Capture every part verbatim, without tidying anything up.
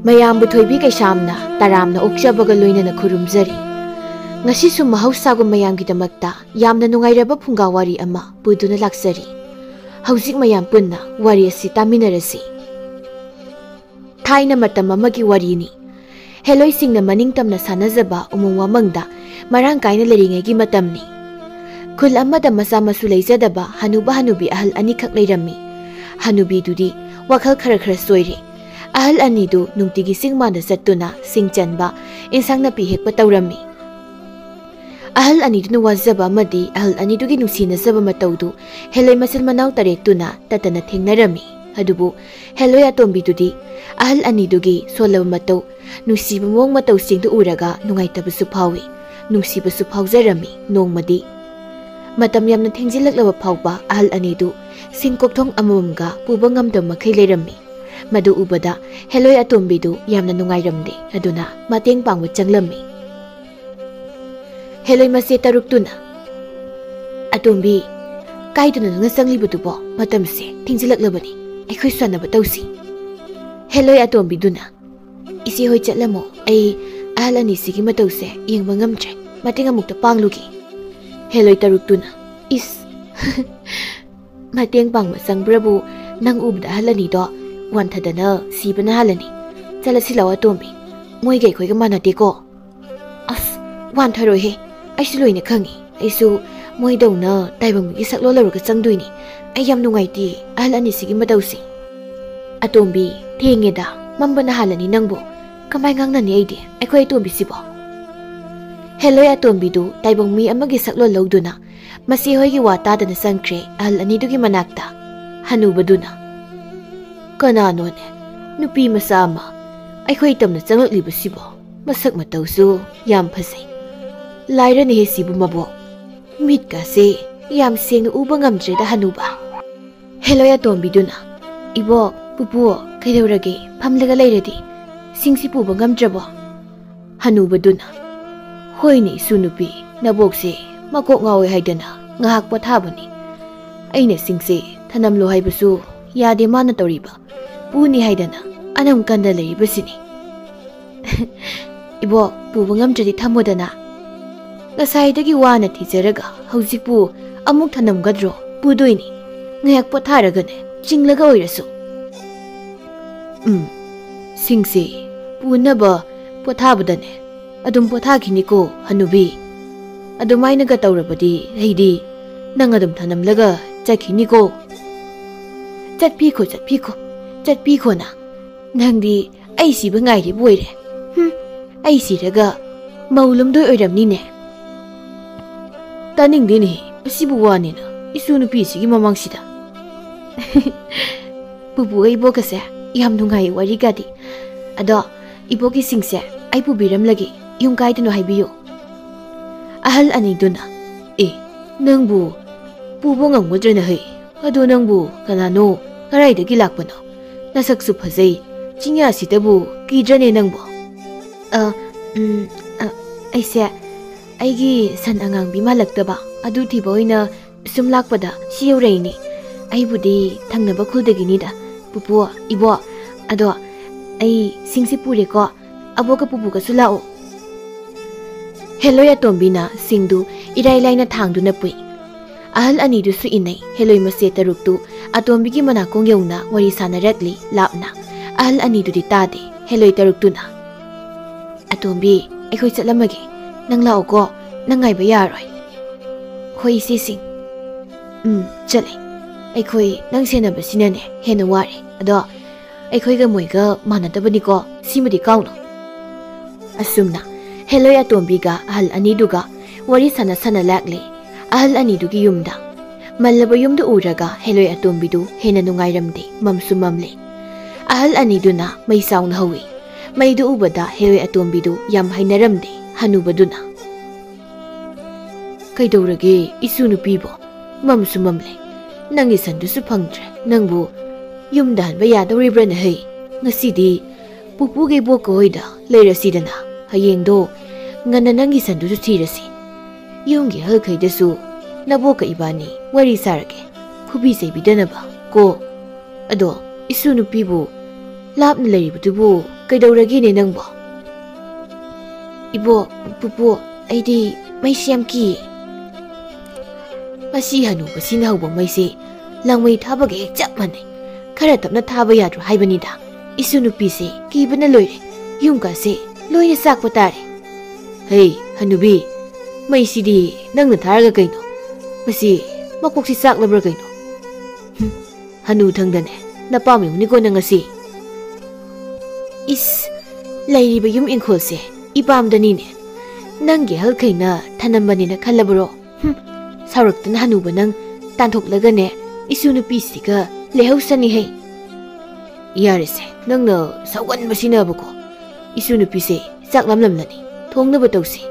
ꯃꯌꯥꯝꯕꯨ ꯊꯣꯏꯕꯤ ꯀꯩꯁꯥꯝꯅ ꯇꯔꯥꯝꯅ ꯑꯣꯛꯆꯕꯒ ꯂꯣꯏꯅꯅ ꯈꯨꯔꯨꯝꯖꯔꯤ꯫ ꯉꯁꯤꯁꯨ ꯃꯍꯧꯁꯥꯒꯨꯝ ꯃꯌꯥꯝꯒꯤꯗꯃꯛꯇ ꯌꯥꯝꯅ ꯅꯨꯡꯉꯥꯏꯔꯕ ꯐꯨꯡꯒꯥ ꯋꯥꯔꯤ ꯑꯃ ꯄꯨꯗꯨꯅ ꯂꯥꯛꯆꯔꯤ꯫ ꯍꯧꯖꯤꯛ ꯃꯌꯥꯝ ꯄꯨꯟꯅ ꯋꯥꯔꯤ ꯑꯁꯤ ꯇꯥꯃꯤꯟꯅꯔꯁꯤ꯫ ꯊꯥꯏꯅ ꯃꯇꯝ ꯑꯃꯒꯤ ꯋꯥꯔꯤꯅꯤ꯫ ꯍꯦꯂꯣꯏꯁꯤꯡꯅ ꯃꯅꯤꯡ ꯇꯝꯅ ꯁꯥꯟꯅꯖꯕ ꯎꯃꯪ ꯋꯥꯃꯪꯗ ꯃꯔꯥꯡ ꯀꯥꯏꯅ ꯂꯩꯔꯤꯉꯩꯒꯤ ꯃꯇꯝꯅꯤ꯫ ꯈꯨꯜ ꯑꯃꯗ ꯃꯆꯥ ꯃꯁꯨ ꯂꯩꯖꯗꯕ ꯍꯅꯨꯕ ꯍꯅꯨꯕꯤ ꯑꯍꯜ ꯑꯅꯤꯈꯛ ꯂꯩꯔꯝꯃꯤ꯫ ꯍꯅꯨꯕꯤꯗꯨꯗꯤ ꯋꯥꯈꯜ ꯈꯔ ꯈꯔ ꯆꯣꯏꯔꯦ꯫ ꯑꯍꯜ ꯑꯅꯤꯗꯨ ꯅꯨꯡꯇꯤꯒꯤ ꯆꯤꯡ ꯃꯥꯟꯗ ꯆꯠꯇꯨꯅ ꯁꯤꯡ ꯆꯟꯕ, ꯏꯟꯁꯥꯡ ꯅꯥꯄꯤ ꯍꯦꯛꯄ ꯇꯧꯔꯝꯃꯤ꯫ ꯑꯍꯜ ꯑꯅꯤꯗꯨꯅ ꯋꯥꯖꯕ ꯑꯃꯗꯤ ꯑꯍꯜ ꯑꯅꯤꯗꯨꯒꯤ ꯅꯨꯡꯁꯤꯅꯖꯕ ꯃꯇꯧꯗꯨ ꯍꯦꯂꯣꯏ ꯃꯆꯤꯟ ꯃꯅꯥꯎ ꯇꯔꯦꯠꯇꯨꯅ ꯇꯠꯇꯅ ꯊꯦꯡꯅꯔꯝꯃꯤ꯫ ꯑꯗꯨꯕꯨ ꯍꯦꯂꯣꯏ ꯑꯇꯣꯝꯕꯤꯗꯨꯗꯤ ꯑꯍꯜ ꯑꯅꯤꯗꯨꯒꯤ ꯁꯣꯜꯂꯕ ꯃꯇꯧ, ꯅꯨꯡꯁꯤꯕ ꯃꯑꯣꯡ ꯃꯇꯧꯁꯤꯡꯗꯨ ꯎꯔꯒ ꯅꯨꯡꯉꯥꯏꯇꯕꯁꯨ ꯐꯥꯎꯏ, ꯅꯨꯡꯁꯤꯕꯁꯨ ꯐꯥꯎꯖꯔꯝꯃꯤ꯫ ꯅꯣꯡꯃꯗꯤ ꯃꯇꯝ ꯌꯥꯝꯅ ꯊꯦꯡꯖꯤꯜꯂꯛꯂꯕ ꯐꯥꯎꯕ ꯑꯍꯜ ꯑꯅꯤꯗꯨ ꯁꯤꯡ ꯀꯣꯛꯊꯣꯡ ꯑꯃꯃꯝꯒ ꯄꯨꯕ ꯉꯝꯗꯕ ꯃꯈꯩ ꯂꯩꯔꯝꯃꯤ꯫ ꯃꯗꯨ ꯎꯕꯗ ꯍꯦꯂꯣꯏ ꯑꯇꯣꯝꯕꯤꯗꯨ ꯌꯥꯝꯅ ꯅꯨꯡꯉꯥꯏꯔꯝꯗꯦ꯫ ꯑꯗꯨꯅ ꯃꯇꯦꯡ ꯄꯥꯡꯕ ꯆꯪꯂꯝꯃꯤ꯫ ꯍꯦꯂꯣꯏ ꯃꯆꯦ ꯇꯔꯨꯛꯇꯨꯅ, "ꯑꯇꯣꯝꯕꯤ, ꯀꯥꯏꯗꯅꯣ ꯅꯪꯅ ꯆꯪꯂꯤꯕꯗꯨꯕꯣ? ꯃꯇꯝꯁꯦ ꯊꯦꯡꯖꯤꯜꯂꯛꯂꯕꯅꯤ, ꯑꯩꯈꯣꯏ ꯁꯥꯟꯅꯕ ꯇꯧꯁꯤ꯫" ꯍꯦꯂꯣꯏ ꯑꯇꯣꯝꯕꯤꯗꯨꯅ, "ꯏꯆꯦ ꯍꯣꯏ ꯆꯠꯂꯝꯃꯣ, ꯑꯩ ꯑꯍꯜ ꯑꯅꯤꯁꯤꯒꯤ ꯃꯇꯧꯁꯦ ꯌꯦꯡꯕ ꯉꯝꯗ꯭ꯔꯦ, ꯃꯇꯦꯡ ꯑꯃꯨꯛꯇ ꯄꯥꯡꯂꯨꯒꯦ꯫" ꯍꯦꯂꯣꯏ ꯇꯔꯨꯛꯇꯨꯅ, "ꯏꯁ, ꯃꯇꯦꯡ ꯄꯥꯡꯕ ꯆꯪꯕ꯭ꯔꯕꯨ, ꯅꯪ ꯎꯕꯗ ꯑꯍꯜ ꯑꯅꯤꯗꯣ ꯋꯥꯟꯊꯗꯅ ꯁꯤꯕꯅ ꯍꯥꯜꯂꯅꯤ꯫ ꯆꯠꯂꯁꯤ ꯂꯥꯛꯑꯣ ꯑꯇꯣꯝꯕꯤ, ꯃꯣꯏꯒ ꯑꯩꯈꯣꯏꯒ ꯃꯥꯟꯅꯗꯦꯀꯣ꯫" "ꯑꯁ, ꯋꯥꯟꯊꯔꯣꯏꯍꯦ, ꯑꯩꯁꯨ ꯂꯣꯏꯅ ꯈꯪꯉꯤ꯫ ꯑꯩꯁꯨ ꯃꯣꯏꯗꯧꯅ ꯇꯥꯏꯕꯪꯒꯤ ꯁꯛꯂꯣꯟ ꯂꯧꯔꯒ ꯆꯪꯗꯣꯏꯅꯤ꯫ ꯑꯩ ꯌꯥꯝ ꯅꯨꯡꯉꯥꯏꯇꯦ ꯑꯍꯜ ꯑꯅꯤꯁꯤꯒꯤ ꯃꯇꯧꯁꯦ꯫" "ꯑꯇꯣꯝꯕꯤ, ꯊꯦꯡꯉꯦꯗ, ꯃꯝꯕꯅ ꯍꯥꯜꯂꯅꯤ ꯅꯪꯕꯨ꯫ ꯀꯃꯥꯏ ꯉꯥꯡꯅꯅꯤ ꯑꯩꯗꯤ, ꯑꯩꯈꯣꯏ ꯑꯇꯣꯝꯕꯤꯁꯤꯕꯣ?" ꯍꯦꯂꯣꯏ ꯑꯇꯣꯝꯕꯤꯗꯨ ꯇꯥꯏꯕꯪ ꯃꯤ ꯑꯃꯒꯤ ꯁꯛꯂꯣꯟ ꯂꯧꯗꯨꯅ ꯃꯆꯦ ꯍꯣꯏꯒꯤ ꯋꯥ ꯇꯥꯗꯅ ꯆꯪꯈ꯭ꯔꯦ ꯑꯍꯜ ꯑꯅꯤꯗꯨꯒꯤ ꯃꯅꯥꯛꯇ꯫ ꯍꯅꯨꯕꯗꯨꯅ, "ꯀꯅꯥꯅꯣꯅꯦ, ꯅꯨꯄꯤ ꯃꯆꯥ ꯑꯃ ꯑꯩꯈꯣꯏ ꯇꯝꯅ ꯆꯪꯂꯛꯂꯤꯕꯁꯤꯕꯣ? ꯃꯁꯛ ꯃꯇꯧꯁꯨ ꯌꯥꯝ ꯐꯖꯩ꯫ ꯂꯥꯏꯔꯅꯦꯍꯦ ꯁꯤꯕꯨ ꯃꯕꯣꯛ꯫ ꯃꯤꯠꯀꯁꯦ ꯌꯥꯝ ꯁꯦꯡꯅ ꯎꯕ ꯉꯝꯗ꯭ꯔꯦꯗ ꯍꯅꯨꯕ꯫" ꯍꯦꯂꯣꯏ ꯑꯇꯣꯝꯕꯤꯗꯨꯅ, "ꯏꯕꯣꯛ, ꯄꯨꯄꯨ, ꯀꯩꯗꯧꯔꯒꯦ? ꯐꯝꯂꯒ ꯂꯩꯔꯗꯤ ꯁꯤꯡꯁꯤ ꯄꯨꯕ ꯉꯝꯗ꯭ꯔꯕꯣ?" ꯍꯅꯨꯕꯗꯨꯅ, "ꯍꯣꯏꯅꯦ, ꯏꯁꯨ ꯅꯨꯄꯤ, ꯅꯕꯣꯛꯁꯦ ꯃꯀꯣꯛ ꯉꯥꯎꯋꯦ ꯍꯥꯏꯗꯅ ꯉꯥꯏꯍꯥꯛ ꯄꯣꯊꯥꯕꯅꯤ꯫ ꯑꯩꯅ ꯁꯤꯡꯁꯦ ꯊꯅꯝꯂꯣ ꯍꯥꯏꯕꯁꯨ ꯌꯥꯗꯦ ꯃꯥꯅ ꯇꯧꯔꯤꯕ꯫ ꯄꯨꯅꯤ ꯍꯥꯏꯗꯅ ꯑꯅꯝ ꯀꯟꯅ ꯂꯩꯔꯤꯕꯁꯤꯅꯤ꯫ ꯏꯕꯣꯛ, ꯄꯨꯕ ꯉꯝꯗ꯭ꯔꯗꯤ ꯊꯝꯃꯣꯗꯅ꯫ ꯉꯁꯥꯏꯗꯒꯤ ꯋꯥꯅ ꯊꯤꯖꯔꯒ ꯍꯧꯖꯤꯛꯄꯨ ꯑꯃꯨꯛ ꯊꯅꯝꯒꯗ꯭ꯔꯣ? ꯄꯨꯗꯣꯏꯅꯤ꯫ ꯉꯥꯏꯍꯥꯛ ꯄꯣꯊꯥꯔꯒꯅꯦ, ꯆꯤꯡꯂꯒ ꯑꯣꯏꯔꯁꯨ꯫ ꯎꯝ, ꯁꯤꯡꯁꯦ ꯄꯨꯅꯕ ꯄꯣꯊꯥꯕꯗꯅꯦ ꯑꯗꯨꯝ ꯄꯣꯊꯥꯈꯤꯅꯤꯀꯣ, ꯍꯅꯨꯕꯤ꯫ ꯑꯗꯨꯃꯥꯏꯅꯒ ꯇꯧꯔꯕꯗꯤ ꯑꯩꯗꯤ ꯅꯪ ꯑꯗꯨꯝ ꯊꯅꯝꯂꯒ ꯆꯠꯈꯤꯅꯤꯀꯣ꯫ ꯆꯠꯄꯤꯈꯣ, ꯆꯠꯄꯤꯈꯣ, ꯆꯠꯄꯤꯈꯣꯅ꯫ ꯅꯪꯗꯤ ꯑꯩ ꯁꯤꯕ ꯉꯥꯏꯔꯤꯕ ꯑꯣꯏꯔꯦ꯫ ꯍꯨꯝ, ꯑꯩ ꯁꯤꯔꯒ ꯃꯧ ꯂꯨꯝꯗꯣꯏ ꯑꯣꯏꯔꯝꯅꯤꯅꯦ꯫ ꯇꯥꯅꯤꯡꯗꯦꯅꯦ, ꯑꯁꯤꯕꯨ ꯋꯥꯅꯤꯅ ꯏꯁꯨ ꯅꯨꯄꯤꯁꯤꯒꯤ ꯃꯃꯥꯡꯁꯤꯗ꯫ ꯄꯨꯄꯨꯒ ꯏꯕꯣꯛꯀꯁꯦ ꯌꯥꯝ ꯅꯨꯡꯉꯥꯏꯌꯦ ꯋꯥꯔꯤꯒꯗꯤ꯫ ꯑꯗꯣ ꯏꯕꯣꯛꯀꯤꯁꯤꯡꯁꯦ ꯑꯩ ꯄꯨꯕꯤꯔꯝꯂꯒꯦ, ꯌꯨꯝ ꯀꯥꯏꯗꯅꯣ ꯍꯥꯏꯕꯤꯌꯨ꯫ ꯑꯍꯜ ꯑꯅꯤꯗꯨꯅ, "ꯑꯦ, ꯅꯪꯕꯨ ꯄꯨꯕ ꯉꯝꯒꯗ꯭ꯔꯅ ꯍꯩ? ꯑꯗꯣ ꯅꯪꯕꯨ ꯀꯅꯥꯅꯣ? ꯀꯗꯥꯏꯗꯒꯤ ꯂꯥꯛꯄꯅꯣ? ꯅꯁꯛꯁꯨ ꯐꯖꯩ, ꯆꯤꯡꯌꯥꯁꯤꯗꯕꯨ ꯀꯤꯗ꯭ꯔꯅꯦ ꯅꯪꯕꯣ?" "ꯑ, ꯎꯝ, ꯑ, ꯑꯩꯁꯦ ꯑꯩꯒꯤ ꯁꯟ ꯑꯉꯥꯡꯕꯤ ꯃꯥꯜꯂꯛꯇꯕ ꯑꯗꯨ ꯊꯤꯕ ꯑꯣꯏꯅ ꯁꯨꯝ ꯂꯥꯛꯄꯗ ꯁꯤ ꯌꯧꯔꯛꯏꯅꯤ꯫ ꯑꯩꯕꯨꯗꯤ ꯊꯪꯅꯕ ꯈꯨꯜꯗꯒꯤꯅꯤꯗ, ꯄꯨꯄꯨ, ꯏꯕꯣꯛ꯫ ꯑꯗꯣ ꯑꯩ ꯁꯤꯡꯁꯤ ꯄꯨꯔꯦꯀꯣ, ꯑꯕꯣꯛꯀ ꯄꯨꯄꯨꯒꯁꯨ ꯂꯥꯛꯑꯣ꯫" ꯍꯦꯂꯣꯏ ꯑꯇꯣꯝꯕꯤꯅ ꯁꯤꯡꯗꯨ ꯏꯔꯥꯏ ꯂꯥꯏꯅ ꯊꯥꯡꯗꯨꯅ ꯄꯨꯏ꯫ ꯑꯍꯜ ꯑꯅꯤꯗꯨꯁꯨ ꯏꯟꯅꯩ꯫ ꯍꯦꯂꯣꯏ ꯃꯆꯦ ꯇꯔꯨꯛꯇꯨ ꯑꯇꯣꯝꯕꯤꯒꯤ ꯃꯅꯥꯀꯣꯡ ꯌꯧꯅ ꯋꯥꯔꯤ ꯁꯥꯟꯅꯔꯛꯂꯤ ꯂꯥꯞꯅ꯫ ꯑꯍꯜ ꯑꯅꯤꯗꯨꯗꯤ ꯇꯥꯗꯦ꯫ ꯍꯦꯂꯣꯏ ꯇꯔꯨꯛꯇꯨꯅ, "ꯑꯇꯣꯝꯕꯤ, ꯑꯩꯈꯣꯏ ꯆꯠꯂꯝꯃꯒꯦ꯫ ꯅꯪ ꯂꯥꯛꯑꯣꯀꯣ꯫ ꯅꯪ ꯉꯥꯏꯕ ꯌꯥꯔꯣꯏ꯫" "ꯍꯣꯏ, ꯏꯆꯦꯁꯤꯡ꯫" "ꯎꯝ, ꯆꯠꯂꯦ꯫ ꯑꯩꯈꯣꯏ ꯅꯪ ꯁꯦꯟꯅꯕꯁꯤꯅꯅꯦ ꯍꯦꯟꯅ ꯋꯥꯔꯦ꯫ ꯑꯗꯣ ꯑꯩꯈꯣꯏꯒ ꯃꯣꯏꯒ ꯃꯥꯟꯅꯗꯕꯅꯤꯀꯣ, ꯁꯤꯃꯗꯤ ꯀꯥꯎꯅꯨ꯫" ꯑꯁꯨꯝꯅ ꯍꯦꯂꯣꯏ ꯑꯇꯣꯝꯕꯤꯒ ꯑꯍꯜ ꯑꯅꯤꯗꯨꯒ ꯋꯥꯔꯤ ꯁꯥꯟꯅ ꯁꯥꯟꯅ ꯂꯥꯛꯂꯦ ꯑꯍꯜ ꯑꯅꯤꯗꯨꯒꯤ ꯌꯨꯝꯗ꯫ ꯃꯜꯂꯕ ꯌꯨꯝꯗꯨ ꯎꯔꯒ ꯍꯦꯂꯣꯏ ꯑꯇꯣꯝꯕꯤꯗꯨ ꯍꯦꯟꯅ ꯅꯨꯡꯉꯥꯏꯔꯝꯗꯦ, ꯃꯝꯁꯨ ꯃꯝꯂꯦ꯫ ꯑꯍꯜ ꯑꯅꯤꯗꯨꯅ ꯃꯩ ꯆꯥꯎꯅ ꯍꯧꯏ꯫ ꯃꯩꯗꯨ ꯎꯕꯗ ꯍꯦꯂꯣꯏ ꯑꯇꯣꯝꯕꯤꯗꯨ ꯌꯥꯝ ꯍꯩꯅꯔꯝꯗꯦ ꯍꯅꯨꯕꯗꯨꯅ꯫ "ꯀꯩꯗꯧꯔꯒꯦ ꯏꯁꯨ ꯅꯨꯄꯤꯕꯣ? ꯃꯝꯁꯨ ꯃꯝꯂꯦ꯫ ꯅꯪꯒꯤ ꯁꯟꯗꯨꯁꯨ ꯐꯪꯗ꯭ꯔꯦ꯫ ꯅꯪꯕꯨ ꯌꯨꯝꯗ ꯍꯟꯕ ꯌꯥꯗꯧꯔꯤꯕ꯭ꯔꯅ ꯍꯩ? ꯉꯁꯤꯗꯤ ꯄꯨꯄꯨꯒꯤ ꯕꯣꯛꯀ ꯍꯣꯏꯗ ꯂꯩꯔꯁꯤꯗꯅ꯫ ꯍꯌꯦꯡꯗꯣ ꯉꯟꯅ ꯅꯪꯒꯤ ꯁꯟꯗꯨꯁꯨ ꯊꯤꯔꯁꯤ꯫ ꯌꯨꯝꯒꯤ ꯑꯍꯜꯈꯩꯗꯁꯨ ꯅꯕꯣꯛꯀ ꯏꯕꯥꯅꯤ ꯋꯥꯔꯤ ꯁꯥꯔꯒꯦ꯫ ꯐꯨꯕꯤ ꯆꯩꯕꯤꯗꯅꯕ ꯀꯣ꯫ ꯑꯗꯣ ꯏꯁꯨ ꯅꯨꯄꯤꯕꯨ ꯂꯥꯞꯅ ꯂꯩꯔꯤꯕꯗꯨꯕꯨ ꯀꯩꯗꯧꯔꯒꯦꯅꯦ ꯅꯪꯕꯣ? ꯏꯕꯣꯛ, ꯄꯨꯄꯨ, ꯑꯩꯗꯤ ꯃꯩꯁꯤ ꯌꯥꯝ ꯀꯤꯌꯦ꯫ ꯃꯁꯤ ꯍꯅꯨꯕꯁꯤꯅ ꯍꯧꯕ ꯃꯩꯁꯦ ꯂꯥꯡꯃꯩ ꯊꯥꯕꯒ ꯍꯦꯛ ꯆꯞ ꯃꯥꯟꯅꯩ꯫ ꯈꯔ ꯇꯞꯅ ꯊꯥꯕ ꯌꯥꯗ꯭ꯔꯣ ꯍꯥꯏꯕꯅꯤꯗ꯫ ꯏꯁꯨ ꯅꯨꯄꯤꯁꯦ ꯀꯤꯕꯅ ꯂꯣꯏꯔꯦ꯫ ꯌꯨꯝꯒꯁꯦ ꯂꯣꯏꯅ ꯆꯥꯛꯄ ꯇꯥꯔꯦ꯫ ꯍꯩ, ꯍꯅꯨꯕꯤ, ꯃꯩꯁꯤꯗꯤ ꯅꯪꯅ ꯊꯥꯔꯒ ꯀꯩꯅꯣ? ꯃꯁꯤ ꯃꯀꯣꯛꯁꯤ ꯆꯥꯛꯂꯕ꯭ꯔꯥ ꯀꯩꯅꯣ? ꯍꯨꯝ, ꯍꯅꯨ ꯊꯪꯗꯅꯦ, ꯅꯄꯥꯝ ꯌꯧꯅꯤꯀꯣ ꯅꯪ ꯉꯁꯤ꯫ ꯏꯁ, ꯂꯩꯔꯤꯕ ꯌꯨꯝ ꯏꯪꯈꯣꯜꯁꯦ ꯏꯄꯥꯝꯗꯅꯤꯅꯦ꯫ ꯅꯪꯒꯤ ꯑꯍꯜꯈꯩꯅ ꯊꯅꯝꯕꯅꯦꯅ ꯈꯜꯂꯕ꯭ꯔꯣ? ꯍꯨꯝ, ꯁꯥꯎꯔꯛꯇꯅ ꯍꯅꯨꯕ ꯅꯪ ꯇꯥꯟꯊꯣꯛꯂꯒꯅꯦ, ꯏꯁꯨ ꯅꯨꯄꯤꯁꯤꯒ ꯂꯩꯍꯧꯁꯅꯤ ꯍꯩ꯫ ꯌꯥꯔꯦꯁꯦ, ꯅꯪꯅ ꯁꯥꯎꯒꯟꯕꯁꯤꯅꯕꯀꯣ꯫ ꯏꯁꯨ ꯅꯨꯄꯤꯁꯦ ꯆꯥꯛ ꯂꯥꯝꯂꯝꯂꯅꯤ, ꯊꯣꯡꯅꯕ ꯇꯧꯁꯤ꯫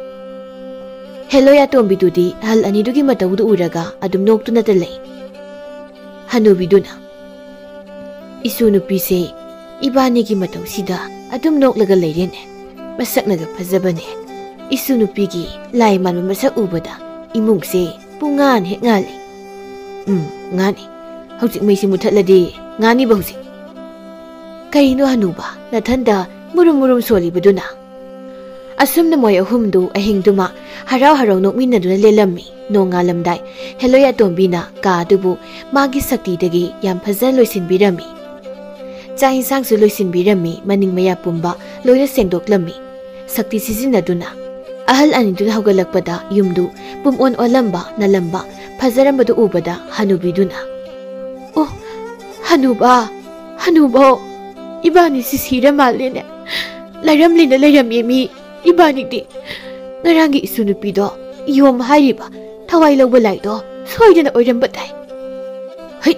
ꯍꯦꯂꯣꯏ ꯑꯇꯣꯝꯕꯤꯗꯨꯗꯤ ꯑꯍꯜ ꯑꯅꯤꯗꯨꯒꯤ ꯃꯇꯧꯗꯨ ꯎꯔꯒ ꯑꯗꯨꯝ ꯅꯣꯛꯇꯨꯅꯇ ꯂꯩ꯫ ꯍꯅꯨꯕꯤꯗꯨꯅ, "ꯏꯁꯨ ꯅꯨꯄꯤꯁꯦ ꯏꯕꯥꯅꯤꯒꯤ ꯃꯇꯧꯁꯤꯗ ꯑꯗꯨꯝ ꯅꯣꯛꯂꯒ ꯂꯩꯔꯦꯅꯦ꯫ ꯃꯁꯛꯅꯒ ꯐꯖꯕꯅꯦ꯫ ꯏꯁꯨ ꯅꯨꯄꯤꯒꯤ ꯂꯥꯏ ꯃꯥꯟꯕ ꯃꯁꯛ ꯎꯕꯗ ꯏꯃꯨꯡꯁꯦ ꯄꯨꯡꯉꯥꯟ ꯍꯦꯛ ꯉꯥꯜꯂꯤ꯫ ꯎꯝ, ꯉꯥꯅꯤ꯫ ꯍꯧꯖꯤꯛ ꯃꯩꯁꯤ ꯃꯨꯊꯠꯂꯗꯤ ꯉꯥꯅꯤꯕ ꯍꯧꯖꯤꯛ꯫" "ꯀꯩꯅꯣ ꯍꯅꯨꯕ, ꯅꯊꯟꯗ ꯃꯨꯔꯨꯝ ꯃꯨꯔꯨꯝ ꯁꯣꯜꯂꯤꯕꯗꯨꯅ?" ꯑꯁꯨꯝꯅ ꯃꯣꯏ ꯑꯍꯨꯝꯗꯨ ꯑꯍꯤꯡꯗꯨꯃ ꯍꯔꯥꯎ ꯍꯔꯥꯎ ꯅꯣꯛꯃꯤꯟꯅꯗꯨꯅ ꯂꯦꯜꯂꯝꯃꯤ꯫ ꯅꯣꯡꯉꯥꯜꯂꯝꯗꯥꯏ ꯍꯦꯂꯣꯏ ꯑꯇꯣꯝꯕꯤꯅ ꯀꯥ ꯑꯗꯨꯕꯨ ꯃꯥꯒꯤ ꯁꯛꯇꯤꯗꯒꯤ ꯌꯥꯝ ꯐꯖꯅ ꯂꯣꯏꯁꯤꯟꯕꯤꯔꯝꯃꯤ꯫ ꯆꯥꯛ ꯏꯟꯁꯥꯡꯁꯨ ꯂꯣꯏꯁꯤꯟꯕꯤꯔꯝꯃꯤ, ꯃꯅꯤꯡ ꯃꯌꯥ ꯄꯨꯝꯕ ꯂꯣꯏꯅ ꯁꯦꯡꯗꯣꯛꯂꯝꯃꯤ꯫ ꯁꯛꯇꯤ ꯁꯤꯖꯤꯟꯅꯗꯨꯅ ꯑꯍꯜ ꯑꯅꯤꯗꯨꯅ ꯍꯧꯒꯠꯂꯛꯄꯗ ꯌꯨꯝꯗꯨ ꯄꯨꯝꯑꯣꯟ ꯑꯣꯜꯂꯝꯕ, ꯅꯥꯜꯂꯝꯕ, ꯐꯖꯔꯝꯕꯗꯨ ꯎꯕꯗ ꯍꯅꯨꯕꯤꯗꯨꯅ, "ꯑꯣ, ꯍꯅꯨꯕ, ꯍꯅꯨꯕ, ꯏꯕꯥꯅꯤꯁꯤ ꯁꯤꯔ ꯃꯥꯜꯂꯦꯅꯦ꯫ ꯂꯩꯔꯝꯂꯦꯅ ꯂꯩꯔꯝꯃꯦ ꯃꯤ ꯏꯕꯥꯅꯤꯗꯤ꯫ ꯉꯔꯥꯡꯒꯤ ꯏꯁꯨ ꯅꯨꯄꯤꯗꯣ, ꯌꯣꯝ ꯍꯥꯏꯔꯤꯕ ꯊꯋꯥꯏ ꯂꯧꯕ ꯂꯥꯏꯗꯣ ꯁꯣꯏꯗꯅ ꯑꯣꯏꯔꯝꯕ ꯇꯥꯏ꯫" "ꯍꯩ,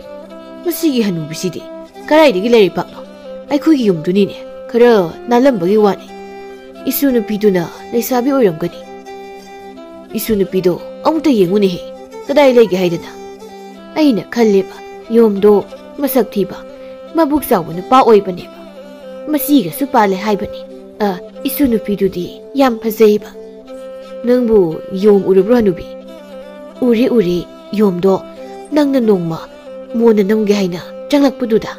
ꯃꯁꯤꯒꯤ ꯍꯅꯨꯕꯤꯁꯤꯗꯤ ꯀꯗꯥꯏꯗꯒꯤ ꯂꯩꯔꯤꯕꯅꯣ? ꯑꯩꯈꯣꯏꯒꯤ ꯌꯨꯝꯗꯨꯅꯤꯅꯦ, ꯈꯔ ꯅꯥꯜꯂꯝꯕꯒꯤ ꯋꯥꯅꯤ꯫ ꯏꯁꯨ ꯅꯨꯄꯤꯗꯨꯅ ꯂꯩꯁꯥꯕꯤ ꯑꯣꯏꯔꯝꯒꯅꯤ꯫ ꯏꯁꯨ ꯅꯨꯄꯤꯗꯣ ꯑꯃꯨꯛꯇ ꯌꯦꯡꯉꯨꯅꯦꯍꯦ, ꯀꯗꯥꯏ ꯂꯩꯒꯦ ꯍꯥꯏꯗꯅ꯫ ꯑꯩꯅ ꯈꯜꯂꯦꯕ, ꯌꯣꯝꯗꯣ ꯃꯁꯛ ꯊꯤꯕ, ꯃꯕꯨꯛ ꯆꯥꯎꯕ ꯅꯨꯄꯥ ꯑꯣꯏꯕꯅꯦꯕ꯫ ꯃꯆꯤꯒꯁꯨ ꯄꯥꯜꯂꯦ ꯍꯥꯏꯕꯅꯤ꯫ ꯑ, ꯏꯁꯨ ꯅꯨꯄꯤꯗꯨꯗꯤ ꯌꯥꯝ ꯐꯖꯩꯕ꯫" "ꯅꯪꯕꯨ ꯌꯣꯝ ꯎꯔꯕ꯭ꯔꯣ, ꯍꯅꯨꯕꯤ?" "ꯎꯔꯦ, ꯎꯔꯦ, ꯌꯣꯝꯗꯣ ꯅꯪꯅ ꯅꯣꯡꯃ ꯃꯣꯟꯅ ꯅꯝꯒꯦ ꯍꯥꯏꯅ ꯆꯪꯂꯛꯄꯗꯨꯗ꯫"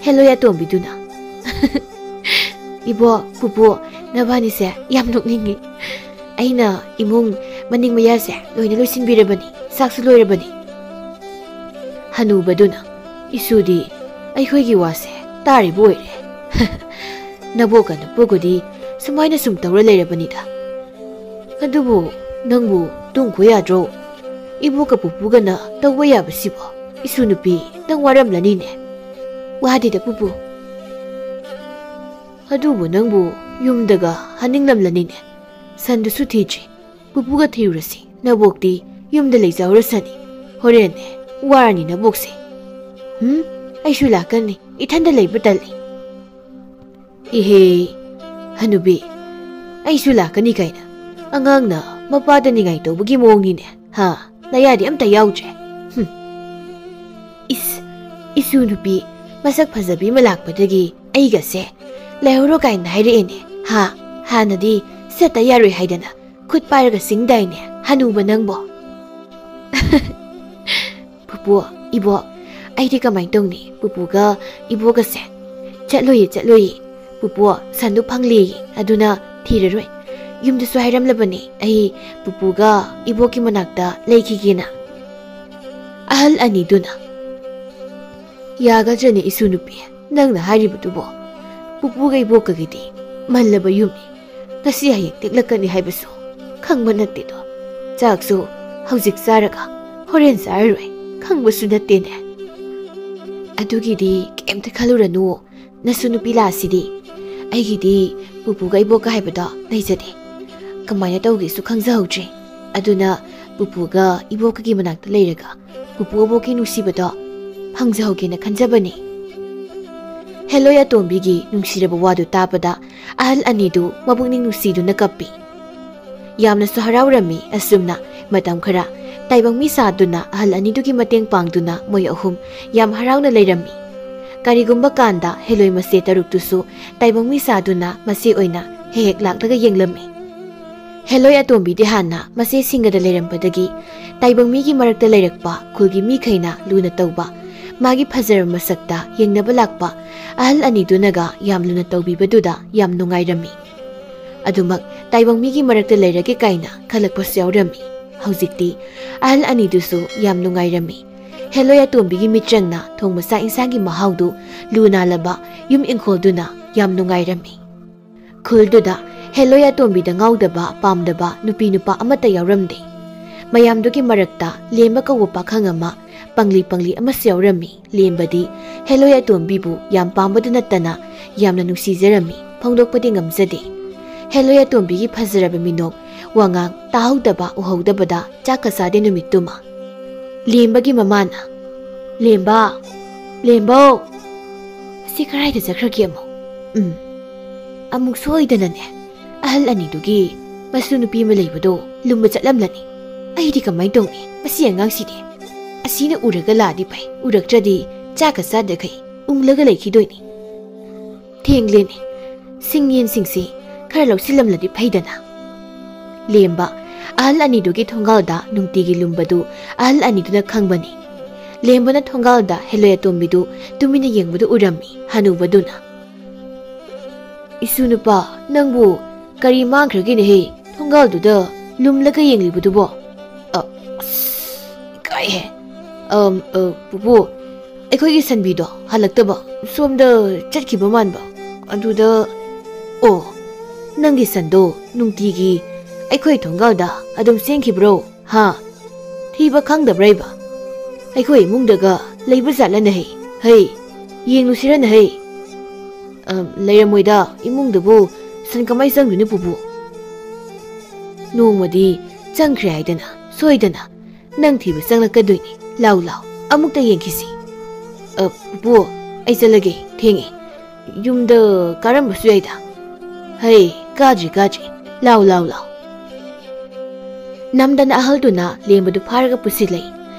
ꯍꯦꯜꯂꯣꯏ ꯑꯇꯣꯝꯕꯤꯗꯨꯅ, "ꯏꯕꯣꯛ, ꯄꯨꯄꯨ, ꯅꯕꯥꯅꯤꯁꯦ ꯌꯥꯝ ꯅꯣꯛꯅꯤꯡꯉꯤ꯫ ꯑꯩꯅ ꯏꯃꯨꯡ ꯃꯅꯤꯡ ꯃꯌꯥꯁꯦ ꯂꯣꯏꯅ ꯂꯣꯏꯁꯤꯟꯕꯤꯔꯕꯅꯤ, ꯆꯥꯛꯁꯨ ꯂꯣꯏꯔꯕꯅꯤ꯫" ꯍꯅꯨꯕꯗꯨꯅ, "ꯏꯁꯨꯗꯤ ꯑꯩꯈꯣꯏꯒꯤ ꯋꯥꯁꯦ ꯇꯥꯔꯤꯕ ꯑꯣꯏꯔꯦ꯫ ꯅꯕꯣꯛꯀ ꯅꯄꯨꯒꯗꯤ ꯁꯨꯃꯥꯏꯅ ꯁꯨꯝ ꯇꯧꯔ ꯂꯩꯔꯕꯅꯤꯗ꯫ ꯑꯗꯨꯕꯨ ꯅꯪꯕꯨ ꯇꯨꯝꯈꯣ ꯌꯥꯗ꯭ꯔꯣ? ꯏꯕꯣꯛꯀ ꯄꯨꯄꯨꯒꯅ ꯇꯧꯕ ꯌꯥꯕꯁꯤꯕꯣ? ꯏꯁꯨ ꯅꯨꯄꯤ, ꯅꯪ ꯋꯥꯔꯝꯂꯅꯤꯅꯦ꯫" "ꯋꯥꯗꯦꯗ ꯄꯨꯄꯨ꯫" "ꯑꯗꯨꯕꯨ ꯅꯪꯕꯨ ꯌꯨꯝꯗꯒ ꯍꯟꯅꯤꯡꯂꯝꯂꯅꯤꯅꯦ꯫ ꯁꯟꯗꯨꯁꯨ ꯊꯤꯗ꯭ꯔꯤ꯫ ꯄꯨꯄꯨꯒ ꯊꯤꯔꯨꯔꯁꯤ꯫ ꯅꯕꯣꯛꯇꯤ ꯌꯨꯝꯗ ꯂꯩꯖꯍꯧꯔꯁꯅꯤ꯫ ꯍꯣꯔꯦꯟꯅꯦ ꯋꯥꯔꯅꯤ ꯅꯕꯣꯛꯁꯦ꯫" "ꯍꯨꯝ? ꯑꯩꯁꯨ ꯂꯥꯛꯀꯅꯤ꯫ ꯏꯊꯟꯗ ꯂꯩꯕ ꯇꯜꯂꯤ꯫" "ꯏꯍꯦ, ꯍꯅꯨꯕꯤ, ꯑꯩꯁꯨ ꯂꯥꯛꯀꯅꯤ ꯀꯥꯏꯅ꯫ ꯑꯉꯥꯡꯅ ꯃꯄꯥꯗ ꯅꯤꯡꯉꯥꯏ ꯇꯧꯕꯒꯤ ꯃꯑꯣꯡꯅꯤꯅꯦ꯫ ꯍꯥ? ꯅꯌꯥꯗꯤ ꯑꯝꯇ ꯌꯥꯎꯗ꯭ꯔꯦ꯫ ꯍꯨꯝ꯫ ꯏꯁ, ꯏꯁꯨ ꯅꯨꯄꯤ ꯃꯁꯛ ꯐꯖꯕꯤ ꯑꯃ ꯂꯥꯛꯄꯗꯒꯤ ꯑꯩꯒꯁꯦ ꯂꯩꯍꯧꯔꯣ ꯀꯥꯏꯅ ꯍꯥꯏꯔꯛꯑꯦꯅꯦ꯫ ꯍꯥ? ꯍꯥꯟꯅꯗꯤ ꯆꯠꯇ ꯌꯥꯔꯣꯏ ꯍꯥꯏꯗꯅ ꯈꯨꯠ ꯄꯥꯏꯔꯒ ꯆꯤꯡꯗꯥꯏꯅꯦ, ꯍꯅꯨꯕ ꯅꯪꯕꯣ?" "ꯄꯨꯄꯨ, ꯏꯕꯣꯛ, ꯑꯩꯗꯤ ꯀꯃꯥꯏꯅ ꯇꯧꯅꯤ? ꯄꯨꯄꯨꯒ ꯏꯕꯣꯛꯀꯁꯦ ꯆꯠꯂꯣꯏꯌꯦ, ꯆꯠꯂꯣꯏꯌꯦ꯫ ꯄꯨꯄꯨ, ꯁꯟꯗꯨ ꯐꯪꯂꯦꯌꯦ, ꯑꯗꯨꯅ ꯊꯤꯔꯔꯣꯏ꯫ ꯌꯨꯝꯗꯁꯨ ꯍꯥꯏꯔꯝꯂꯕꯅꯦ ꯑꯩ ꯄꯨꯄꯨꯒ ꯏꯕꯣꯛꯀꯤ ꯃꯅꯥꯛꯇ ꯂꯩꯈꯤꯒꯦꯅ꯫" ꯑꯍꯜ ꯑꯅꯤꯗꯨꯅ, "ꯌꯥꯒꯗ꯭ꯔꯅꯦ ꯏꯁꯨ ꯅꯨꯄꯤ, ꯅꯪꯅ ꯍꯥꯏꯔꯤꯕꯗꯨꯕꯣ? ꯄꯨꯄꯨꯒ ꯏꯕꯣꯛꯀꯒꯤꯗꯤ ꯃꯜꯂꯕ ꯌꯨꯝꯅꯤ꯫ ꯉꯁꯤ ꯍꯌꯦꯡ ꯇꯦꯛꯂꯛꯀꯅꯤ ꯍꯥꯏꯕꯁꯨ ꯈꯪꯕ ꯅꯠꯇꯦꯗꯣ꯫ ꯆꯥꯛꯁꯨ ꯍꯧꯖꯤꯛ ꯆꯥꯔꯒ ꯍꯣꯔꯦꯟ ꯆꯥꯔꯔꯣꯏ ꯈꯪꯕꯁꯨ ꯅꯠꯇꯦꯅꯦ꯫" "ꯑꯗꯨꯒꯤꯗꯤ ꯀꯩꯝꯇ ꯈꯜꯂꯨꯔꯅꯨ, ꯅꯁꯨ ꯅꯨꯄꯤ ꯂꯥꯛꯑꯁꯤꯗꯤ꯫ ꯑꯩꯒꯤꯗꯤ ꯄꯨꯄꯨꯒ ꯏꯕꯣꯛꯀ ꯍꯥꯏꯕꯗꯣ ꯂꯩꯖꯗꯦ꯫ ꯀꯃꯥꯏꯅ ꯇꯧꯒꯦꯁꯨ ꯈꯪꯖꯍꯧꯗ꯭ꯔꯦ꯫ ꯑꯗꯨꯅ ꯄꯨꯄꯨꯒ ꯏꯕꯣꯛꯀꯒꯤ ꯃꯅꯥꯛꯇ ꯂꯩꯔꯒ ꯄꯨꯄꯨ ꯑꯕꯣꯛꯀꯤ ꯅꯨꯡꯁꯤꯕꯗꯣ ꯐꯪꯖꯍꯧꯒꯦꯅ ꯈꯟꯖꯕꯅꯤ꯫" ꯍꯦꯂꯣꯏ ꯑꯇꯣꯝꯕꯤꯒꯤ ꯅꯨꯡꯁꯤꯔꯕ ꯋꯥꯗꯨ ꯇꯥꯕꯗ ꯑꯍꯜ ꯑꯅꯤꯗꯨ ꯃꯄꯨꯛꯅꯤꯡ ꯅꯨꯡꯁꯤꯗꯨꯅ ꯀꯞꯄꯤ꯫ ꯌꯥꯝꯅꯁꯨ ꯍꯔꯥꯎꯔꯝꯃꯤ꯫ ꯑꯁꯨꯝꯅ ꯃꯇꯝ ꯈꯔ ꯇꯥꯏꯕꯪ ꯃꯤ ꯁꯥꯗꯨꯅ ꯑꯍꯜ ꯑꯅꯤꯗꯨꯒꯤ ꯃꯇꯦꯡ ꯄꯥꯡꯗꯨꯅ ꯃꯣꯏ ꯑꯍꯨꯝ ꯌꯥꯝ ꯍꯔꯥꯎꯅ ꯂꯩꯔꯝꯃꯤ꯫ ꯀꯔꯤꯒꯨꯝꯕ ꯀꯥꯟꯗ ꯍꯦꯂꯣꯏ ꯃꯆꯦ ꯇꯔꯨꯛꯇꯨꯁꯨ ꯇꯥꯏꯕꯪ ꯃꯤ ꯁꯥꯗꯨꯅ ꯃꯆꯦ ꯑꯣꯏꯅ ꯍꯦꯛ ꯍꯦꯛ ꯂꯥꯛꯂꯒ ꯌꯦꯡꯂꯝꯃꯤ꯫ ꯍꯦꯂꯣꯏ ꯑꯇꯣꯝꯕꯤꯗꯤ ꯍꯥꯟꯅ ꯃꯆꯦꯁꯤꯡꯒꯗ ꯂꯩꯔꯝꯕꯗꯒꯤ ꯇꯥꯏꯕꯪ ꯃꯤꯒꯤ ꯃꯔꯛꯇ ꯂꯩꯔꯛꯄ ꯈꯨꯜꯒꯤ ꯃꯤꯈꯩꯅ ꯂꯨꯅ ꯇꯧꯕ, ꯃꯥꯒꯤ ꯐꯖꯔꯕ ꯃꯁꯛꯇ ꯌꯦꯡꯅꯕ ꯂꯥꯛꯄ ꯑꯍꯜ ꯑꯅꯤꯗꯨꯅꯒ ꯌꯥꯝ ꯂꯨꯅ ꯇꯧꯕꯤꯕꯗꯨꯗ ꯌꯥꯝ ꯅꯨꯡꯉꯥꯏꯔꯝꯃꯤ꯫ ꯑꯗꯨꯃꯛ ꯇꯥꯏꯕꯪ ꯃꯤꯒꯤ ꯃꯔꯛꯇ ꯂꯩꯔꯒꯦ ꯀꯥꯏꯅ ꯈꯜꯂꯛꯄꯁꯨ ꯌꯥꯎꯔꯝꯃꯤ꯫ ꯍꯧꯖꯤꯛꯇꯤ ꯑꯍꯜ ꯑꯅꯤꯗꯨꯁꯨ ꯌꯥꯝ ꯅꯨꯡꯉꯥꯏꯔꯝꯃꯤ꯫ ꯍꯦꯂꯣꯏ ꯑꯇꯣꯝꯕꯤꯒꯤ ꯃꯤꯠꯆꯪꯅ ꯊꯣꯡꯕ ꯆꯥꯛ ꯏꯟꯁꯥꯡꯒꯤ ꯃꯍꯥꯎꯗꯨ ꯂꯨ ꯅꯥꯜꯂꯕ ꯌꯨꯝ ꯏꯪꯈꯣꯜꯗꯨꯅ ꯌꯥꯝ ꯅꯨꯡꯉꯥꯏꯔꯝꯃꯤ꯫ ꯈꯨꯜꯗꯨꯗ ꯍꯦꯂꯣꯏ ꯑꯇꯣꯝꯕꯤꯗ ꯉꯥꯎꯗꯕ ꯄꯥꯝꯗꯕ ꯅꯨꯄꯤ ꯅꯨꯄꯥ ꯑꯃꯠꯇ ꯌꯥꯎꯔꯝꯗꯦ꯫ ꯃꯌꯥꯝꯗꯨꯒꯤ ꯃꯔꯛꯇ ꯂꯦꯝꯕ ꯀꯧꯕ ꯄꯥꯈꯪ ꯑꯃ ꯄꯪꯂꯤ ꯄꯪꯂꯤ ꯑꯃꯁꯨ ꯌꯥꯎꯔꯝꯃꯤ꯫ ꯂꯦꯝꯕꯗꯤ ꯍꯦꯂꯣꯏ ꯑꯇꯣꯝꯕꯤꯕꯨ ꯌꯥꯝ ꯄꯥꯝꯕꯗ ꯅꯠꯇꯅ ꯌꯥꯝꯅ ꯅꯨꯡꯁꯤꯖꯔꯝꯃꯤ꯫ ꯐꯣꯡꯗꯣꯛꯄꯗꯤ ꯉꯝꯖꯗꯦ꯫ ꯍꯦꯂꯣꯏ ꯑꯇꯣꯝꯕꯤꯒꯤ ꯐꯖꯔꯕ ꯃꯤꯅꯣꯛ, ꯋꯥꯉꯥꯡ ꯇꯥꯍꯧꯗꯕ ꯎꯍꯧꯗꯕꯗ ꯆꯥꯛꯀ ꯆꯥꯗꯦ ꯅꯨꯃꯤꯠꯇꯨꯃ꯫ ꯂꯦꯝꯕꯒꯤ ꯃꯃꯥꯅ, "ꯂꯦꯝꯕ, ꯂꯦꯝꯕꯧ, ꯁꯤ ꯀꯗꯥꯏꯗ ꯆꯠꯈ꯭ꯔꯒꯦ ꯑꯃꯨꯛ? ꯎꯝ, ꯑꯃꯨꯛ ꯁꯣꯏꯗꯅꯅꯦ ꯑꯍꯜ ꯑꯅꯤꯗꯨꯒꯤ ꯃꯁꯨ ꯅꯨꯄꯤ ꯑꯃ ꯂꯩꯕꯗꯣ ꯂꯨꯝꯕ ꯆꯠꯂꯝꯂꯅꯤ꯫ ꯑꯩꯗꯤ ꯀꯃꯥꯏꯅ ꯇꯧꯅꯤ? ꯃꯁꯤ ꯑꯉꯥꯡꯁꯤꯗꯤ꯫ ꯑꯁꯤꯅ ꯎꯔꯒ ꯂꯥꯛꯑꯗꯤ ꯐꯩ, ꯎꯔꯛꯇ꯭ꯔꯗꯤ ꯆꯥꯛꯀ ꯆꯥꯗꯈꯩ ꯎꯪꯂꯒ ꯂꯩꯈꯤꯗꯣꯏꯅꯤ꯫ ꯊꯦꯡꯂꯦꯅꯦ, ꯁꯤꯡ ꯌꯦꯟꯁꯤꯡꯁꯤ ꯈꯔ ꯂꯧꯁꯤꯜꯂꯝꯂꯗꯤ ꯐꯩꯗꯅ꯫" ꯂꯦꯝꯕ ꯑꯍꯜ ꯑꯅꯤꯗꯨꯒꯤ ꯊꯣꯡꯒꯥꯜꯗ ꯅꯨꯡꯇꯤꯒꯤ ꯂꯨꯝꯕꯗꯨ ꯑꯍꯜ ꯑꯅꯤꯗꯨꯅ ꯈꯪꯕꯅꯤ꯫ ꯂꯦꯝꯕꯅ ꯊꯣꯡꯒꯥꯜꯗ ꯍꯦꯂꯣꯏ ꯑꯇꯣꯝꯕꯤꯗꯨ ꯇꯨꯃꯤꯟꯅ ꯌꯦꯡꯕꯗꯨ ꯎꯔꯝꯃꯤ ꯍꯅꯨꯕꯗꯨꯅ꯫ "ꯏꯁꯨ ꯅꯨꯄꯥ, ꯅꯪꯕꯨ ꯀꯔꯤ ꯃꯥꯡꯈ꯭ꯔꯒꯦꯅꯦꯍꯦ? ꯊꯣꯡꯒꯥꯜꯗꯨꯗ ꯂꯨꯝꯂꯒ ꯌꯦꯡꯂꯤꯕꯗꯨꯕꯣ?" "ꯑ, ꯑꯁ, ꯏꯀꯥꯏꯍꯦ꯫ ꯑꯝ, ꯑ, ꯄꯨꯄꯨ, ꯑꯩꯈꯣꯏꯒꯤ ꯁꯟꯕꯤꯗꯣ ꯍꯜꯂꯛꯇꯕ, ꯁꯣꯝꯗ ꯆꯠꯈꯤꯕ ꯃꯥꯟꯕ꯫ ꯑꯗꯨꯗ, ꯑꯣ, ꯅꯪꯒꯤ ꯁꯟꯗꯣ ꯅꯨꯡꯇꯤꯒꯤ ꯑꯩꯈꯣꯏ ꯊꯣꯡꯒꯥꯜꯗ ꯑꯗꯨꯝ ꯆꯦꯟꯈꯤꯕ꯭ꯔꯣ? ꯍꯥ? ꯊꯤꯕ ꯈꯪꯗꯕ꯭ꯔꯥ ꯏꯕ? ꯑꯩꯈꯣꯏ ꯏꯃꯨꯡꯗꯒ ꯂꯩꯕ ꯖꯥꯠꯂꯅ ꯍꯩ? ꯍꯩ, ꯌꯦꯡꯂꯨꯁꯤꯔꯅ ꯍꯩ?" "ꯑ, ꯂꯩꯔꯝꯃꯣꯏꯗ, ꯏꯃꯨꯡꯗꯕꯨ ꯁꯟ ꯀꯃꯥꯏ ꯆꯪꯗꯣꯏꯅꯣ ꯄꯨꯄꯨ?" "ꯅꯣꯡꯃꯗꯤ ꯆꯪꯈ꯭ꯔꯦ ꯍꯥꯏꯗꯅ, ꯁꯣꯏꯗꯅ ꯅꯪ ꯊꯤꯕ ꯆꯪꯂꯛꯀꯗꯣꯏꯅꯤ꯫ ꯂꯥꯎ, ꯂꯥꯎ, ꯑꯃꯨꯛꯇ ꯌꯦꯡꯈꯤꯁꯤ꯫" "ꯑ, ꯄꯨꯄꯨ, ꯑꯩ ꯆꯠꯂꯒꯦ, ꯊꯦꯡꯉꯦ꯫ ꯌꯨꯝꯗ ꯀꯥꯔꯝꯕꯁꯨ ꯌꯥꯏꯗ꯫" "ꯍꯩ, ꯀꯥꯗ꯭ꯔꯤ, ꯀꯥꯗ꯭ꯔꯤ꯫ ꯂꯥꯎ, ꯂꯥꯎ, ꯂꯥꯎ꯫" ꯅꯝꯗꯅ ꯑꯍꯜꯗꯨꯅ ꯂꯦꯝꯕꯗꯨ ꯐꯥꯔꯒ ꯄꯨꯁꯤꯜꯂꯛꯏ꯫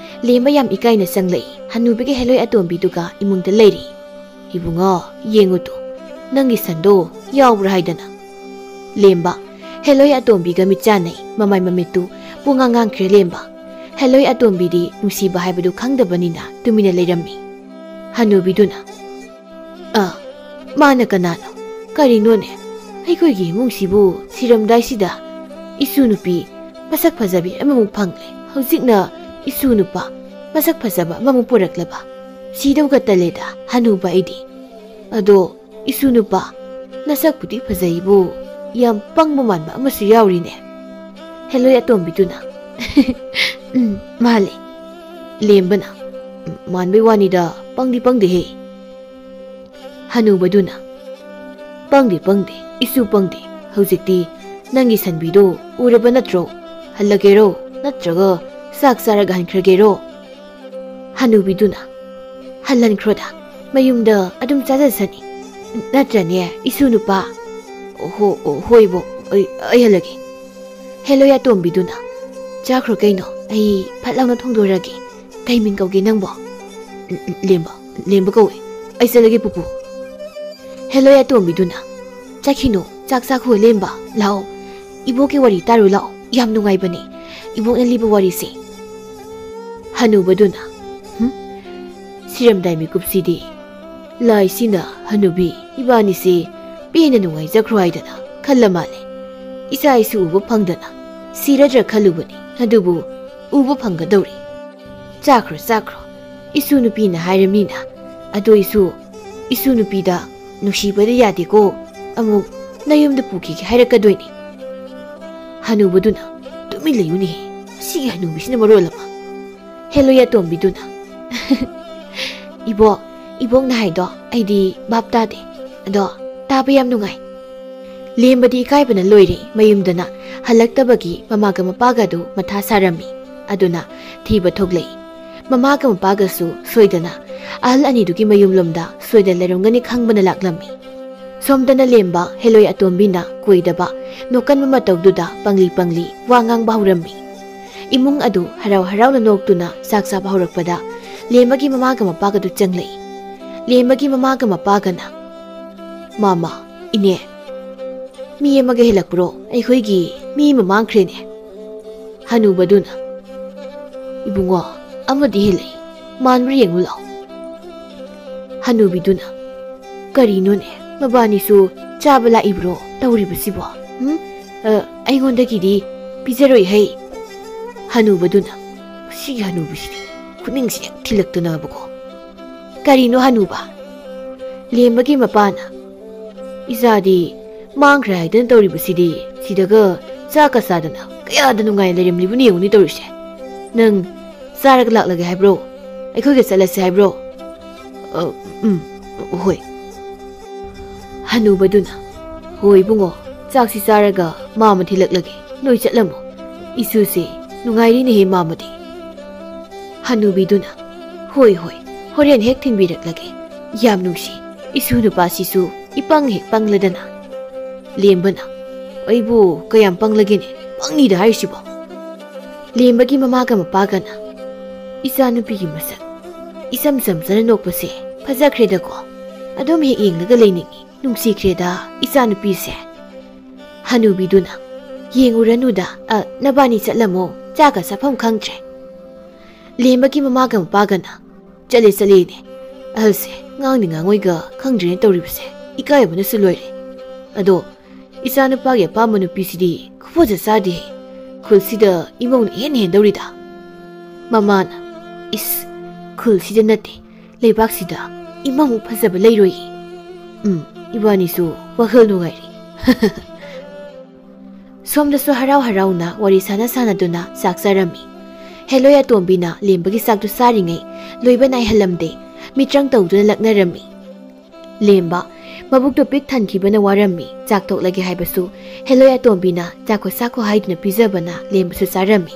ꯂꯦꯝꯕ ꯌꯥꯝ ꯏꯀꯥꯏꯅ ꯆꯪꯂꯛꯏ꯫ ꯍꯅꯨꯕꯤꯒꯤ ꯍꯦꯂꯣꯏ ꯑꯇꯣꯝꯕꯤꯗꯨꯒ ꯏꯃꯨꯡꯗ ꯂꯩꯔꯤ꯫ "ꯏꯕꯨꯡꯉꯣ, ꯌꯦꯡꯉꯨ ꯇꯨ, ꯅꯪꯒꯤ ꯁꯟꯗꯣ ꯌꯥꯎꯕ꯭ꯔꯥ ꯍꯥꯏꯗꯅ꯫" ꯂꯦꯝꯕ ꯍꯦꯂꯣꯏ ꯑꯇꯣꯝꯕꯤꯒ ꯃꯤꯠ ꯆꯥꯟꯅꯩ꯫ ꯃꯃꯥꯏ ꯃꯃꯤꯠꯇꯨ ꯄꯨꯡꯉꯥꯡ ꯉꯥꯡꯈ꯭ꯔꯦ ꯂꯦꯝꯕ꯫ ꯍꯦꯂꯣꯏ ꯑꯇꯣꯝꯕꯤꯗꯤ ꯅꯨꯡꯁꯤꯕ ꯍꯥꯏꯕꯗꯨ ꯈꯪꯗꯕꯅꯤꯅ ꯇꯨꯃꯤꯟꯅ ꯂꯩꯔꯝꯃꯤ꯫ ꯍꯅꯨꯕꯤꯗꯨꯅ, "ꯑ, ꯃꯥꯅ ꯀꯅꯥꯅꯣ? ꯀꯔꯤꯅꯣꯅꯦ? ꯑꯩꯈꯣꯏꯒꯤ ꯏꯃꯨꯡꯁꯤꯕꯨ ꯁꯤꯔꯝꯗꯥꯏꯁꯤꯗ ꯏꯁꯨ ꯅꯨꯄꯤ ꯃꯁꯛ ꯐꯖꯕꯤ ꯑꯃꯃꯨꯛ ꯐꯪꯂꯦ꯫ ꯍꯧꯖꯤꯛꯅ ꯏꯁꯨ ꯅꯨꯄꯥ ꯃꯁꯛ ꯐꯖꯕ ꯑꯃꯃꯨꯛ ꯄꯨꯔꯛꯂꯕ? ꯁꯤꯗꯧꯒ ꯇꯜꯂꯦꯗ, ꯍꯅꯨꯕ ꯑꯩꯗꯤ꯫ ꯑꯗꯣ ꯏꯁꯨ ꯅꯨꯄꯥ, ꯅꯁꯛꯄꯨꯗꯤ ꯐꯖꯩꯕꯨ, ꯌꯥꯝ ꯄꯪꯕ ꯃꯥꯟꯕ ꯑꯃꯁꯨ ꯌꯥꯎꯔꯤꯅꯦ"꯫ ꯍꯦꯂꯣꯏ ꯑꯇꯣꯝꯕꯤꯗꯨꯅ, "ꯎꯝ, ꯃꯥꯜꯂꯦ"꯫ ꯂꯦꯝꯕꯅ, "ꯎꯝ, ꯃꯥꯟꯕꯩ ꯋꯥꯅꯤꯗ, ꯄꯪꯗꯤ ꯄꯪꯗꯦꯍꯦ"꯫ ꯍꯅꯨꯕꯗꯨꯅ, "ꯄꯪꯗꯦ ꯄꯪꯗꯦ, ꯏꯁꯨ ꯄꯪꯗꯦ꯫ ꯍꯧꯖꯤꯛꯇꯤ ꯅꯪꯒꯤ ꯁꯟꯕꯤꯗꯣ ꯎꯔꯕ ꯅꯠꯇ꯭ꯔꯣ? ꯍꯜꯂꯒꯦꯔꯣ, ꯅꯠꯇ꯭ꯔꯒ ꯆꯥꯛ ꯆꯥꯔꯒ ꯍꯟꯈ꯭ꯔꯒꯦꯔꯣ?" ꯍꯅꯨꯕꯤꯗꯨꯅ, "ꯍꯜꯍꯟꯈ꯭ꯔꯣꯗ, ꯃꯌꯨꯝꯗ ꯑꯗꯨꯝ ꯆꯥꯖꯁꯅꯤ꯫ ꯅꯠꯇ꯭ꯔꯅꯦ, ꯏꯁꯨ ꯅꯨꯄꯥ?" "ꯑꯣ, ꯍꯣ, ꯑꯣ, ꯍꯣꯏꯕꯣ, ꯑꯩ, ꯑꯩ ꯍꯜꯂꯒꯦ"꯫ ꯍꯦꯂꯣꯏ ꯑꯇꯣꯝꯕꯤꯗꯨꯅ, "ꯆꯥꯈ꯭ꯔꯣ ꯀꯩꯅꯣ, ꯑꯩ ꯐꯠ ꯂꯥꯎꯅ ꯊꯣꯡꯗꯣꯔꯒꯦ꯫ ꯀꯩ ꯃꯤꯡ ꯀꯧꯒꯦ ꯅꯪꯕꯣ?" "ꯂꯦꯝꯕ, ꯂꯦꯝꯕ ꯀꯧꯋꯦ꯫ ꯑꯩ ꯆꯠꯂꯒꯦ ꯄꯨꯄꯨ"꯫ ꯍꯦꯂꯣꯏ ꯑꯇꯣꯝꯕꯤꯗꯨꯅ, "ꯆꯠꯈꯤꯅꯨ, ꯆꯥꯛ ꯆꯥꯈꯣ ꯂꯦꯝꯕ, ꯂꯥꯛꯑꯣ꯫ ꯏꯕꯣꯛꯀꯤ ꯋꯥꯔꯤ ꯇꯥꯔꯨ ꯂꯥꯛꯑꯣ, ꯌꯥꯝ ꯅꯨꯡꯉꯥꯏꯕꯅꯦ꯫ ꯏꯕꯣꯛꯅ ꯂꯤꯕ ꯋꯥꯔꯤꯁꯦ"꯫ ꯍꯅꯨꯕꯗꯨꯅ, "ꯍꯨꯝ? ꯁꯤꯔꯝꯗꯥꯏ ꯃꯤꯀꯨꯞꯁꯤꯗꯤ꯫ ꯂꯥꯏꯁꯤꯅ ꯍꯅꯨꯕꯤ ꯏꯕꯥꯅꯤꯁꯤ ꯄꯦꯟꯅ ꯅꯨꯡꯉꯥꯏꯖꯈ꯭ꯔꯣ ꯍꯥꯏꯗꯅ ꯈꯜꯂ ꯃꯥꯜꯂꯦ꯫ ꯏꯆꯥ ꯏꯁꯨ ꯎꯕ ꯐꯪꯗꯅ ꯁꯤꯔꯗ꯭ꯔꯥ ꯈꯜꯂꯨꯕꯅꯤ, ꯑꯗꯨꯕꯨ ꯎꯕ ꯐꯪꯒꯗꯧꯔꯤ꯫ ꯆꯥꯈ꯭ꯔꯣ, ꯆꯥꯈ꯭ꯔꯣ꯫ ꯏꯁꯨ ꯅꯨꯄꯤꯅ ꯍꯥꯏꯔꯃꯤꯅ꯫ ꯑꯗꯣ ꯏꯁꯨ, ꯏꯁꯨ ꯅꯨꯄꯤꯗ ꯅꯨꯡꯁꯤꯕꯗꯤ ꯌꯥꯗꯦꯀꯣ꯫ ꯑꯃꯨꯛ ꯅꯌꯨꯝꯗ ꯄꯨꯈꯤꯒꯦ ꯍꯥꯏꯔꯛꯀꯗꯣꯏꯅꯤ"꯫ ꯍꯅꯨꯕꯗꯨꯅ, "ꯇꯨꯃꯤꯟ ꯂꯩꯌꯨꯅꯦꯍꯦ, ꯁꯤꯒꯤ ꯍꯅꯨꯕꯤꯁꯤꯅ ꯃꯔꯣꯜ ꯑꯃ"꯫ ꯍꯦꯂꯣꯏ ꯑꯇꯣꯝꯕꯤꯗꯨꯅ, "ꯏꯕꯣꯛ, ꯏꯕꯣꯛꯅ ꯍꯥꯏꯗꯣ ꯑꯩꯗꯤ ꯚꯥꯞ ꯇꯥꯗꯦ꯫ ꯑꯗꯣ ꯇꯥꯕ ꯌꯥꯝ ꯅꯨꯡꯉꯥꯏ"꯫ ꯂꯦꯝꯕꯗꯤ ꯏꯀꯥꯏꯕꯅ ꯂꯣꯏꯔꯦ꯫ ꯃꯌꯨꯝꯗꯅ ꯍꯜꯂꯛꯇꯕꯒꯤ ꯃꯃꯥꯒ ꯃꯄꯥꯒꯗꯨ ꯃꯊꯥ ꯁꯥꯔꯝꯃꯤ꯫ ꯑꯗꯨꯅ ꯊꯤꯕ ꯊꯣꯛꯂꯛꯏ꯫ ꯃꯃꯥꯒ ꯃꯄꯥꯒꯁꯨ ꯁꯣꯏꯗꯅ ꯑꯍꯜ ꯑꯅꯤꯗꯨꯒꯤ ꯃꯌꯨꯝꯂꯣꯝꯗ ꯁꯣꯏꯗꯅ ꯂꯩꯔꯝꯒꯅꯤ ꯈꯪꯕꯅ ꯂꯥꯛꯂꯝꯃꯤ꯫ ꯁꯣꯝꯗꯅ ꯂꯦꯝꯕ ꯍꯦꯂꯣꯏ ꯑꯇꯣꯝꯕꯤꯅ ꯀꯣꯏꯗꯕ ꯅꯣꯛꯀꯟꯕ ꯃꯇꯧꯗꯨꯗ ꯄꯪꯂꯤ ꯄꯪꯂꯤ ꯋꯥ ꯉꯥꯡꯕ ꯍꯧꯔꯝꯃꯤ꯫ ꯏꯃꯨꯡ ꯑꯗꯨ ꯍꯔꯥꯎ ꯍꯔꯥꯎꯅ ꯅꯣꯛꯇꯨꯅ ꯆꯥꯛ ꯆꯥꯕ ꯍꯧꯔꯛꯄꯗ ꯂꯦꯝꯕꯒꯤ ꯃꯃꯥꯒ ꯃꯄꯥꯒꯗꯨ ꯆꯪꯂꯛꯏ꯫ ꯂꯦꯝꯕꯒꯤ ꯃꯃꯥꯒ ꯃꯄꯥꯒꯅ, "ꯃꯃꯥ, ꯏꯅꯦ, ꯃꯤ ꯑꯃꯒ ꯍꯦꯜꯂꯛꯄ꯭ꯔꯣ? ꯑꯩꯈꯣꯏꯒꯤ ꯃꯤ ꯑꯃ ꯃꯥꯡꯈ꯭ꯔꯦꯅꯦ"꯫ ꯍꯅꯨꯕꯗꯨꯅ, "ꯏꯕꯨꯡꯉꯣ, ꯑꯃꯗꯤ ꯍꯦꯜꯂꯛꯏ, ꯃꯥꯟꯕ꯭ꯔꯥ ꯌꯦꯡꯉꯨ ꯂꯥꯎ"꯫ ꯍꯅꯨꯕꯤꯗꯨꯅ, "ꯀꯔꯤꯅꯣꯅꯦ, ꯃꯕꯥꯅꯤꯁꯨ ꯆꯥꯕ ꯂꯥꯛꯏꯕ꯭ꯔꯣ ꯇꯧꯔꯤꯕꯁꯤꯕꯣ? ꯎꯝ? ꯑ, ꯑꯩꯉꯣꯟꯗꯒꯤꯗꯤ ꯄꯤꯖꯔꯣꯏ ꯍꯩ꯫" ꯍꯅꯨꯕꯗꯨꯅ, "ꯁꯤꯒꯤ ꯍꯅꯨꯕꯤꯁꯤꯗꯤ ꯈꯨꯅꯤꯡꯁꯤ ꯍꯦꯛ ꯊꯤꯜꯂꯛꯇꯅꯕꯀꯣ꯫ ꯀꯔꯤꯅꯣ ꯍꯅꯨꯕ?" ꯂꯦꯝꯕꯒꯤ ꯃꯄꯥꯅ, "ꯏꯆꯥꯗꯤ ꯃꯥꯡꯈ꯭ꯔꯦ ꯍꯥꯏꯗꯅ ꯇꯧꯔꯤꯕꯁꯤꯗꯤ, ꯁꯤꯗꯒ ꯆꯥꯛꯀ ꯆꯥꯗꯅ ꯀꯌꯥꯗ ꯅꯨꯡꯉꯥꯏꯅ ꯂꯩꯔꯝꯂꯤꯕꯅꯣ ꯌꯦꯡꯉꯨꯅꯦ ꯇꯧꯔꯤꯁꯦ꯫ ꯅꯪ ꯆꯥꯔꯒ ꯂꯥꯛꯂꯒꯦ ꯍꯥꯏꯕ꯭ꯔꯣ? ꯑꯩꯈꯣꯏꯒ ꯆꯠꯂꯁꯦ ꯍꯥꯏꯕ꯭ꯔꯣ?" "ꯑ, ꯎꯝ, ꯍꯣꯏ꯫" ꯍꯅꯨꯕꯗꯨꯅ, "ꯍꯣꯏ ꯏꯕꯨꯡꯉꯣ, ꯆꯥꯛꯁꯤ ꯆꯥꯔꯒ ꯃꯥꯃ ꯊꯤꯜꯂꯛꯂꯒꯦ, ꯅꯣꯏ ꯆꯠꯂꯝꯃꯣ꯫ ꯏꯁꯨꯁꯦ ꯅꯨꯡꯉꯥꯏꯔꯤꯅꯦꯍꯦ ꯃꯥꯃꯗꯤ꯫" ꯍꯅꯨꯕꯤꯗꯨꯅ, "ꯍꯣꯏ, ꯍꯣꯏ, ꯍꯣꯔꯦꯟ ꯍꯦꯛ ꯊꯤꯟꯕꯤꯔꯛꯂꯒꯦ꯫ ꯌꯥꯝ ꯅꯨꯡꯁꯤ, ꯏꯁꯨ ꯅꯨꯄꯥꯁꯤꯁꯨ ꯏꯄꯪ ꯍꯦꯛ ꯄꯪꯂꯗꯅ꯫" ꯂꯦꯝꯕꯅ, "ꯑꯩꯕꯨ ꯀꯌꯥꯝ ꯄꯪꯂꯒꯦꯅꯦ, ꯄꯪꯉꯤꯗ ꯍꯥꯏꯔꯤꯁꯤꯕꯣ?" ꯂꯦꯝꯕꯒꯤ ꯃꯃꯥꯒ ꯃꯄꯥꯒꯅ, "ꯏꯆꯥꯅꯨꯄꯤꯒꯤ ꯃꯁꯛ ꯏꯆꯝ ꯆꯝꯖꯅ ꯅꯣꯛꯄꯁꯦ ꯐꯖꯈ꯭ꯔꯦꯗꯀꯣ꯫ ꯑꯗꯨꯝ ꯍꯦꯛ ꯌꯦꯡꯂꯒ ꯂꯩꯅꯤꯡꯉꯤ, ꯅꯨꯡꯁꯤꯈ꯭ꯔꯦꯗ ꯏꯆꯥꯅꯨꯄꯤꯁꯦ꯫" ꯍꯅꯨꯕꯤꯗꯨꯅ, "ꯌꯦꯡꯉꯨꯔꯅꯨꯗ, ꯑ, ꯅꯕꯥꯅꯤ ꯆꯠꯂꯝꯃꯣ, ꯆꯥꯒ ꯆꯥꯐꯝ ꯈꯪꯗ꯭ꯔꯦ꯫" ꯂꯦꯝꯕꯒꯤ ꯃꯃꯥꯒ ꯃꯄꯥꯒꯅ, "ꯆꯠꯂꯦ ꯆꯠꯂꯦꯅꯦ, ꯑꯍꯜꯁꯦ ꯉꯥꯡꯅꯤ ꯉꯥꯡꯉꯣꯏꯒ ꯈꯪꯗ꯭ꯔꯦꯅꯦ ꯇꯧꯔꯤꯕꯁꯦ, ꯏꯀꯥꯏꯕꯅꯁꯨ ꯂꯣꯏꯔꯦ꯫ ꯑꯗꯣ ꯏꯆꯥꯅꯨꯄꯥꯒꯤ ꯑꯄꯥꯝꯕ ꯅꯨꯄꯤꯁꯤꯗꯤ ꯈꯨꯐꯖ ꯆꯥꯗꯦ, ꯈꯨꯜꯁꯤꯗ ꯏꯃꯧꯅ ꯏꯍꯦꯟ ꯍꯦꯟꯗꯧꯔꯤꯗ꯫" ꯃꯃꯥꯅ, "ꯏꯁ, ꯈꯨꯜꯁꯤꯗ ꯅꯠꯇꯦ, ꯂꯩꯕꯥꯛꯁꯤꯗ ꯏꯃꯧꯃꯨꯛ ꯐꯖꯕ ꯂꯩꯔꯣꯏꯌꯦ꯫ ꯎꯝ, ꯏꯕꯥꯅꯤꯁꯨ ꯋꯥꯈꯜ ꯅꯨꯡꯉꯥꯏꯔꯤ꯫" ꯁꯣꯝꯗꯁꯨ ꯍꯔꯥꯎ ꯍꯔꯥꯎꯅ ꯋꯥꯔꯤ ꯁꯥꯟꯅ ꯁꯥꯟꯅꯗꯨꯅ ꯆꯥꯛ ꯆꯥꯔꯝꯃꯤ꯫ ꯍꯦꯂꯣꯏ ꯑꯇꯣꯝꯕꯤꯅ ꯂꯦꯝꯕꯒꯤ ꯆꯥꯛꯇꯨ ꯆꯥꯔꯤꯉꯩ ꯂꯣꯏꯕ ꯅꯥꯏꯍꯜꯂꯝꯗꯦ, ꯃꯤꯇ꯭ꯔꯪ ꯇꯧꯗꯨꯅ ꯂꯛꯅꯔꯝꯃꯤ꯫ ꯂꯦꯝꯕ ꯃꯕꯨꯛꯇꯨ ꯄꯤꯛ ꯊꯟꯈꯤꯕꯅ ꯋꯥꯔꯝꯃꯤ꯫ ꯆꯥꯛ ꯇꯣꯛꯂꯒꯦ ꯍꯥꯏꯕꯁꯨ ꯍꯦꯂꯣꯏ ꯑꯇꯣꯝꯕꯤꯅ ꯆꯥꯈꯣ ꯆꯥꯈꯣ ꯍꯥꯏꯗꯨꯅ ꯄꯤꯖꯕꯅ ꯂꯦꯝꯕꯁꯨ ꯆꯥꯔꯝꯃꯤ꯫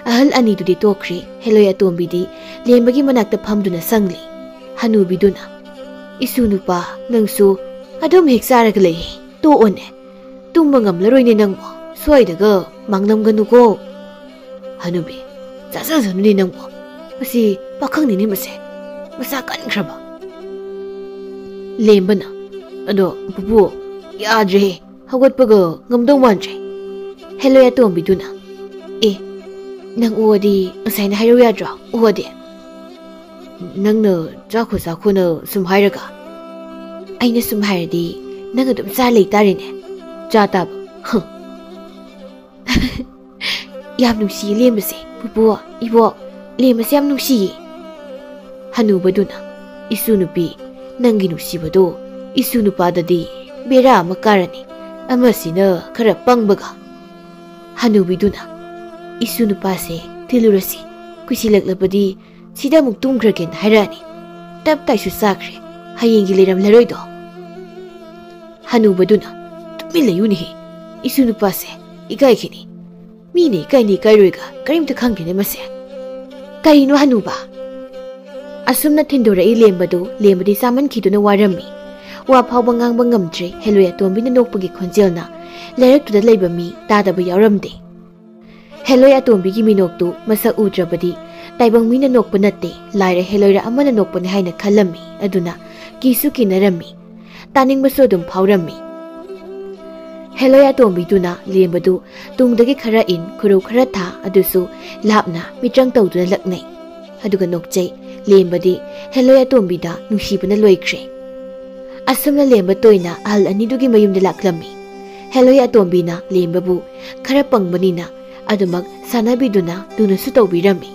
ꯑꯍꯜ ꯑꯅꯤꯗꯨꯗꯤ ꯇꯣꯛꯈ꯭ꯔꯦ꯫ ꯍꯦꯂꯣꯏ ꯑꯇꯣꯝꯕꯤꯗꯤ ꯂꯦꯝꯕꯒꯤ ꯃꯅꯥꯛꯇ ꯐꯝꯗꯨꯅ ꯁꯪꯂꯤ꯫ ꯍꯅꯨꯕꯤꯗꯨꯅ, "ꯏꯁꯨ ꯅꯨꯄꯥ, ꯅꯪꯁꯨ ꯑꯗꯨꯝ ꯍꯦꯛ ꯆꯥꯔꯒ ꯂꯩꯌꯦ꯫ ꯇꯣꯛꯑꯣꯅꯦ꯫ ꯇꯨꯝꯕ ꯉꯝꯂꯔꯣꯏꯅꯦ ꯅꯪꯕꯨ꯫ ꯁ꯭ꯋꯥꯏꯗꯒ ꯃꯥꯡꯂꯝꯒꯅꯨꯀꯣ꯫" "ꯍꯅꯨꯕꯤ, ꯆꯥꯖꯁꯅꯨꯅꯦ ꯅꯪꯕꯨ꯫ ꯃꯁꯤ ꯄꯥꯈꯪꯅꯤꯅꯦ ꯃꯁꯦ꯫ ꯃꯁꯥ ꯀꯟꯈ꯭ꯔꯕ꯫" ꯂꯦꯝꯕꯅ, "ꯑꯗꯣ ꯄꯨꯄꯨ, ꯌꯥꯗ꯭ꯔꯦꯍꯦ꯫ ꯍꯧꯒꯠꯄꯒ ꯉꯝꯗꯧ ꯃꯥꯟꯗ꯭ꯔꯦ꯫" ꯍꯦꯂꯣꯏ ꯑꯇꯣꯝꯕꯤꯗꯨꯅ, "ꯑꯦ, ꯅꯪ ꯑꯣꯛꯑꯗꯤ ꯉꯁꯥꯏꯅ ꯍꯥꯏꯔꯧ ꯌꯥꯗ꯭ꯔꯣ? ꯑꯣꯛꯑꯗꯤ꯫" ꯅꯪꯅ ꯆꯥꯈꯣ ꯆꯥꯈꯣꯅ ꯁꯨꯝ ꯍꯥꯏꯔꯒ? ꯑꯩꯅ ꯁꯨꯝ ꯍꯥꯏꯔꯗꯤ ꯅꯪ ꯑꯗꯨꯝ ꯆꯥ ꯂꯩ ꯇꯥꯔꯦꯅꯦ꯫ ꯆꯥ ꯇꯥꯕ꯫ ꯍ꯫ ꯌꯥꯝ ꯅꯨꯡꯁꯤꯌꯦ ꯂꯦꯝꯕꯁꯦ, ꯄꯨꯄꯨ, ꯏꯕꯣꯛ, ꯂꯦꯝꯕꯁꯦ ꯌꯥꯝ ꯅꯨꯡꯁꯤꯌꯦ꯫ ꯍꯅꯨꯕꯗꯨꯅ, "ꯏꯁꯨ ꯅꯨꯄꯤ, ꯅꯪꯒꯤ ꯅꯨꯡꯁꯤꯕꯗꯣ ꯏꯁꯨ ꯅꯨꯄꯥꯗꯗꯤ ꯕꯦꯔꯥ ꯑꯃ ꯀꯥꯔꯅꯤ, ꯑꯃꯁꯤꯅ ꯈꯔ ꯄꯪꯕꯒ꯫" ꯍꯅꯨꯕꯤꯗꯨꯅ, "ꯏꯁꯨ ꯅꯨꯄꯥꯁꯦ ꯊꯤꯜꯂꯨꯔꯁꯤ, ꯀꯨꯏꯁꯤꯜꯂꯛꯂꯕꯗꯤ ꯁꯤꯗ ꯑꯃꯨꯛ ꯇꯨꯝꯈ꯭ꯔꯒꯦꯅ ꯍꯥꯏꯔꯛꯑꯅꯤ꯫ ꯇꯞ ꯇꯥꯏꯁꯨ ꯆꯥꯈ꯭ꯔꯦ, ꯍꯌꯦꯡꯒꯤ ꯂꯩꯔꯝꯂꯔꯣꯏꯗꯣ꯫" ꯍꯅꯨꯕꯗꯨꯅ, "ꯇꯨꯃꯤꯟ ꯂꯩꯌꯨꯅꯦꯍꯦ, ꯏꯁꯨ ꯅꯨꯄꯥꯁꯦ ꯏꯀꯥꯏꯈꯤꯅꯤ꯫ ꯃꯤꯅ ꯏꯀꯥꯏꯅꯤ ꯏꯀꯥꯏꯔꯣꯏꯒ ꯀꯔꯤꯝꯇ ꯈꯪꯗꯦꯅꯦ ꯃꯁꯦ꯫ ꯀꯔꯤꯅꯣ ꯍꯅꯨꯕ?" ꯑꯁꯨꯝꯅ ꯊꯤꯟꯗꯣꯔꯛꯏ ꯂꯦꯝꯕꯗꯨ ꯂꯦꯝꯕꯗꯤ ꯆꯥꯃꯟꯈꯤꯗꯨꯅ ꯋꯥꯔꯝꯃꯤ꯫ ꯋꯥ ꯐꯥꯎꯕ ꯉꯥꯡꯕ ꯉꯝꯗ꯭ꯔꯦ꯫ ꯍꯦꯂꯣꯏ ꯑꯇꯣꯝꯕꯤꯅ ꯅꯣꯛꯄꯒꯤ ꯈꯣꯟꯖꯦꯜꯅ ꯂꯩꯔꯛꯇꯨꯗ ꯂꯩꯕ ꯃꯤ ꯇꯥꯗꯕ ꯌꯥꯎꯔꯝꯗꯦ꯫ ꯍꯦꯂꯣꯏ ꯑꯇꯣꯝꯕꯤꯒꯤ ꯃꯤꯅꯣꯛꯇꯨ ꯃꯁꯛ ꯎꯗ꯭ꯔꯕꯗꯤ ꯇꯥꯏꯕꯪ ꯃꯤꯅ ꯅꯣꯛꯄ ꯅꯠꯇꯦ, ꯂꯥꯏꯔ ꯍꯦꯂꯣꯏꯔ ꯑꯃꯅ ꯅꯣꯛꯄꯅꯤ ꯍꯥꯏꯅ ꯈꯜꯂꯝꯃꯤ꯫ ꯑꯗꯨꯅ ꯀꯤꯁꯨ ꯀꯤꯅꯔꯝꯃꯤ, ꯇꯥꯅꯤꯡꯕꯁꯨ ꯑꯗꯨꯝ ꯐꯥꯎꯔꯝꯃꯤ꯫ ꯍꯦꯂꯣꯏ ꯑꯇꯣꯝꯕꯤꯗꯨꯅ ꯂꯦꯝꯕꯗꯨ ꯇꯨꯡꯗꯒꯤ ꯈꯔ ꯏꯟ, ꯈꯨꯔꯧ ꯈꯔ ꯊꯥ, ꯑꯗꯨꯁꯨ ꯂꯥꯞꯅ ꯃꯤꯇ꯭ꯔꯪ ꯇꯧꯗꯨꯅ ꯂꯛꯅꯩ꯫ ꯑꯗꯨꯒ ꯅꯣꯛꯆꯩ꯫ ꯂꯦꯝꯕꯗꯤ ꯍꯦꯂꯣꯏ ꯑꯇꯣꯝꯕꯤꯗ ꯅꯨꯡꯁꯤꯕꯅ ꯂꯣꯏꯈ꯭ꯔꯦ꯫ ꯑꯁꯨꯝꯅ ꯂꯦꯝꯕ ꯇꯣꯏꯅ ꯑꯍꯜ ꯑꯅꯤꯗꯨꯒꯤ ꯃꯌꯨꯝꯗ ꯂꯥꯛꯂꯝꯃꯤ꯫ ꯍꯦꯂꯣꯏ ꯑꯇꯣꯝꯕꯤꯅ ꯂꯦꯝꯕꯕꯨ ꯈꯔ ꯄꯪꯕꯅꯤꯅ ꯑꯗꯨꯃꯛ ꯁꯥꯟꯅꯕꯤꯗꯨꯅ ꯂꯨꯅꯁꯨ ꯇꯧꯕꯤꯔꯝꯃꯤ꯫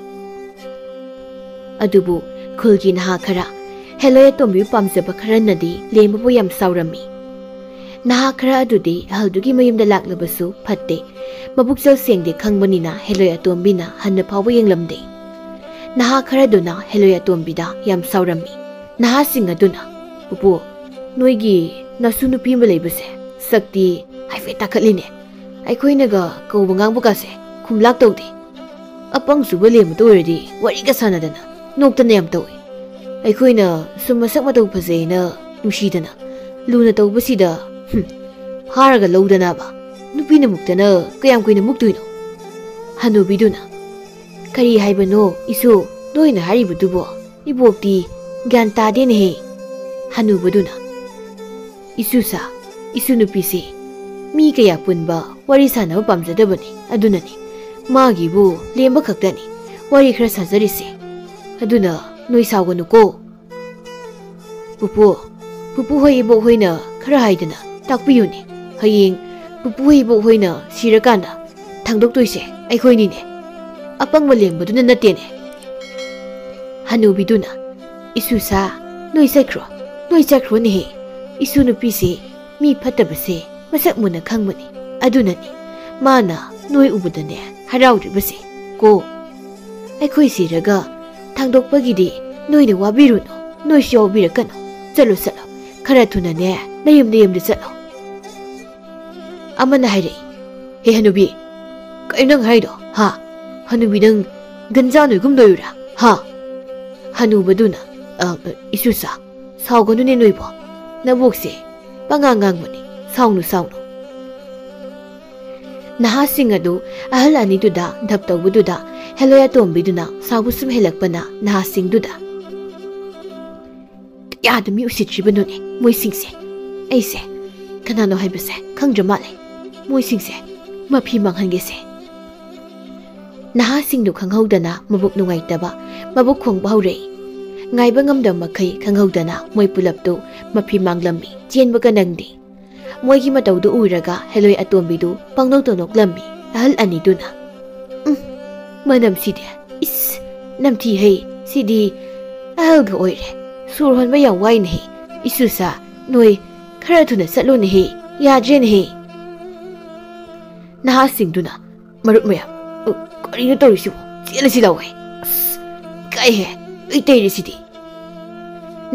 ꯑꯗꯨꯕꯨ ꯈꯨꯜꯒꯤ ꯅꯍꯥ ꯈꯔ, ꯍꯦꯂꯣꯏ ꯑꯇꯣꯝꯕꯤꯕꯨ ꯄꯥꯝꯖꯕ ꯈꯔꯅꯗꯤ ꯂꯦꯝꯕꯕꯨ ꯌꯥꯝ ꯁꯥꯎꯔꯝꯃꯤ꯫ ꯅꯍꯥ ꯈꯔ ꯑꯗꯨꯗꯤ ꯑꯍꯜꯗꯨꯒꯤ ꯃꯌꯨꯝꯗ ꯂꯥꯛꯂꯕꯁꯨ ꯐꯠꯇꯦ, ꯃꯕꯨꯛꯆꯦꯜ ꯁꯦꯡꯗꯦ ꯈꯪꯕꯅꯤꯅ ꯍꯦꯂꯣꯏ ꯑꯇꯣꯝꯕꯤꯅ ꯍꯟꯅ ꯐꯥꯎꯕ ꯌꯦꯡꯂꯝꯗꯦ꯫ ꯅꯍꯥ ꯈꯔꯗꯨꯅ ꯍꯦꯂꯣꯏ ꯑꯇꯣꯝꯕꯤꯗ ꯌꯥꯝ ꯁꯥꯎꯔꯝꯃꯤ꯫ ꯅꯍꯥꯁꯤꯡ ꯑꯗꯨꯅ, "ꯄꯨꯄꯨ, ꯅꯣꯏꯒꯤ ꯅꯁꯨ ꯅꯨꯄꯤ ꯑꯃ ꯂꯩꯕꯁꯦ ꯁꯛꯇꯤ ꯍꯥꯏꯐꯦꯠ ꯇꯥꯈꯠꯂꯤꯅꯦ꯫ ꯑꯩꯈꯣꯏꯅꯒ ꯀꯧꯕ ꯉꯥꯡꯕꯒꯁꯦ ꯈꯨꯝꯂꯥꯛ ꯇꯧꯗꯦ꯫ ꯑꯄꯪ ꯆꯨꯕ ꯂꯦꯝꯕꯗ ꯑꯣꯏꯔꯗꯤ ꯋꯥꯔꯤꯒ ꯁꯥꯟꯅꯗꯅ ꯅꯣꯛꯇꯅ ꯌꯥꯝ ꯇꯧꯏ꯫ ꯑꯩꯈꯣꯏꯅ ꯁꯨꯝ ꯃꯁꯛ ꯃꯇꯧ ꯐꯖꯩꯅ ꯅꯨꯡꯁꯤꯗꯅ ꯂꯨꯅ ꯇꯧꯕꯁꯤꯗ, ꯍꯨꯝ, ꯐꯥꯔꯒ ꯂꯧꯗꯅꯕ ꯅꯨꯄꯤꯅ ꯃꯨꯛꯇꯅ ꯀꯌꯥꯝ ꯀꯨꯏꯅ ꯃꯨꯛꯇꯣꯏꯅꯣ?" ꯍꯅꯨꯕꯤꯗꯨꯅ, "ꯀꯔꯤ ꯍꯥꯏꯕꯅꯣ ꯏꯁꯨ, ꯅꯣꯏꯅ ꯍꯥꯏꯔꯤꯕꯗꯨꯕꯣ? ꯏꯕꯣꯛꯇꯤ ꯒ꯭ꯌꯥꯟ ꯇꯥꯗꯦꯅꯦꯍꯦ꯫" ꯍꯅꯨꯕꯗꯨꯅ, "ꯏꯁꯨꯁꯥ, ꯏꯁꯨ ꯅꯨꯄꯤꯁꯦ ꯃꯤ ꯀꯌꯥ ꯄꯨꯟꯕ, ꯋꯥꯔꯤ ꯁꯥꯟꯅꯕ ꯄꯥꯝꯖꯗꯕꯅꯤ꯫ ꯑꯗꯨꯅꯅꯤ ꯃꯥꯒꯤꯕꯨ ꯂꯦꯝꯕ ꯈꯛꯇꯅꯤ ꯋꯥꯔꯤ ꯈꯔ ꯁꯥꯖꯔꯤꯁꯦ꯫ ꯑꯗꯨꯅ ꯅꯣꯏ ꯁꯥꯎꯒꯅꯨꯀꯣ꯫ ꯄꯨꯄꯨ, ꯄꯨꯄꯨ ꯍꯣꯏ ꯏꯕꯣꯛ ꯍꯣꯏꯅ ꯈꯔ ꯍꯥꯏꯗꯅ ꯇꯥꯛꯄꯤꯌꯨꯅꯦ꯫ ꯍꯌꯦꯡ ꯄꯨꯄꯨ ꯍꯣꯏ ꯏꯕꯣꯛ ꯍꯣꯏꯅ ꯁꯤꯔꯀꯥꯟꯗ ꯊꯥꯡꯗꯣꯛꯇꯣꯏꯁꯦ ꯑꯩꯈꯣꯏꯅꯤꯅꯦ꯫ ꯑꯄꯪꯕ ꯂꯦꯡꯕꯗꯨꯅ ꯅꯠꯇꯦꯅꯦ꯫ ꯍꯅꯨꯕꯤꯗꯨꯅ, "ꯏꯁꯨꯁꯥ, ꯅꯣꯏ ꯆꯠꯈ꯭ꯔꯣ, ꯅꯣꯏ ꯆꯠꯈ꯭ꯔꯣꯅꯦꯍꯦ꯫ ꯏꯁꯨ ꯅꯨꯄꯤꯁꯦ ꯃꯤ ꯐꯠꯇꯕꯁꯦ ꯃꯁꯛ ꯃꯨꯟꯅ ꯈꯪꯕꯅꯤ꯫ ꯑꯗꯨꯅꯅꯤ ꯃꯥꯅ ꯅꯣꯏ ꯎꯕꯗꯅꯦ ꯍꯔꯥꯎꯔꯤꯕꯁꯦ꯫ ꯀꯣ, ꯑꯩꯈꯣꯏ ꯁꯤꯔꯒ ꯊꯥꯡꯗꯣꯛꯄꯒꯤꯗꯤ ꯅꯣꯏꯅ ꯋꯥꯕꯤꯔꯨꯅꯨ, ꯅꯣꯏꯁꯨ ꯌꯥꯎꯕꯤꯔꯛꯀꯅꯨ꯫ ꯆꯠꯂꯣ, ꯆꯠꯂꯣ, ꯈꯔ ꯊꯨꯅꯅꯦ ꯅꯌꯨꯝꯗ, ꯌꯨꯝꯗ ꯆꯠꯂꯣ꯫" ꯑꯃꯅ ꯍꯥꯏꯔꯛꯏ, "ꯍꯦ ꯍꯅꯨꯕꯤ, ꯀꯩꯅꯣ ꯅꯪ ꯍꯥꯏꯗꯣ, ꯍꯥ? ꯍꯅꯨꯕꯤ ꯅꯪ ꯒꯟꯖꯥ ꯅꯣꯏꯒꯨꯝꯗꯣꯏꯔꯥ, ꯍꯥ?" ꯍꯅꯨꯕꯗꯨꯅ, "ꯑ, ꯏꯁꯨꯁꯥ, ꯁꯥꯎꯒꯅꯨꯅꯦ ꯅꯣꯏꯕꯣ꯫ ꯅꯕꯣꯛꯁꯦ ꯄꯉꯥꯡ ꯉꯥꯡꯕꯅꯤ꯫ ꯁꯥꯎꯅꯨ, ꯁꯥꯎꯅꯨ꯫" ꯅꯍꯥꯁꯤꯡ ꯑꯗꯨ ꯑꯍꯜ ꯑꯅꯤꯗꯨꯗ ꯙꯞ ꯇꯧꯕꯗꯨꯗ ꯍꯦꯂꯣꯏ ꯑꯇꯣꯝꯕꯤꯗꯨꯅ ꯁꯥꯎꯕ ꯁꯨꯝ ꯍꯦꯜꯂꯛꯄꯅ ꯅꯍꯥꯁꯤꯡꯗꯨꯗ, "ꯀꯌꯥꯗ ꯃꯤ ꯎꯁꯤꯠꯇ꯭ꯔꯤꯕꯅꯣꯅꯦ ꯃꯣꯏꯁꯤꯡꯁꯦ꯫ ꯑꯩꯁꯦ ꯀꯅꯥꯅꯣ ꯍꯥꯏꯕꯁꯦ ꯈꯪꯗ꯭ꯔ ꯃꯥꯜꯂꯦ꯫ ꯃꯣꯏꯁꯤꯡꯁꯦ ꯃꯐꯤ ꯃꯥꯡꯍꯟꯒꯦꯁꯦ꯫" ꯅꯍꯥꯁꯤꯡꯗꯨ ꯈꯪꯍꯧꯗꯅ ꯃꯕꯨꯛ ꯅꯨꯡꯉꯥꯏꯇꯕ, ꯃꯕꯨꯛ ꯈꯣꯡꯕ ꯍꯧꯔꯛꯏ꯫ ꯉꯥꯏꯕ ꯉꯝꯗꯕ ꯃꯈꯩ ꯈꯪꯍꯧꯗꯅ ꯃꯣꯏ ꯄꯨꯂꯞꯇꯨ ꯃꯐꯤ ꯃꯥꯡꯂꯝꯃꯤ, ꯆꯦꯟꯕꯒ ꯅꯪꯗꯦ꯫ ꯃꯣꯏꯒꯤ ꯃꯇꯧꯗꯨ ꯎꯔꯒ ꯍꯦꯂꯣꯏ ꯑꯇꯣꯝꯕꯤꯗꯨ ꯄꯪꯅꯣꯛꯇ ꯅꯣꯛꯂꯝꯃꯤ꯫ ꯑꯍꯜ ꯑꯅꯤꯗꯨꯅ, "ꯎꯝ, ꯃꯅꯝꯁꯤꯗꯤ, ꯏꯁ, ꯅꯝꯊꯤ ꯍꯩ, ꯁꯤꯗꯤ ꯑꯍꯜꯒ ꯑꯣꯏꯔꯦ꯫ ꯁꯣꯔ ꯍꯣꯟꯕ ꯌꯥꯝ ꯋꯥꯏꯅꯦꯍꯦ꯫ ꯏꯁꯨꯁꯥ, ꯅꯣꯏ ꯈꯔ ꯊꯨꯅ ꯆꯠꯂꯨꯅꯦꯍꯦ, ꯌꯥꯗ꯭ꯔꯦꯅꯦꯍꯦ꯫" ꯅꯍꯥꯁꯤꯡꯗꯨꯅ, "ꯃꯔꯨꯞ ꯃꯌꯥꯝ, ꯑ, ꯀꯔꯤꯅꯣ ꯇꯧꯔꯤꯁꯤꯕꯣ? ꯆꯦꯜꯂꯁꯤ ꯂꯥꯎꯍꯦ꯫ ꯑꯁ, ꯏꯀꯥꯏꯍꯦ, ꯂꯣꯏ ꯇꯩꯔꯦ ꯁꯤꯗꯤ꯫"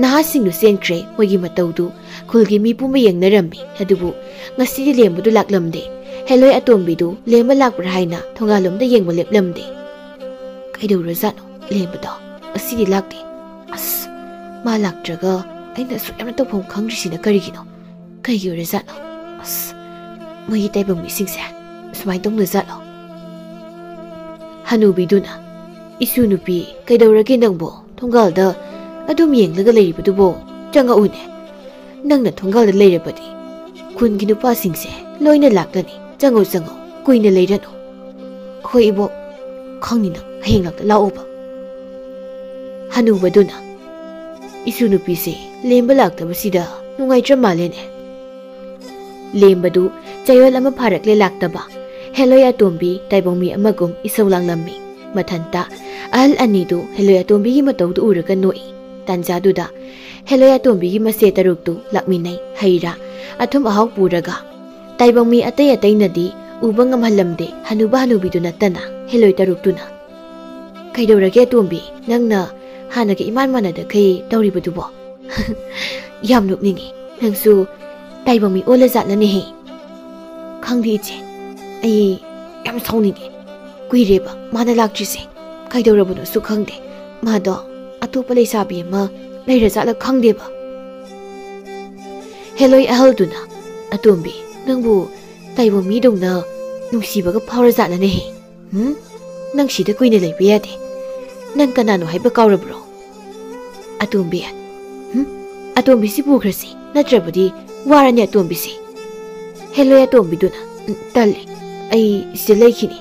ꯅꯍꯥꯁꯤꯡꯗꯨ ꯆꯦꯟꯈ꯭ꯔꯦ꯫ ꯃꯣꯏꯒꯤ ꯃꯇꯧꯗꯨ ꯈꯨꯜꯒꯤ ꯃꯤ ꯄꯨꯝꯕ ꯌꯦꯡꯅꯔꯝꯃꯤ꯫ ꯑꯗꯨꯕꯨ ꯉꯁꯤꯗꯤ ꯂꯦꯝꯕꯗꯨ ꯂꯥꯛꯂꯝꯗꯦ꯫ ꯍꯦꯂꯣꯏ ꯑꯇꯣꯝꯕꯤꯗꯨ ꯂꯦꯝꯕ ꯂꯥꯛꯄ꯭ꯔꯥ ꯍꯥꯏꯅ ꯊꯣꯡꯒꯥꯜꯂꯣꯝꯗ ꯌꯦꯡꯕ ꯂꯦꯞꯂꯝꯗꯦ꯫ "ꯀꯩꯗꯧꯔꯖꯥꯠꯅꯣ ꯂꯦꯝꯕꯗꯣ? ꯉꯁꯤꯗꯤ ꯂꯥꯛꯇꯦ꯫ ꯑꯁ, ꯃꯥ ꯂꯥꯛꯇ꯭ꯔꯒ ꯑꯩꯅ ꯑꯁꯨꯛ ꯌꯥꯝꯅ ꯇꯧꯐꯝ ꯈꯪꯗ꯭ꯔꯤꯁꯤꯅ ꯀꯔꯤꯒꯤꯅꯣ? ꯀꯩꯒꯤ ꯑꯣꯏꯔꯖꯥꯠꯅꯣ? ꯑꯁ, ꯃꯣꯏꯒꯤ ꯇꯥꯏꯕꯪ ꯃꯤꯁꯤꯡꯁꯦ ꯁꯨꯃꯥꯏꯅ ꯇꯧꯅꯖꯥꯠꯂꯣ?" ꯍꯅꯨꯕꯤꯗꯨꯅ, "ꯏꯁꯨ ꯅꯨꯄꯤ, ꯀꯩꯗꯧꯔꯒꯦ ꯅꯪꯕꯣ? ꯊꯣꯡꯒꯥꯜꯗ ꯑꯗꯨꯝ ꯌꯦꯡꯂꯒ ꯂꯩꯔꯤꯕꯗꯨꯕꯣ? ꯆꯪꯉꯛꯎꯅꯦ꯫ ꯅꯪꯅ ꯊꯣꯡꯒꯥꯜꯗ ꯂꯩꯔꯕꯗꯤ ꯈꯨꯟꯒꯤ ꯅꯨꯄꯥꯁꯤꯡꯁꯦ ꯂꯣꯏꯅ ꯂꯥꯛꯂꯅꯤ꯫ ꯆꯪꯉꯣ, ꯆꯪꯉꯣ, ꯀꯨꯏꯅ ꯂꯩꯔꯅꯨ꯫" "ꯍꯣꯏ ꯏꯕꯣꯛ, ꯈꯪꯅꯤ ꯅꯪ ꯍꯌꯦꯡ ꯂꯥꯛꯇ ꯂꯥꯛꯑꯣꯕ꯫" ꯍꯅꯨꯕꯗꯨꯅ, "ꯏꯁꯨ ꯅꯨꯄꯤꯁꯦ ꯂꯦꯝꯕ ꯂꯥꯛꯇꯕꯁꯤꯗ ꯅꯨꯡꯉꯥꯏꯇ꯭ꯔ ꯃꯥꯜꯂꯦꯅꯦ"꯫ ꯂꯦꯝꯕꯗꯨ ꯆꯌꯣꯜ ꯑꯃ ꯐꯥꯔꯛꯂꯦ ꯂꯥꯛꯇꯕ꯫ ꯍꯦꯂꯣꯏ ꯑꯇꯣꯝꯕꯤ ꯇꯥꯏꯕꯪꯃꯤ ꯑꯃꯒꯨꯝ ꯏꯁꯧ ꯂꯥꯡꯂꯝꯃꯤ꯫ ꯃꯊꯟꯇ ꯑꯍꯜ ꯑꯅꯤꯗꯨ ꯍꯦꯂꯣꯏ ꯑꯇꯣꯝꯕꯤꯒꯤ ꯃꯇꯧꯗꯨ ꯎꯔꯒ ꯅꯣꯛꯏ꯫ ꯇꯥꯟꯖꯥꯗꯨꯗ ꯍꯦꯂꯣꯏ ꯑꯇꯣꯝꯕꯤꯒꯤ ꯃꯆꯦ ꯇꯔꯨꯛꯇꯨ ꯂꯥꯛꯃꯤꯟꯅꯩ꯫ ꯍꯩ ꯔꯥ, ꯑꯊꯨꯝ ꯑꯍꯥꯎ ꯄꯨꯔꯒ꯫ ꯇꯥꯏꯕꯪꯃꯤ ꯑꯇꯩ ꯑꯇꯩꯅꯗꯤ ꯎꯕ ꯉꯝꯍꯜꯂꯝꯗꯦ ꯍꯅꯨꯕ ꯍꯅꯨꯕꯤꯗꯨ ꯅꯠꯇꯅ꯫ ꯍꯦꯂꯣꯏ ꯇꯔꯨꯛꯇꯨꯅ, "ꯀꯩꯗꯧꯔꯒꯦ ꯑꯇꯣꯝꯕꯤ? ꯅꯪꯅ ꯍꯥꯟꯅꯒ ꯏꯃꯥꯟ ꯃꯥꯟꯅꯗꯈꯩ ꯇꯧꯔꯤꯕꯗꯨꯕꯣ?" "ꯌꯥꯝ ꯅꯣꯛꯅꯤꯡꯉꯤ꯫ ꯅꯪꯁꯨ ꯇꯥꯏꯕꯪꯃꯤ ꯑꯣꯜꯂ ꯖꯥꯠꯂꯅꯦꯍꯦ?" "ꯈꯪꯗꯦ ꯏꯆꯦ, ꯑꯩ ꯌꯥꯝ ꯁꯥꯎꯅꯤꯡꯉꯦ꯫ ꯀꯨꯏꯔꯦꯕ ꯃꯥꯅ ꯂꯥꯛꯇ꯭ꯔꯤꯁꯦ꯫ ꯀꯩꯗꯧꯔꯕꯅꯣꯁꯨ ꯈꯪꯗꯦ꯫ ꯃꯥꯗꯣ ꯑꯇꯣꯞꯄ ꯂꯩꯁꯥꯕꯤ ꯑꯃ ꯂꯩꯔꯖꯥꯠꯂ ꯈꯪꯗꯦꯕ"꯫ ꯍꯦꯂꯣꯏ ꯑꯍꯜꯗꯨꯅ, "ꯑꯇꯣꯝꯕꯤ, ꯅꯪꯕꯨ ꯇꯥꯏꯕꯪꯃꯤꯗꯧꯅ ꯅꯨꯡꯁꯤꯕꯒ ꯐꯥꯎꯔꯖꯥꯠꯂꯅꯦꯍꯦ? ꯍꯨꯝ? ꯅꯪ ꯁꯤꯗ ꯀꯨꯏꯅ ꯂꯩꯕ ꯌꯥꯗꯦ꯫ ꯅꯪ ꯀꯅꯥꯅꯣ ꯍꯥꯏꯕ ꯀꯥꯎꯔꯕ꯭ꯔꯣ?" "ꯑꯇꯣꯝꯕꯤ, ꯍꯨꯝ? ꯑꯇꯣꯝꯕꯤꯁꯤ ꯄꯨꯈ꯭ꯔꯁꯤ, ꯅꯠꯇ꯭ꯔꯕꯗꯤ ꯋꯥꯔꯅꯤ ꯑꯇꯣꯝꯕꯤꯁꯤ"꯫ ꯍꯦꯂꯣꯏ ꯑꯇꯣꯝꯕꯤꯗꯨꯅ, "ꯎꯝ, ꯇꯜꯂꯦ꯫ ꯑꯩ ꯁꯤꯗ ꯂꯩꯈꯤꯅꯤ꯫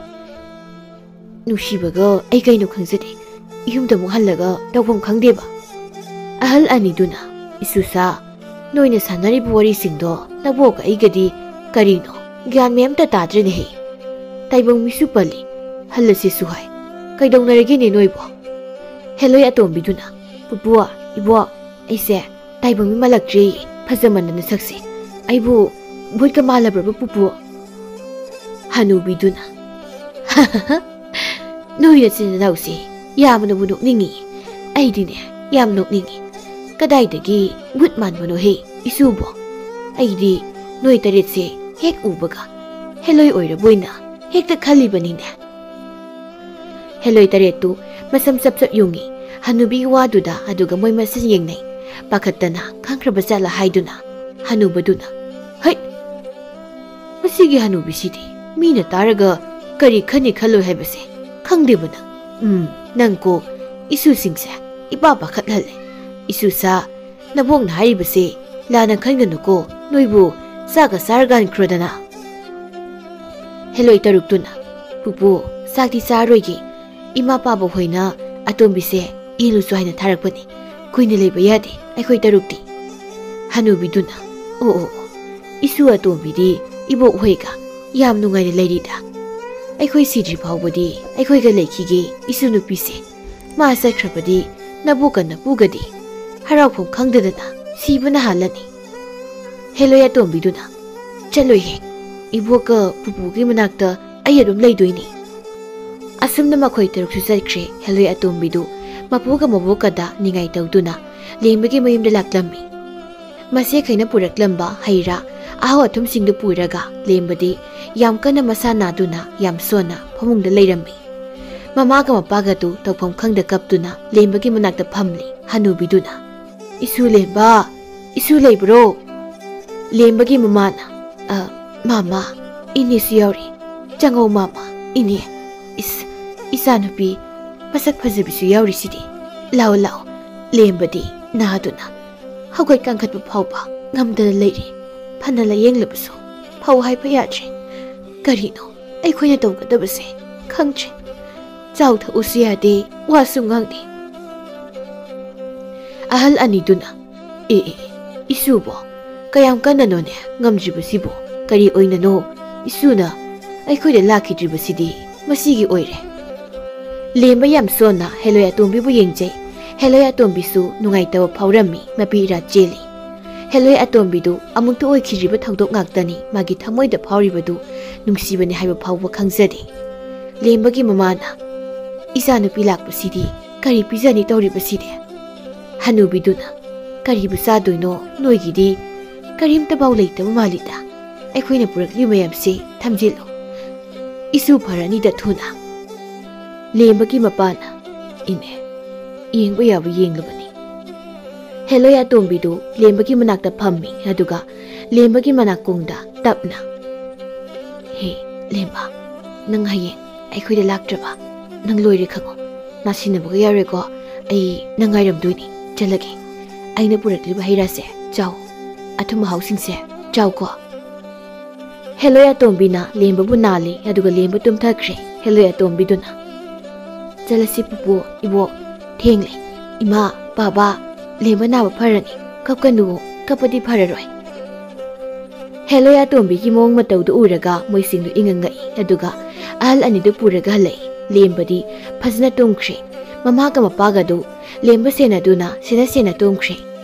ꯅꯨꯡꯁꯤꯕꯒ ꯑꯩ ꯀꯩꯅꯣ ꯈꯪꯖꯗꯦ꯫ ꯌꯨꯝꯗ ꯑꯃꯨꯛ ꯍꯜꯂꯒ ꯇꯧꯐꯝ ꯈꯪꯗꯦꯕ"꯫ ꯑꯍꯜ ꯑꯅꯤꯗꯨꯅ, "ꯏꯁꯨꯁꯥ, ꯅꯣꯏꯅ ꯁꯥꯟꯅꯔꯤꯕ ꯋꯥꯔꯤꯁꯤꯡꯗꯣ ꯅꯕꯣꯛꯀ ꯑꯩꯒꯗꯤ ꯀꯔꯤꯅꯣ? ꯒ꯭ꯌꯥꯟ ꯃꯦꯟ ꯑꯝꯇ ꯇꯥꯗ꯭ꯔꯦꯅꯦꯍꯦ꯫ ꯇꯥꯏꯕꯪ ꯃꯤꯁꯨ ꯄꯜꯂꯤ, ꯍꯜꯂꯁꯤꯁꯨ ꯍꯥꯏ꯫ ꯀꯩꯗꯧꯅꯔꯒꯦꯅꯦ ꯅꯣꯏꯕꯣ?" ꯍꯦꯂꯣꯏ ꯑꯇꯣꯝꯕꯤꯗꯨꯅ, "ꯄꯨꯄꯨ, ꯏꯕꯣꯛ, ꯑꯩꯁꯦ ꯇꯥꯏꯕꯪ ꯃꯤ ꯃꯥꯜꯂꯛꯇ꯭ꯔꯦ꯫ ꯐꯖꯃꯟꯗꯅ ꯁꯛꯁꯦ꯫ ꯑꯩꯕꯨ ꯚꯨꯠꯀ ꯃꯥꯜꯂꯕ꯭ꯔꯕ ꯄꯨꯄꯨ?" ꯍꯅꯨꯕꯤꯗꯨꯅ, "ꯅꯣꯏ ꯅꯆꯤꯟ ꯅꯅꯥꯎꯁꯦ ꯌꯥꯝꯅꯕꯨ ꯅꯣꯛꯅꯤꯡꯉꯤ꯫ ꯑꯩꯗꯤꯅꯦ ꯌꯥꯝ ꯅꯣꯛꯅꯤꯡꯉꯤ꯫ ꯀꯗꯥꯏꯗꯒꯤ ꯚꯨꯠ ꯃꯥꯟꯕꯅꯣꯍꯦ ꯏꯁꯨꯕꯣ? ꯑꯩꯗꯤ ꯅꯣꯏ ꯇꯔꯦꯠꯁꯦ ꯍꯦꯛ ꯎꯕꯒ ꯍꯦꯂꯣꯏ ꯑꯣꯏꯔꯕꯣꯏꯅ ꯍꯦꯛꯇ ꯈꯜꯂꯤꯕꯅꯤꯅꯦ"꯫ ꯍꯦꯂꯣꯏ ꯇꯔꯦꯠꯇꯨ ꯃꯁꯝ ꯆꯞ ꯆꯞ ꯌꯨꯡꯉꯤ꯫ ꯍꯅꯨꯕꯤꯒꯤ ꯋꯥꯗꯨꯗ ꯑꯗꯨꯒ ꯃꯣꯏ ꯃꯁꯦꯟ ꯌꯦꯡꯅꯩ꯫ ꯄꯥꯈꯠꯇꯅ ꯈꯪꯈ꯭ꯔꯕ ꯖꯥꯠꯂ ꯍꯥꯏꯗꯨꯅ ꯍꯅꯨꯕꯗꯨꯅ, "ꯍꯩꯠ! ꯃꯁꯤꯒꯤ ꯍꯅꯨꯕꯤꯁꯤꯗꯤ ꯃꯤꯅ ꯇꯥꯔꯒ ꯀꯔꯤ ꯈꯟꯅꯤ ꯈꯜꯂꯣꯏ ꯍꯥꯏꯕꯁꯦ ꯈꯪꯗꯦꯕ ꯅꯪ꯫ ꯎꯝ, ꯅꯪ ꯀꯣ ꯏꯁꯨꯁꯤꯡꯁꯦ ꯏꯄꯥ ꯄꯥꯈꯠꯍꯜꯂꯦ꯫ ꯏꯁꯨꯁꯥ, ꯅꯕꯣꯛꯅ ꯍꯥꯏꯔꯤꯕꯁꯦ ꯂꯥꯟꯅ ꯈꯟꯒꯅꯨꯀꯣ, ꯅꯣꯏꯕꯨ ꯆꯥꯛꯀ ꯆꯥꯔꯒꯥꯟꯈ꯭ꯔꯣꯗꯅ"꯫ ꯍꯦꯂꯣꯏ ꯇꯔꯨꯛꯇꯨꯅ, "ꯄꯨꯄꯨ, ꯆꯥꯛꯇꯤ ꯆꯥꯔꯣꯏꯒꯦ꯫ ꯏꯃꯥ ꯄꯥꯕ ꯍꯣꯏꯅ ꯑꯇꯣꯝꯕꯤꯁꯦ ꯌꯦꯡꯂꯨꯆꯣ ꯍꯥꯏꯅ ꯊꯥꯔꯛꯄꯅꯤ꯫ ꯀꯨꯏꯅ ꯂꯩꯕ ꯌꯥꯗꯦ ꯑꯩꯈꯣꯏ ꯇꯔꯨꯛꯇꯤ꯫ ꯍꯅꯨꯕꯤꯗꯨꯅ, "ꯑꯣ, ꯑꯣ, ꯑꯣ, ꯏꯁꯨ ꯑꯇꯣꯝꯕꯤꯗꯤ ꯏꯕꯣꯛ ꯍꯣꯏꯒ ꯌꯥꯝ ꯅꯨꯡꯉꯥꯏꯅ ꯂꯩꯔꯤꯗ꯫ ꯑꯩꯈꯣꯏ ꯁꯤꯗ꯭ꯔꯤ ꯐꯥꯎꯕꯗꯤ ꯑꯩꯈꯣꯏꯒ ꯂꯩꯈꯤꯒꯦ ꯏꯁꯨ ꯅꯨꯄꯤꯁꯦ꯫ ꯃꯥ ꯆꯠꯈ꯭ꯔꯕꯗꯤ ꯅꯕꯣꯛꯀ ꯅꯄꯨꯒꯗꯤ ꯍꯔꯥꯎꯐꯝ ꯈꯪꯗꯗꯅ ꯁꯤꯕꯅ ꯍꯥꯜꯂꯅꯤ꯫" ꯍꯦꯂꯣꯏ ꯑꯇꯣꯝꯕꯤꯗꯨꯅ, "ꯆꯠꯂꯣꯏꯍꯦ, ꯏꯕꯣꯛꯀ ꯄꯨꯄꯨꯒꯤ ꯃꯅꯥꯛꯇ ꯑꯩ ꯑꯗꯨꯝ ꯂꯩꯗꯣꯏꯅꯤ꯫" ꯑꯁꯨꯝꯅ ꯃꯈꯣꯏ ꯇꯔꯨꯛꯁꯨ ꯆꯠꯈ꯭ꯔꯦ꯫ ꯍꯦꯂꯣꯏ ꯑꯇꯣꯝꯕꯤꯗꯨ ꯃꯄꯨꯒ ꯃꯕꯣꯛꯀꯗ ꯅꯤꯡꯉꯥꯏ ꯇꯧꯗꯨꯅ ꯂꯦꯝꯕꯒꯤ ꯃꯌꯨꯝꯗ ꯂꯥꯛꯂꯝꯃꯤ꯫ ꯃꯆꯦꯈꯩꯅ ꯄꯨꯔꯛꯂꯝꯕ ꯍꯩ ꯔꯥ, ꯑꯍꯥꯎ ꯑꯊꯨꯝꯁꯤꯡꯗꯨ ꯄꯨꯔꯒ ꯂꯦꯝꯕꯗꯤ ꯌꯥꯝ ꯀꯟꯅ ꯃꯁꯥ ꯅꯥꯗꯨꯅ ꯌꯥꯝ ꯁꯣꯟꯅ ꯐꯃꯨꯡꯗ ꯂꯩꯔꯝꯃꯤ꯫ ꯃꯃꯥꯒ ꯃꯄꯥꯒꯗꯨ ꯇꯧꯐꯝ ꯈꯪꯗ ꯀꯞꯇꯨꯅ ꯂꯦꯝꯕꯒꯤ ꯃꯅꯥꯛꯇ ꯐꯝꯂꯤ꯫ ꯍꯅꯨꯕꯤꯗꯨꯅ, "ꯏꯁꯨ ꯂꯦꯝꯕ, ꯏꯁꯨ ꯂꯩꯕ꯭ꯔꯣ?" ꯂꯦꯝꯕꯒꯤ ꯃꯃꯥꯅ, "ꯑ, ꯃꯥꯃꯥ, ꯏꯅꯦꯁꯨ ꯌꯥꯎꯔꯤ꯫ ꯆꯪꯉꯧ ꯃꯥꯃꯥ, ꯏꯅꯦ꯫ ꯏꯁ, ꯏꯆꯥꯅꯨꯄꯤ ꯃꯁꯛ ꯐꯖꯕꯤꯁꯨ ꯌꯥꯎꯔꯤꯁꯤꯗꯤ꯫ ꯂꯥꯛꯑꯣ, ꯂꯥꯛꯑꯣ꯫" ꯂꯦꯝꯕꯗꯤ ꯅꯥꯗꯨꯅ ꯍꯧꯒꯠ ꯀꯥꯡꯈꯠꯄ ꯐꯥꯎꯕ ꯉꯝꯗꯅ ꯂꯩꯔꯤ꯫ ꯐꯅ ꯂꯥꯌꯦꯡꯂꯕꯁꯨ ꯐꯧ ꯍꯥꯏꯕ ꯌꯥꯗ꯭ꯔꯦ꯫ ꯀꯔꯤꯅꯣ ꯑꯩꯈꯣꯏꯅ ꯇꯧꯒꯗꯕꯁꯦ? ꯈꯪꯗ꯭ꯔꯦ꯫ ꯆꯥꯎ ꯊꯛꯎꯁꯨ ꯌꯥꯗꯦ, ꯋꯥꯁꯨ ꯉꯥꯡꯗꯦ꯫ ꯑꯍꯜ ꯑꯅꯤꯗꯨꯅ, "ꯑꯦ, ꯑꯦ, ꯏꯁꯨꯕꯣ, ꯀꯌꯥꯝ ꯀꯟꯅꯅꯣꯅꯦ ꯉꯝꯗ꯭ꯔꯤꯕꯁꯤꯕꯨ? ꯀꯔꯤ ꯑꯣꯏꯅꯅꯣ ꯏꯁꯨꯅ ꯑꯩꯈꯣꯏꯗ ꯂꯥꯛꯈꯤꯗ꯭ꯔꯤꯕꯁꯤꯗꯤ? ꯃꯁꯤꯒꯤ ꯑꯣꯏꯔꯦ꯫" ꯂꯦꯝꯕ ꯌꯥꯝ ꯁꯣꯟꯅ ꯍꯦꯂꯣꯏ ꯑꯇꯣꯝꯕꯤꯕꯨ ꯌꯦꯡꯖꯩ꯫ ꯍꯦꯂꯣꯏ ꯑꯇꯣꯝꯕꯤꯁꯨ ꯅꯨꯡꯉꯥꯏꯇꯕ ꯐꯥꯎꯔꯝꯃꯤ, ꯃꯄꯤ ꯏꯔꯥ ꯆꯦꯜꯂꯤ꯫ ꯍꯦꯂꯣꯏ ꯑꯇꯣꯝꯕꯤꯗꯨ ꯑꯃꯨꯛꯇ ꯑꯣꯏꯈꯤꯗ꯭ꯔꯤꯕ ꯊꯧꯗꯣꯛ ꯉꯥꯛꯇꯅꯤ ꯃꯥꯒꯤ ꯊꯃꯣꯏꯗ ꯐꯥꯎꯔꯤꯕꯗꯨ ꯅꯨꯡꯁꯤꯕꯅꯤ ꯍꯥꯏꯕ ꯐꯥꯎꯕ ꯈꯪꯖꯗꯦ꯫ ꯂꯦꯝꯕꯒꯤ ꯃꯃꯥꯅ, "ꯏꯆꯥꯅꯨꯄꯤ ꯂꯥꯛꯄꯁꯤꯗꯤ ꯀꯔꯤ ꯄꯤꯖꯅꯤ ꯇꯧꯔꯤꯕꯁꯤꯗꯤ?" ꯍꯅꯨꯕꯤꯗꯨꯅ, "ꯀꯔꯤꯕꯨ ꯆꯥꯗꯣꯏꯅꯣ? ꯅꯣꯏꯒꯤꯗꯤ ꯀꯔꯤꯝꯇꯐꯥꯎ ꯂꯩꯇꯕ ꯃꯥꯜꯂꯤꯗ꯫ ꯑꯩꯈꯣꯏꯅ ꯄꯨꯔꯛꯂꯤꯕ ꯃꯌꯥꯝꯁꯦ ꯊꯝꯖꯤꯜꯂꯨ꯫ ꯏꯁꯨ ꯐꯔꯅꯤꯗ ꯊꯨꯅ꯫" ꯂꯦꯝꯕꯒꯤ ꯃꯄꯥꯅ, "ꯏꯅꯦ, ꯌꯦꯡꯕ ꯌꯥꯕ ꯌꯦꯡꯂꯕꯅꯤ꯫" ꯍꯦꯂꯣꯏ ꯑꯇꯣꯝꯕꯤꯗꯨ ꯂꯦꯝꯕꯒꯤ ꯃꯅꯥꯛꯇ ꯐꯝꯃꯤ, ꯑꯗꯨꯒ ꯂꯦꯝꯕꯒꯤ ꯃꯅꯥꯀꯣꯡꯗ ꯇꯞꯅ, "ꯍꯦ, ꯂꯦꯝꯕ, ꯅꯪ ꯍꯌꯦꯡ ꯑꯩꯈꯣꯏꯗ ꯂꯥꯛꯇ꯭ꯔꯕ ꯅꯪ ꯂꯣꯏꯔꯦ ꯈꯪꯉꯣ꯫ ꯅꯥꯁꯤꯟꯅꯕꯒ ꯌꯥꯔꯣꯏꯀꯣ꯫ ꯑꯩ ꯅꯪ ꯉꯥꯏꯔꯝꯗꯣꯏꯅꯤ꯫ ꯆꯠꯂꯒꯦ꯫ ꯑꯩꯅ ꯄꯨꯔꯛꯂꯤꯕ ꯍꯩ ꯔꯥꯁꯦ ꯆꯥꯎ꯫ ꯑꯊꯨꯝ ꯑꯍꯥꯎꯁꯤꯡꯁꯦ ꯆꯥꯎꯀꯣ꯫" ꯍꯦꯂꯣꯏ ꯑꯇꯣꯝꯕꯤꯅ ꯂꯦꯝꯕꯕꯨ ꯅꯥꯜꯂꯤ, ꯑꯗꯨꯒ ꯂꯦꯝꯕ ꯇꯨꯝꯊꯈ꯭ꯔꯦ꯫ ꯍꯦꯂꯣꯏ ꯑꯇꯣꯝꯕꯤꯗꯨꯅ, "ꯆꯠꯂꯁꯤ ꯄꯨꯄꯨ, ꯏꯕꯣꯛ, "ꯊꯦꯡꯂꯦ꯫ ꯏꯃꯥ, ꯕꯥꯕꯥ, ꯂꯦꯝꯕ ꯅꯥꯕ ꯐꯔꯅꯤ꯫ ꯀꯞꯀꯅꯨ, ꯀꯞꯄꯗꯤ ꯐꯔꯔꯣꯏ꯫" ꯍꯦꯂꯣꯏ ꯑꯇꯣꯝꯕꯤꯒꯤ ꯃꯑꯣꯡ ꯃꯇꯧꯗꯨ ꯎꯔꯒ ꯃꯣꯏꯁꯤꯡꯗꯨ ꯏꯉꯛ ꯉꯛꯏ꯫ ꯑꯗꯨꯒ ꯑꯍꯜ ꯑꯅꯤꯗꯨ ꯄꯨꯔꯒ ꯍꯜꯂꯛꯏ꯫ ꯂꯦꯝꯕꯗꯤ ꯐꯖꯅ ꯇꯨꯝꯈ꯭ꯔꯦ꯫ ꯃꯃꯥꯒ ꯃꯄꯥꯒꯗꯨ ꯂꯦꯝꯕ ꯁꯦꯟꯅꯗꯨꯅ ꯁꯦꯟꯅ ꯁꯦꯟꯅ ꯇꯨꯝꯈ꯭ꯔꯦ꯫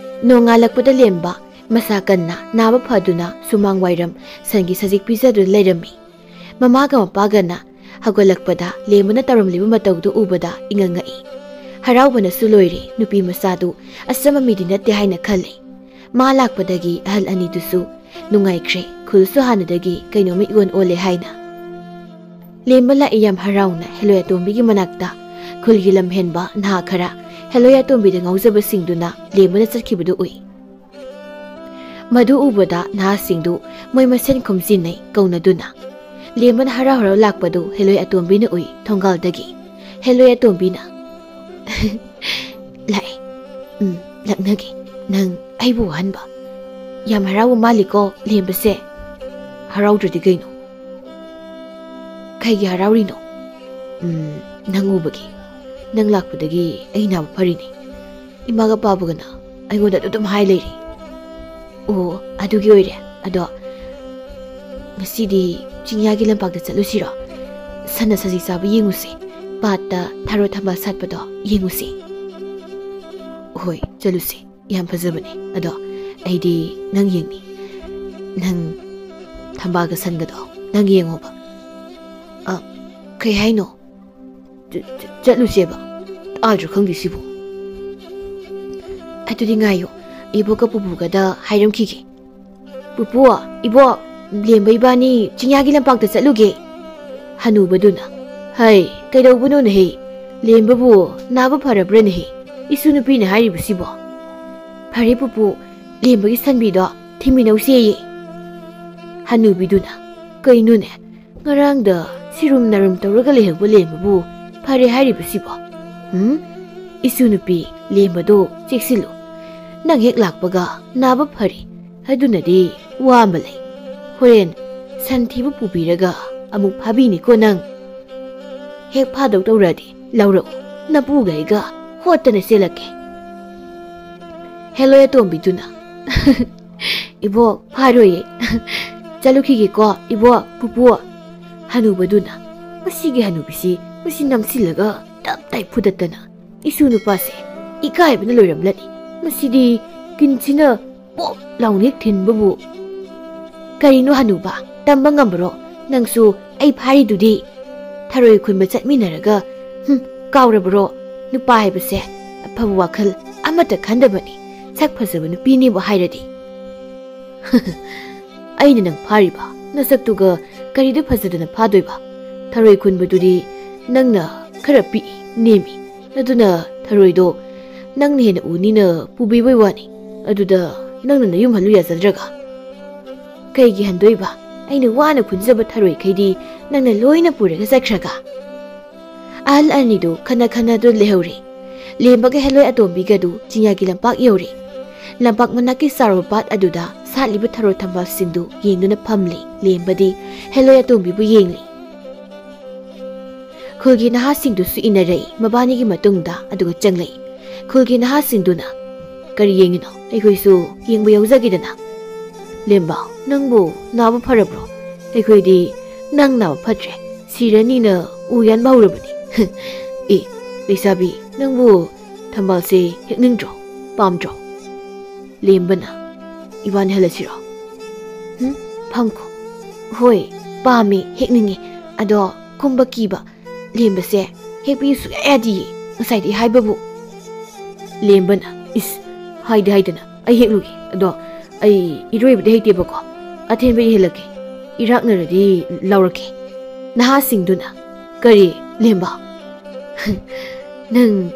ꯅꯣꯡꯉꯥꯜꯂꯛꯄꯗ ꯂꯦꯝꯕ ꯃꯁꯥ ꯀꯟꯅ ꯅꯥꯕ ꯐꯗꯨꯅ ꯁꯨꯃꯥꯡ ꯋꯥꯏꯔꯝ ꯁꯟꯒꯤ ꯁꯖꯤꯛ ꯄꯤꯖꯗꯨꯅ ꯂꯩꯔꯝꯃꯤ꯫ ꯃꯃꯥꯒ ꯃꯄꯥꯒꯅ ꯍꯧꯒꯠꯂꯛꯄꯗ ꯂꯦꯝꯕꯅ ꯇꯧꯔꯝꯂꯤꯕ ꯃꯇꯧꯗꯨ ꯎꯕꯗ ꯏꯉꯛ ꯉꯛꯏ꯫ ꯍꯔꯥꯎꯕꯅꯁꯨ ꯂꯣꯏꯔꯦ꯫ ꯅꯨꯄꯤ ꯃꯆꯥꯗꯨ ꯑꯆꯝꯕ ꯃꯤꯗꯤ ꯅꯠꯇꯦ ꯍꯥꯏꯅ ꯈꯜꯂꯤ꯫ ꯃꯥ ꯂꯥꯛꯄꯗꯒꯤ ꯑꯍꯜ ꯑꯅꯤꯗꯨꯁꯨ ꯅꯨꯡꯉꯥꯏꯈ꯭ꯔꯦ꯫ ꯈꯨꯜꯁꯨ ꯍꯥꯟꯅꯗꯒꯤ ꯀꯩꯅꯣꯝꯃ ꯏꯑꯣꯟ ꯑꯣꯜꯂꯦ ꯍꯥꯏꯅ꯫ ꯂꯦꯝꯕ ꯂꯥꯛꯏ ꯌꯥꯝ ꯍꯔꯥꯎꯅ ꯍꯦꯂꯣꯏ ꯑꯇꯣꯝꯕꯤꯒꯤ ꯃꯅꯥꯛꯇ꯫ ꯈꯨꯜꯒꯤ ꯂꯝꯍꯦꯟꯕ ꯅꯍꯥ ꯈꯔ ꯍꯦꯂꯣꯏ ꯑꯇꯣꯝꯕꯤꯗ ꯉꯥꯎꯖꯕꯁꯤꯡꯗꯨꯅ ꯂꯦꯝꯕꯅ ꯆꯠꯈꯤꯕꯗꯨ ꯎꯏ꯫ ꯃꯗꯨ ꯎꯕꯗ ꯅꯍꯥꯁꯤꯡꯗꯨ ꯃꯣꯏ ꯃꯁꯦꯟ ꯈꯨꯝꯖꯤꯟꯅꯩ ꯀꯧꯅꯗꯨꯅ꯫ ꯂꯦꯝꯕꯅ ꯍꯔꯥꯎ ꯍꯔꯥꯎ ꯂꯥꯛꯄꯗꯨ ꯍꯦꯂꯣꯏ ꯑꯇꯣꯝꯕꯤꯅ ꯎꯏ ꯊꯣꯡꯒꯥꯜꯗꯒꯤ꯫ ꯍꯦꯂꯣꯏ ꯑꯇꯣꯝꯕꯤꯅ, "ꯂꯥꯛꯑꯦ꯫ ꯎꯝ, ꯂꯛꯅꯒꯦ꯫ ꯅꯪ ꯑꯩꯕꯨ ꯋꯥꯍꯟꯕ? ꯌꯥꯝ ꯍꯔꯥꯎꯕ ꯃꯥꯜꯂꯤꯀꯣ ꯂꯦꯝꯕꯁꯦ?" "ꯍꯔꯥꯎꯗ꯭ꯔꯗꯤ ꯀꯩꯅꯣ? ꯀꯩꯒꯤ ꯍꯔꯥꯎꯔꯤꯅꯣ?" "ꯎꯝ, ꯅꯪ ꯎꯕꯒꯤ꯫ ꯅꯪ ꯂꯥꯛꯄꯗꯒꯤ ꯑꯩ ꯅꯥꯕ ꯐꯔꯤꯅꯤ꯫ ꯏꯃꯥꯒ ꯄꯥꯕꯒꯅ ꯑꯩꯉꯣꯟꯗ ꯑꯗꯨꯝ ꯍꯥꯏ ꯂꯩꯔꯤ꯫" "ꯑꯣ, ꯑꯗꯨꯒꯤ ꯑꯣꯏꯔꯦ꯫ ꯑꯗꯣ ꯉꯁꯤꯗꯤ ꯆꯤꯡꯌꯥꯒꯤ ꯂꯝꯄꯥꯛꯇ ꯆꯠꯂꯨꯁꯤꯔꯣ? ꯁꯟꯅ ꯁꯖꯤꯛ ꯆꯥꯕ ꯌꯦꯡꯉꯨꯁꯤ꯫ ꯄꯥꯠꯇ ꯊꯔꯣ ꯊꯝꯕꯥꯜ ꯁꯥꯠꯄꯗꯣ ꯌꯦꯡꯉꯨꯁꯤ꯫" "ꯍꯣꯏ, ꯆꯠꯂꯨꯁꯤ꯫ ꯌꯥꯝ ꯐꯖꯕꯅꯦ꯫ ꯑꯗꯣ ꯑꯩꯗꯤ ꯅꯪ ꯌꯦꯡꯅꯤ꯫ ꯅꯪ ꯊꯝꯕꯥꯜꯒ ꯁꯟꯒꯗꯣ ꯅꯪ ꯌꯦꯡꯉꯣꯕ꯫" "ꯑ, ꯀꯩ ꯍꯥꯏꯅꯣ?" "ꯆ-, ꯆ-, ꯆꯠꯂꯨꯁꯦꯕ꯫ ꯇꯥꯗ꯭ꯔꯥ ꯈꯪꯗꯦ ꯁꯤꯕꯨ꯫" "ꯑꯗꯨꯗꯤ ꯉꯥꯏꯌꯣ, ꯏꯕꯣꯛꯀ ꯄꯨꯄꯨꯒꯗ ꯍꯥꯏꯔꯝꯈꯤꯒꯦ꯫" "ꯄꯨꯄꯨ, ꯏꯕꯣꯛ, ꯂꯦꯝꯕ ꯏꯕꯥꯅꯤ ꯆꯤꯡꯌꯥꯒꯤ ꯂꯝꯄꯥꯛꯇ ꯆꯠꯂꯨꯒꯦ꯫" ꯍꯅꯨꯕꯗꯨꯅ, "ꯍꯩ, ꯀꯩꯗꯧꯕꯅꯣꯅꯦꯍꯦ? ꯂꯦꯝꯕꯕꯨ ꯅꯥꯕ ꯐꯔꯕ꯭ꯔꯅꯦꯍꯦ? ꯏꯁꯨ ꯅꯨꯄꯤꯅ ꯍꯥꯏꯔꯤꯕꯁꯤꯕꯣ?" "ꯐꯔꯦ ꯄꯨꯄꯨ, ꯂꯦꯝꯕꯒꯤ ꯁꯟꯕꯤꯗꯣ ꯊꯤꯃꯤꯟꯅꯧꯁꯦꯌꯦ꯫" ꯍꯅꯨꯕꯤꯗꯨꯅ, "ꯀꯩꯅꯣꯅꯦ? ꯉꯔꯥꯡꯗ ꯁꯤꯔꯨꯝ ꯅꯥꯔꯨꯝ ꯇꯧꯔꯒ ꯂꯩꯍꯧꯕ ꯂꯦꯝꯕꯕꯨ ꯐꯔꯦ ꯍꯥꯏꯔꯤꯕꯁꯤꯕꯣ? ꯎꯝ? ꯏꯁꯨ ꯅꯨꯄꯤ ꯂꯦꯝꯕꯗꯣ ꯆꯦꯛꯁꯤꯜꯂꯨ꯫ ꯅꯪ ꯍꯦꯛ ꯂꯥꯛꯄꯒ ꯅꯥꯕ ꯐꯔꯦ ꯑꯗꯨꯅꯗꯤ ꯋꯥ ꯑꯃ ꯂꯩ꯫ ꯍꯣꯔꯦꯟ ꯁꯟ ꯊꯤꯕ ꯄꯨꯕꯤꯔꯒ ꯑꯃꯨꯛ ꯐꯥꯕꯤꯅꯤꯀꯣ ꯅꯪ꯫ ꯍꯦꯛ ꯐꯥꯗꯧ ꯇꯧꯔꯗꯤ ꯂꯧꯔꯛꯎ꯫ ꯅꯄꯨꯒ ꯑꯩꯒ ꯄꯣꯠꯇꯅ ꯆꯦꯜꯂꯛꯀꯦ꯫ ꯍꯦꯂꯣꯏ ꯑꯇꯣꯝꯕꯤꯗꯨꯅ, "ꯏꯕꯣꯛ, ꯐꯥꯔꯣꯏꯌꯦ꯫ ꯆꯠꯂꯨꯈꯤꯒꯦꯀꯣ, ꯏꯕꯣꯛ, ꯄꯨꯄꯨ꯫" ꯍꯅꯨꯕꯗꯨꯅ, "ꯃꯁꯤꯒꯤ ꯍꯅꯨꯕꯤꯁꯤ ꯃꯁꯤ ꯅꯝꯁꯤꯜꯂꯒ ꯇꯞ ꯇꯥꯏ ꯐꯨꯗꯠꯇꯅ ꯏꯁꯨ ꯅꯨꯄꯥꯁꯦ ꯏꯀꯥꯏꯕꯅ ꯂꯣꯏꯔꯝꯂꯅꯤ꯫ ꯃꯁꯤꯗꯤ ꯀꯤꯟꯁꯤꯅ ꯄꯣꯞ ꯂꯥꯎꯅ ꯍꯦꯛ ꯊꯤꯟꯕꯕꯨ꯫" "ꯀꯔꯤꯅꯣ ꯍꯅꯨꯕ, ꯇꯝꯕ ꯉꯝꯕꯔꯣ? ꯅꯪꯁꯨ ꯑꯩ ꯐꯥꯔꯤꯗꯨꯗꯤ꯫ ꯊꯔꯣꯏ ꯈꯨꯟꯕ ꯆꯠꯃꯤꯟꯅꯔꯒ, ꯍꯨꯝ, ꯀꯥꯎꯔꯕꯔꯣ? ꯅꯨꯄꯥ ꯍꯥꯏꯕꯁꯦ ꯑꯐꯕ ꯋꯥꯈꯜ ꯑꯃꯠꯇ ꯈꯟꯗꯕꯅꯤ꯫ ꯁꯛ ꯐꯖꯕ ꯅꯨꯄꯤꯅꯦꯕꯨ ꯍꯥꯏꯔꯗꯤ꯫" "ꯑꯩꯅ ꯅꯪ ꯐꯥꯔꯤꯕ? ꯅꯁꯛꯇꯨꯒ ꯀꯔꯤꯗ ꯐꯖꯗꯅ ꯐꯥꯗꯣꯏꯕ? ꯊꯔꯣꯏ ꯈꯨꯟꯕꯗꯨꯗꯤ ꯅꯪꯅ ꯈꯔ ꯄꯤꯛꯏ, ꯅꯦꯝꯃꯤ꯫ ꯑꯗꯨꯅ ꯊꯔꯣꯏꯗꯣ ꯅꯪꯅ ꯍꯦꯟꯅ ꯎꯅꯤꯅ ꯄꯨꯕꯤꯕꯩ ꯋꯥꯅꯤ꯫ ꯑꯗꯨꯗ ꯅꯪꯅ ꯅꯌꯨꯝ ꯍꯜꯂꯨ ꯌꯥꯖꯗ꯭ꯔꯒ?" "ꯀꯩꯒꯤ ꯍꯟꯗꯣꯏꯕ? ꯑꯩꯅ ꯋꯥꯅ ꯈꯨꯟꯖꯕ ꯊꯔꯣꯏꯈꯩꯗꯤ ꯅꯪꯅ ꯂꯣꯏꯅ ꯄꯨꯔꯒ ꯆꯠꯈ꯭ꯔꯒ?" ꯑꯍꯜ ꯑꯅꯤꯗꯨ ꯈꯟꯅ ꯈꯟꯅꯗꯨꯅ ꯂꯩꯍꯧꯔꯦ꯫ ꯂꯦꯝꯕꯒ ꯍꯦꯂꯣꯏ ꯑꯇꯣꯝꯕꯤꯒꯗꯨ ꯆꯤꯡꯌꯥꯒꯤ ꯂꯝꯄꯥꯛ ꯌꯧꯔꯦ꯫ ꯂꯝꯄꯥꯛ ꯃꯅꯥꯛꯀꯤ ꯆꯥꯎꯔꯕ ꯄꯥꯠ ꯑꯗꯨꯗ ꯁꯥꯠꯂꯤꯕ ꯊꯔꯣ ꯊꯝꯕꯥꯜꯁꯤꯡꯗꯨ ꯌꯦꯡꯗꯨꯅ ꯐꯝꯂꯤ꯫ ꯂꯦꯝꯕꯗꯤ ꯍꯦꯂꯣꯏ ꯑꯇꯣꯝꯕꯤꯕꯨ ꯌꯦꯡꯂꯤ꯫ ꯈꯨꯜꯒꯤ ꯅꯍꯥꯁꯤꯡꯗꯨꯁꯨ ꯏꯟꯅꯔꯛꯏ꯫ ꯃꯕꯥꯅꯤꯒꯤ ꯃꯇꯨꯡꯗ ꯑꯗꯨꯒ ꯆꯪꯂꯛꯏ꯫ ꯈꯨꯜꯒꯤ ꯅꯍꯥꯁꯤꯡꯗꯨꯅ, "ꯀꯔꯤ ꯌꯦꯡꯉꯤꯅꯣ? ꯑꯩꯈꯣꯏꯁꯨ ꯌꯦꯡꯕ ꯌꯥꯎꯖꯒꯦꯗꯅ꯫" "ꯂꯦꯝꯕ, ꯅꯪꯕꯨ ꯅꯥꯕ ꯐꯔꯕ꯭ꯔꯣ? ꯑꯩꯈꯣꯏꯗꯤ ꯅꯪ ꯅꯥꯕ ꯐꯠꯇ꯭ꯔꯦ, ꯁꯤꯔꯅꯤꯅ ꯎ ꯌꯥꯟꯕ ꯍꯧꯔꯕꯅꯤ꯫" "ꯑꯦ, ꯂꯩꯁꯥꯕꯤ, ꯅꯪꯕꯨ ꯊꯝꯕꯥꯜꯁꯦ ꯍꯦꯛꯅꯤꯡꯗ꯭ꯔꯣ? ꯄꯥꯝꯗ꯭ꯔꯣ?" ꯂꯦꯝꯕꯅ, "ꯏꯕꯥꯅꯤ ꯍꯜꯂꯁꯤꯔꯣ?" "ꯍꯨꯝ, ꯐꯝꯈꯣ꯫" "ꯍꯣꯏ, ꯄꯥꯝꯃꯤ, ꯍꯦꯛꯅꯤꯡꯉꯤ꯫ ꯑꯗꯣ ꯀꯨꯝꯕ ꯀꯤꯕ꯫ ꯂꯦꯝꯕꯁꯦ ꯍꯦꯛꯄꯤꯌꯨ ꯁꯨꯡꯌꯥ ꯌꯥꯗꯤꯌꯦ, ꯉꯁꯥꯏꯗꯤ ꯍꯥꯏꯕꯕꯨ꯫" ꯂꯦꯝꯕꯅ, "ꯏꯁ, ꯍꯥꯏꯗꯤ ꯍꯥꯏꯗꯅ ꯑꯩ ꯍꯦꯛꯂꯨꯒꯦ꯫ ꯑꯗꯣ ꯑꯩ ꯏꯔꯣꯏꯕꯗꯤ ꯍꯩꯇꯦꯕꯀꯣ, ꯑꯊꯦꯟꯕꯗꯤ ꯍꯦꯜꯂꯛꯀꯦ, ꯏꯔꯥꯛꯅꯔꯗꯤ ꯂꯥꯎꯔꯛꯀꯦ꯫" ꯅꯍꯥꯁꯤꯡꯗꯨꯅ, "ꯀꯔꯤ, ꯂꯦꯝꯕ? ꯅꯪ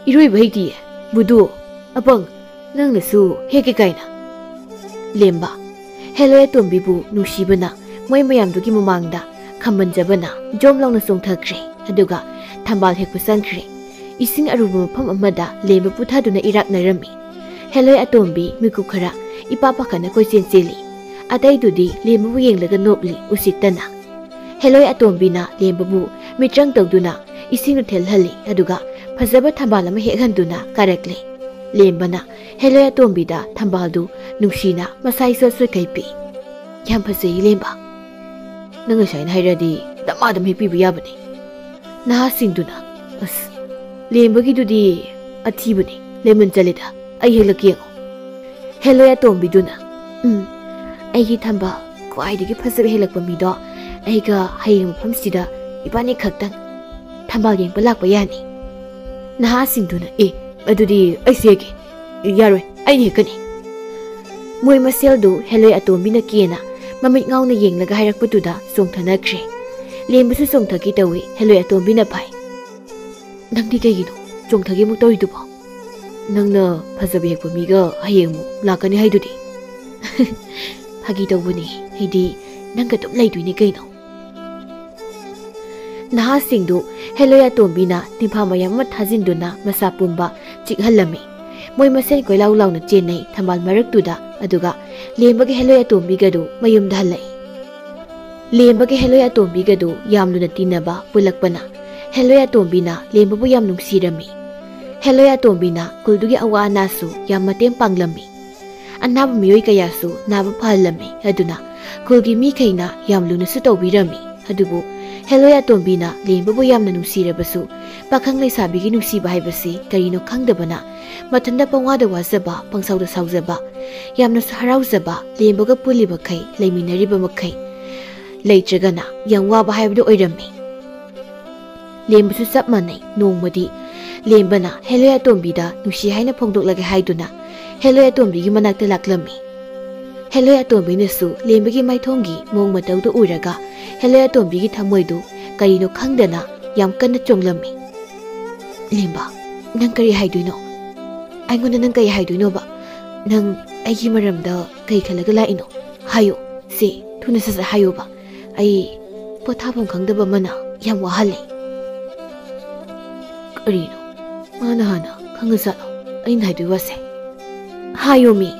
ꯏꯔꯣꯏꯕ ꯍꯩꯇꯤꯌꯦ? ꯕꯨꯗꯨ, ꯑꯄꯪ, ꯅꯪꯅꯁꯨ ꯍꯦꯛꯀꯦ ꯀꯥꯏꯅ?" ꯂꯦꯝꯕ, ꯍꯦꯂꯣꯏ ꯑꯇꯣꯝꯕꯤꯕꯨ ꯅꯨꯡꯁꯤꯕꯅ ꯃꯣꯏ ꯃꯌꯥꯝꯗꯨꯒꯤ ꯃꯃꯥꯡꯗ ꯈꯝꯕꯟꯖꯕꯅ ꯖꯣꯝ ꯂꯥꯎꯅ ꯆꯣꯡꯊꯈ꯭ꯔꯦ꯫ ꯑꯗꯨꯒ ꯊꯝꯕꯥꯜ ꯍꯦꯛꯄ ꯆꯪꯈ꯭ꯔꯦ꯫ ꯏꯁꯤꯡ ꯑꯔꯨꯕ ꯃꯐꯝ ꯑꯃꯗ ꯂꯦꯝꯕ ꯄꯨꯊꯗꯨꯅ ꯏꯔꯥꯛꯅꯔꯝꯃꯤ꯫ ꯍꯦꯂꯣꯏ ꯑꯇꯣꯝꯕꯤ ꯃꯤꯀꯨꯞ ꯈꯔ ꯏꯄꯥ ꯄꯥꯈꯠꯅ ꯀꯣꯏꯆꯦꯟ ꯆꯦꯜꯂꯤ꯫ ꯑꯇꯩꯗꯨꯗꯤ ꯂꯦꯝꯕꯕꯨ ꯌꯦꯡꯂꯒ ꯅꯣꯛꯂꯤ ꯎꯁꯤꯠꯇꯅ꯫ ꯍꯦꯂꯣꯏ ꯑꯇꯣꯝꯕꯤꯅ ꯂꯦꯝꯕꯕꯨ ꯃꯤꯇ꯭ꯔꯪ ꯇꯧꯗꯨꯅ ꯏꯁꯤꯡꯗꯨ ꯊꯦꯜꯍꯜꯂꯤ, ꯑꯗꯨꯒ ꯐꯖꯕ ꯊꯝꯕꯥꯜ ꯑꯃ ꯍꯦꯛꯍꯟꯗꯨꯅ ꯀꯥꯔꯛꯂꯦ꯫ ꯂꯦꯝꯕꯅ ꯍꯦꯂꯣꯏ ꯑꯇꯣꯝꯕꯤꯗ ꯊꯝꯕꯥꯜꯗꯨ ꯅꯨꯡꯁꯤꯅ ꯃꯁꯥ ꯏꯁꯣꯠ ꯁꯣꯠꯈꯩ ꯄꯤ꯫ "ꯌꯥꯝ ꯐꯖꯩ, ꯂꯦꯝꯕ꯫ ꯅꯪ ꯉꯁꯥꯏꯅ ꯍꯥꯏꯔꯗꯤ ꯗꯃꯥꯗꯝ ꯍꯦꯛꯄꯤꯕ ꯌꯥꯕꯅꯤ꯫" ꯅꯍꯥꯁꯤꯡꯗꯨꯅ, "ꯑꯁ, ꯂꯦꯝꯕꯒꯤꯗꯨꯗꯤ ꯑꯊꯤꯕꯅꯤ, ꯂꯦꯃꯟ ꯆꯠꯂꯦꯗ, ꯑꯩ ꯍꯦꯛꯂꯛꯀꯦ ꯌꯦꯡꯉꯣ꯫" ꯍꯦꯂꯣꯏ ꯑꯇꯣꯝꯕꯤꯗꯨꯅ, "ꯎꯝ, ꯑꯩꯒꯤ ꯊꯝꯕꯥꯜ ꯈ꯭ꯋꯥꯏꯗꯒꯤ ꯐꯖꯕ ꯍꯦꯛꯂꯛꯄ ꯃꯤꯗꯣ ꯑꯩꯒ ꯍꯌꯦꯡ ꯃꯐꯝꯁꯤꯗ ꯏꯕꯥꯅꯤ ꯈꯛꯇꯪ ꯊꯝꯕꯥꯜ ꯌꯦꯡꯕ ꯂꯥꯛꯄ ꯌꯥꯅꯤ꯫" ꯅꯍꯥꯁꯤꯡꯗꯨꯅ, "ꯑꯦ, ꯑꯗꯨꯗꯤ ꯑꯩꯁꯨ ꯍꯦꯛꯀꯦ꯫" "ꯌꯥꯔꯣꯏ, ꯑꯩꯅ ꯍꯦꯛꯀꯅꯤ꯫" ꯃꯣꯏ ꯃꯁꯦꯜꯗꯨ ꯍꯦꯂꯣꯏ ꯑꯇꯣꯝꯕꯤꯅ ꯀꯦꯅ ꯃꯃꯤꯠ ꯉꯥꯎꯅ ꯌꯦꯡꯂꯒ ꯍꯥꯏꯔꯛꯄꯗꯨꯗ ꯆꯣꯡꯊꯅꯈ꯭ꯔꯦ꯫ ꯂꯦꯝꯕꯁꯨ ꯆꯣꯡꯊꯒꯦ ꯇꯧꯏ, ꯍꯦꯂꯣꯏ ꯑꯇꯣꯝꯕꯤꯅ ꯐꯥꯏ꯫ "ꯅꯪꯗꯤ ꯀꯩꯒꯤꯅꯣ ꯆꯣꯡꯊꯒꯦ ꯑꯃꯨꯛ ꯇꯧꯔꯤꯗꯨꯕꯣ? ꯅꯪꯅ ꯐꯖꯕ ꯍꯦꯛꯄ ꯃꯤꯒ ꯍꯌꯦꯡ ꯑꯃꯨꯛ ꯂꯥꯛꯀꯅꯤ ꯍꯥꯏꯗꯨꯗꯤ꯫" "ꯐꯥꯒꯤ ꯇꯧꯕꯅꯤ, ꯑꯩꯗꯤ ꯅꯪꯒ ꯑꯗꯨꯝ ꯂꯩꯗꯣꯏꯅꯤ ꯀꯩꯅꯣ꯫" ꯅꯍꯥꯁꯤꯡꯗꯨ ꯍꯦꯂꯣꯏ ꯑꯇꯣꯝꯕꯤꯅ ꯅꯤꯡꯐꯥ ꯃꯌꯥꯝ ꯑꯃ ꯊꯥꯖꯤꯟꯗꯨꯅ ꯃꯁꯥ ꯄꯨꯝꯕ ꯆꯤꯛꯍꯜꯂꯝꯃꯤ꯫ ꯃꯣꯏ ꯃꯁꯦꯟ ꯀꯣꯏꯂꯥꯎ ꯂꯥꯎꯅ ꯆꯦꯟꯅꯩ ꯊꯝꯕꯥꯜ ꯃꯔꯛꯇꯨꯗ, ꯑꯗꯨꯒ ꯂꯦꯝꯕꯒ ꯍꯦꯂꯣꯏ ꯑꯇꯣꯝꯕꯤꯒꯗꯨ ꯃꯌꯨꯝꯗ ꯍꯜꯂꯛꯏ꯫ ꯂꯦꯝꯕꯒ ꯍꯦꯂꯣꯏ ꯑꯇꯣꯝꯕꯤꯒꯗꯨ ꯌꯥꯝ ꯂꯨꯅ ꯇꯤꯟꯅꯕ ꯄꯨꯜꯂꯛꯄꯅ ꯍꯦꯂꯣꯏ ꯑꯇꯣꯝꯕꯤꯅ ꯂꯦꯝꯕꯕꯨ ꯌꯥꯝ ꯅꯨꯡꯁꯤꯔꯝꯃꯤ꯫ ꯍꯦꯂꯣꯏ ꯑꯇꯣꯝꯕꯤꯅ ꯈꯨꯜꯗꯨꯒꯤ ꯑꯋꯥ ꯑꯅꯥꯁꯨ ꯌꯥꯝ ꯃꯇꯦꯡ ꯄꯥꯡꯂꯝꯃꯤ꯫ ꯑꯅꯥꯕ ꯃꯤꯑꯣꯏ ꯀꯌꯥꯁꯨ ꯅꯥꯕ ꯐꯍꯜꯂꯝꯃꯤ꯫ ꯑꯗꯨꯅ ꯈꯨꯜꯒꯤ ꯃꯤꯈꯩꯅ ꯌꯥꯝ ꯂꯨꯅꯁꯨ ꯇꯧꯕꯤꯔꯝꯃꯤ꯫ ꯑꯗꯨꯕꯨ ꯍꯦꯂꯣꯏ ꯑꯇꯣꯝꯕꯤꯅ ꯂꯦꯝꯕꯕꯨ ꯌꯥꯝꯅ ꯅꯨꯡꯁꯤꯔꯕꯁꯨ, ꯄꯥꯈꯪ ꯂꯩꯁꯥꯕꯤꯒꯤ ꯅꯨꯡꯁꯤꯕ ꯍꯥꯏꯕꯁꯤ ꯀꯔꯤꯅꯣ ꯈꯪꯗꯕꯅ, ꯃꯊꯟꯇ ꯄꯪꯋꯥꯗ ꯋꯥꯖꯕ, ꯄꯪꯁꯥꯎꯗ ꯁꯥꯎꯖꯕ, ꯌꯥꯝꯅꯁꯨ ꯍꯔꯥꯎꯖꯕ, ꯂꯦꯝꯕꯒ ꯄꯨꯜꯂꯤꯕꯈꯩ, ꯂꯩꯃꯤꯟꯅꯔꯤꯕ ꯃꯈꯩ ꯂꯩꯇ꯭ꯔꯒꯅ ꯌꯥꯝ ꯋꯥꯕ ꯍꯥꯏꯕꯗꯨ ꯑꯣꯏꯔꯝꯃꯤ꯫ ꯂꯦꯝꯕꯁꯨ ꯆꯞ ꯃꯥꯟꯅꯩ꯫ ꯅꯣꯡꯃꯗꯤ ꯂꯦꯝꯕꯅ ꯍꯦꯂꯣꯏ ꯑꯇꯣꯝꯕꯤꯗ ꯅꯨꯡꯁꯤ ꯍꯥꯏꯅ ꯐꯣꯡꯗꯣꯛꯂꯒꯦ ꯍꯥꯏꯗꯨꯅ ꯍꯦꯂꯣꯏ ꯑꯇꯣꯝꯕꯤꯒꯤ ꯃꯅꯥꯛꯇ ꯂꯥꯛꯂꯝꯃꯤ꯫ ꯍꯦꯂꯣꯏ ꯑꯇꯣꯝꯕꯤꯅꯁꯨ ꯂꯦꯝꯕꯒꯤ ꯃꯥꯏꯊꯣꯡꯒꯤ ꯃꯑꯣꯡ ꯃꯇꯧꯗꯨ ꯎꯔꯒ ꯍꯦꯂꯣꯏ ꯑꯇꯣꯝꯕꯤꯒꯤ ꯊꯃꯣꯏꯗꯨ ꯀꯔꯤꯅꯣ ꯈꯪꯗꯅ ꯌꯥꯝ ꯀꯟꯅ ꯆꯣꯡꯂꯝꯃꯤ꯫ "ꯂꯦꯝꯕ, ꯅꯪ ꯀꯔꯤ ꯍꯥꯏꯗꯣꯏꯅꯣ? ꯑꯩꯉꯣꯟꯗ ꯅꯪ ꯀꯔꯤ ꯍꯥꯏꯗꯣꯏꯅꯣꯕ? ꯅꯪ ꯑꯩꯒꯤ ꯃꯔꯝꯗ ꯀꯩ ꯈꯜꯂꯒ ꯂꯥꯛꯏꯅꯣ? ꯍꯥꯏꯌꯨ, ꯁꯦ, ꯊꯨꯅ ꯁꯠ ꯁꯠ ꯍꯥꯏꯌꯨꯕ꯫ ꯑꯩ ꯄꯣꯊꯥꯐꯝ ꯈꯪꯗꯕ ꯑꯃꯅ ꯌꯥꯝ ꯋꯥꯍꯜꯂꯦ꯫" "ꯀꯔꯤꯅꯣ? ꯃꯥꯅ ꯍꯥꯟꯅ ꯈꯪꯉꯖꯥꯠꯂꯣ ꯑꯩꯅ ꯍꯥꯏꯗꯣꯏ ꯋꯥꯁꯦ? ꯍꯥꯏꯌꯣꯃꯤ!"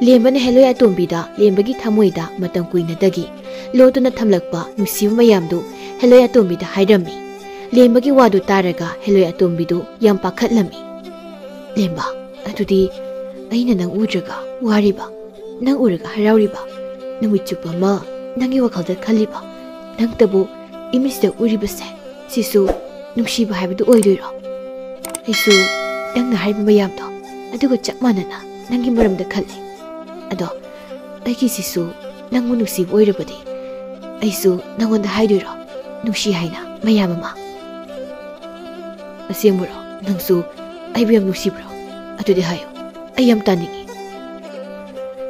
ꯂꯦꯝꯕꯅ ꯍꯦꯂꯣꯏ ꯑꯇꯣꯝꯕꯤꯗ ꯂꯦꯝꯕꯒꯤ ꯊꯃꯣꯏꯗ ꯃꯇꯝ ꯀꯨꯏꯅꯗꯒꯤ ꯂꯣꯠꯇꯨꯅ ꯊꯝꯂꯛꯄ ꯅꯨꯡꯁꯤꯕ ꯃꯌꯥꯝꯗꯨ ꯍꯦꯂꯣꯏ ꯑꯇꯣꯝꯕꯤꯗ ꯍꯥꯏꯔꯝꯃꯤ꯫ ꯂꯦꯝꯕꯒꯤ ꯋꯥꯗꯨ ꯇꯥꯔꯒ ꯍꯦꯂꯣꯏ ꯑꯇꯣꯝꯕꯤꯗꯨ ꯌꯥꯝ ꯄꯥꯈꯠꯂꯝꯃꯤ꯫ "ꯂꯦꯝꯕ, ꯑꯗꯨꯗꯤ ꯑꯩꯅ ꯅꯪ ꯎꯗ꯭ꯔꯒ ꯋꯥꯔꯤꯕ, ꯅꯪ ꯎꯔꯒ ꯍꯔꯥꯎꯔꯤꯕ, ꯅꯨꯃꯤꯠ ꯆꯨꯞꯄ ꯑꯃ ꯅꯪꯒꯤ ꯋꯥꯈꯜꯗ ꯈꯜꯂꯤꯕ, ꯅꯪꯇꯕꯨ ꯏꯃꯤꯠꯁꯤꯗ ꯎꯔꯤꯕꯁꯦ, ꯁꯤꯁꯨ ꯅꯨꯡꯁꯤꯕ ꯍꯥꯏꯕꯗꯨ ꯑꯣꯏꯗꯣꯏꯔꯣ? ꯑꯩꯁꯨ ꯅꯪꯅ ꯍꯥꯏꯔꯤꯕ ꯃꯌꯥꯝꯗꯣ ꯑꯗꯨꯒ ꯆꯞ ꯃꯥꯟꯅꯅ ꯅꯪꯒꯤ ꯃꯔꯝꯗ ꯈꯜꯂꯤ꯫ ꯑꯗꯣ ꯑꯩꯒꯤꯁꯤꯁꯨ ꯅꯪꯕꯨ ꯅꯨꯡꯁꯤꯕ ꯑꯣꯏꯔꯕꯗꯤ ꯑꯩꯁꯨ ꯅꯪꯉꯣꯟꯗ ꯍꯥꯏꯗꯣꯏꯔꯣ, ꯅꯨꯡꯁꯤ ꯍꯥꯏꯅ ꯃꯌꯥꯝ ꯑꯃ?" "ꯑꯁꯦꯡꯕꯔꯣ? ꯅꯪꯁꯨ ꯑꯩꯕꯨ ꯌꯥꯝ ꯅꯨꯡꯁꯤꯕ꯭ꯔꯣ? ꯑꯗꯨꯗꯤ ꯍꯥꯏꯌꯨ, ꯑꯩ ꯌꯥꯝ ꯇꯥꯅꯤꯡꯉꯤ꯫"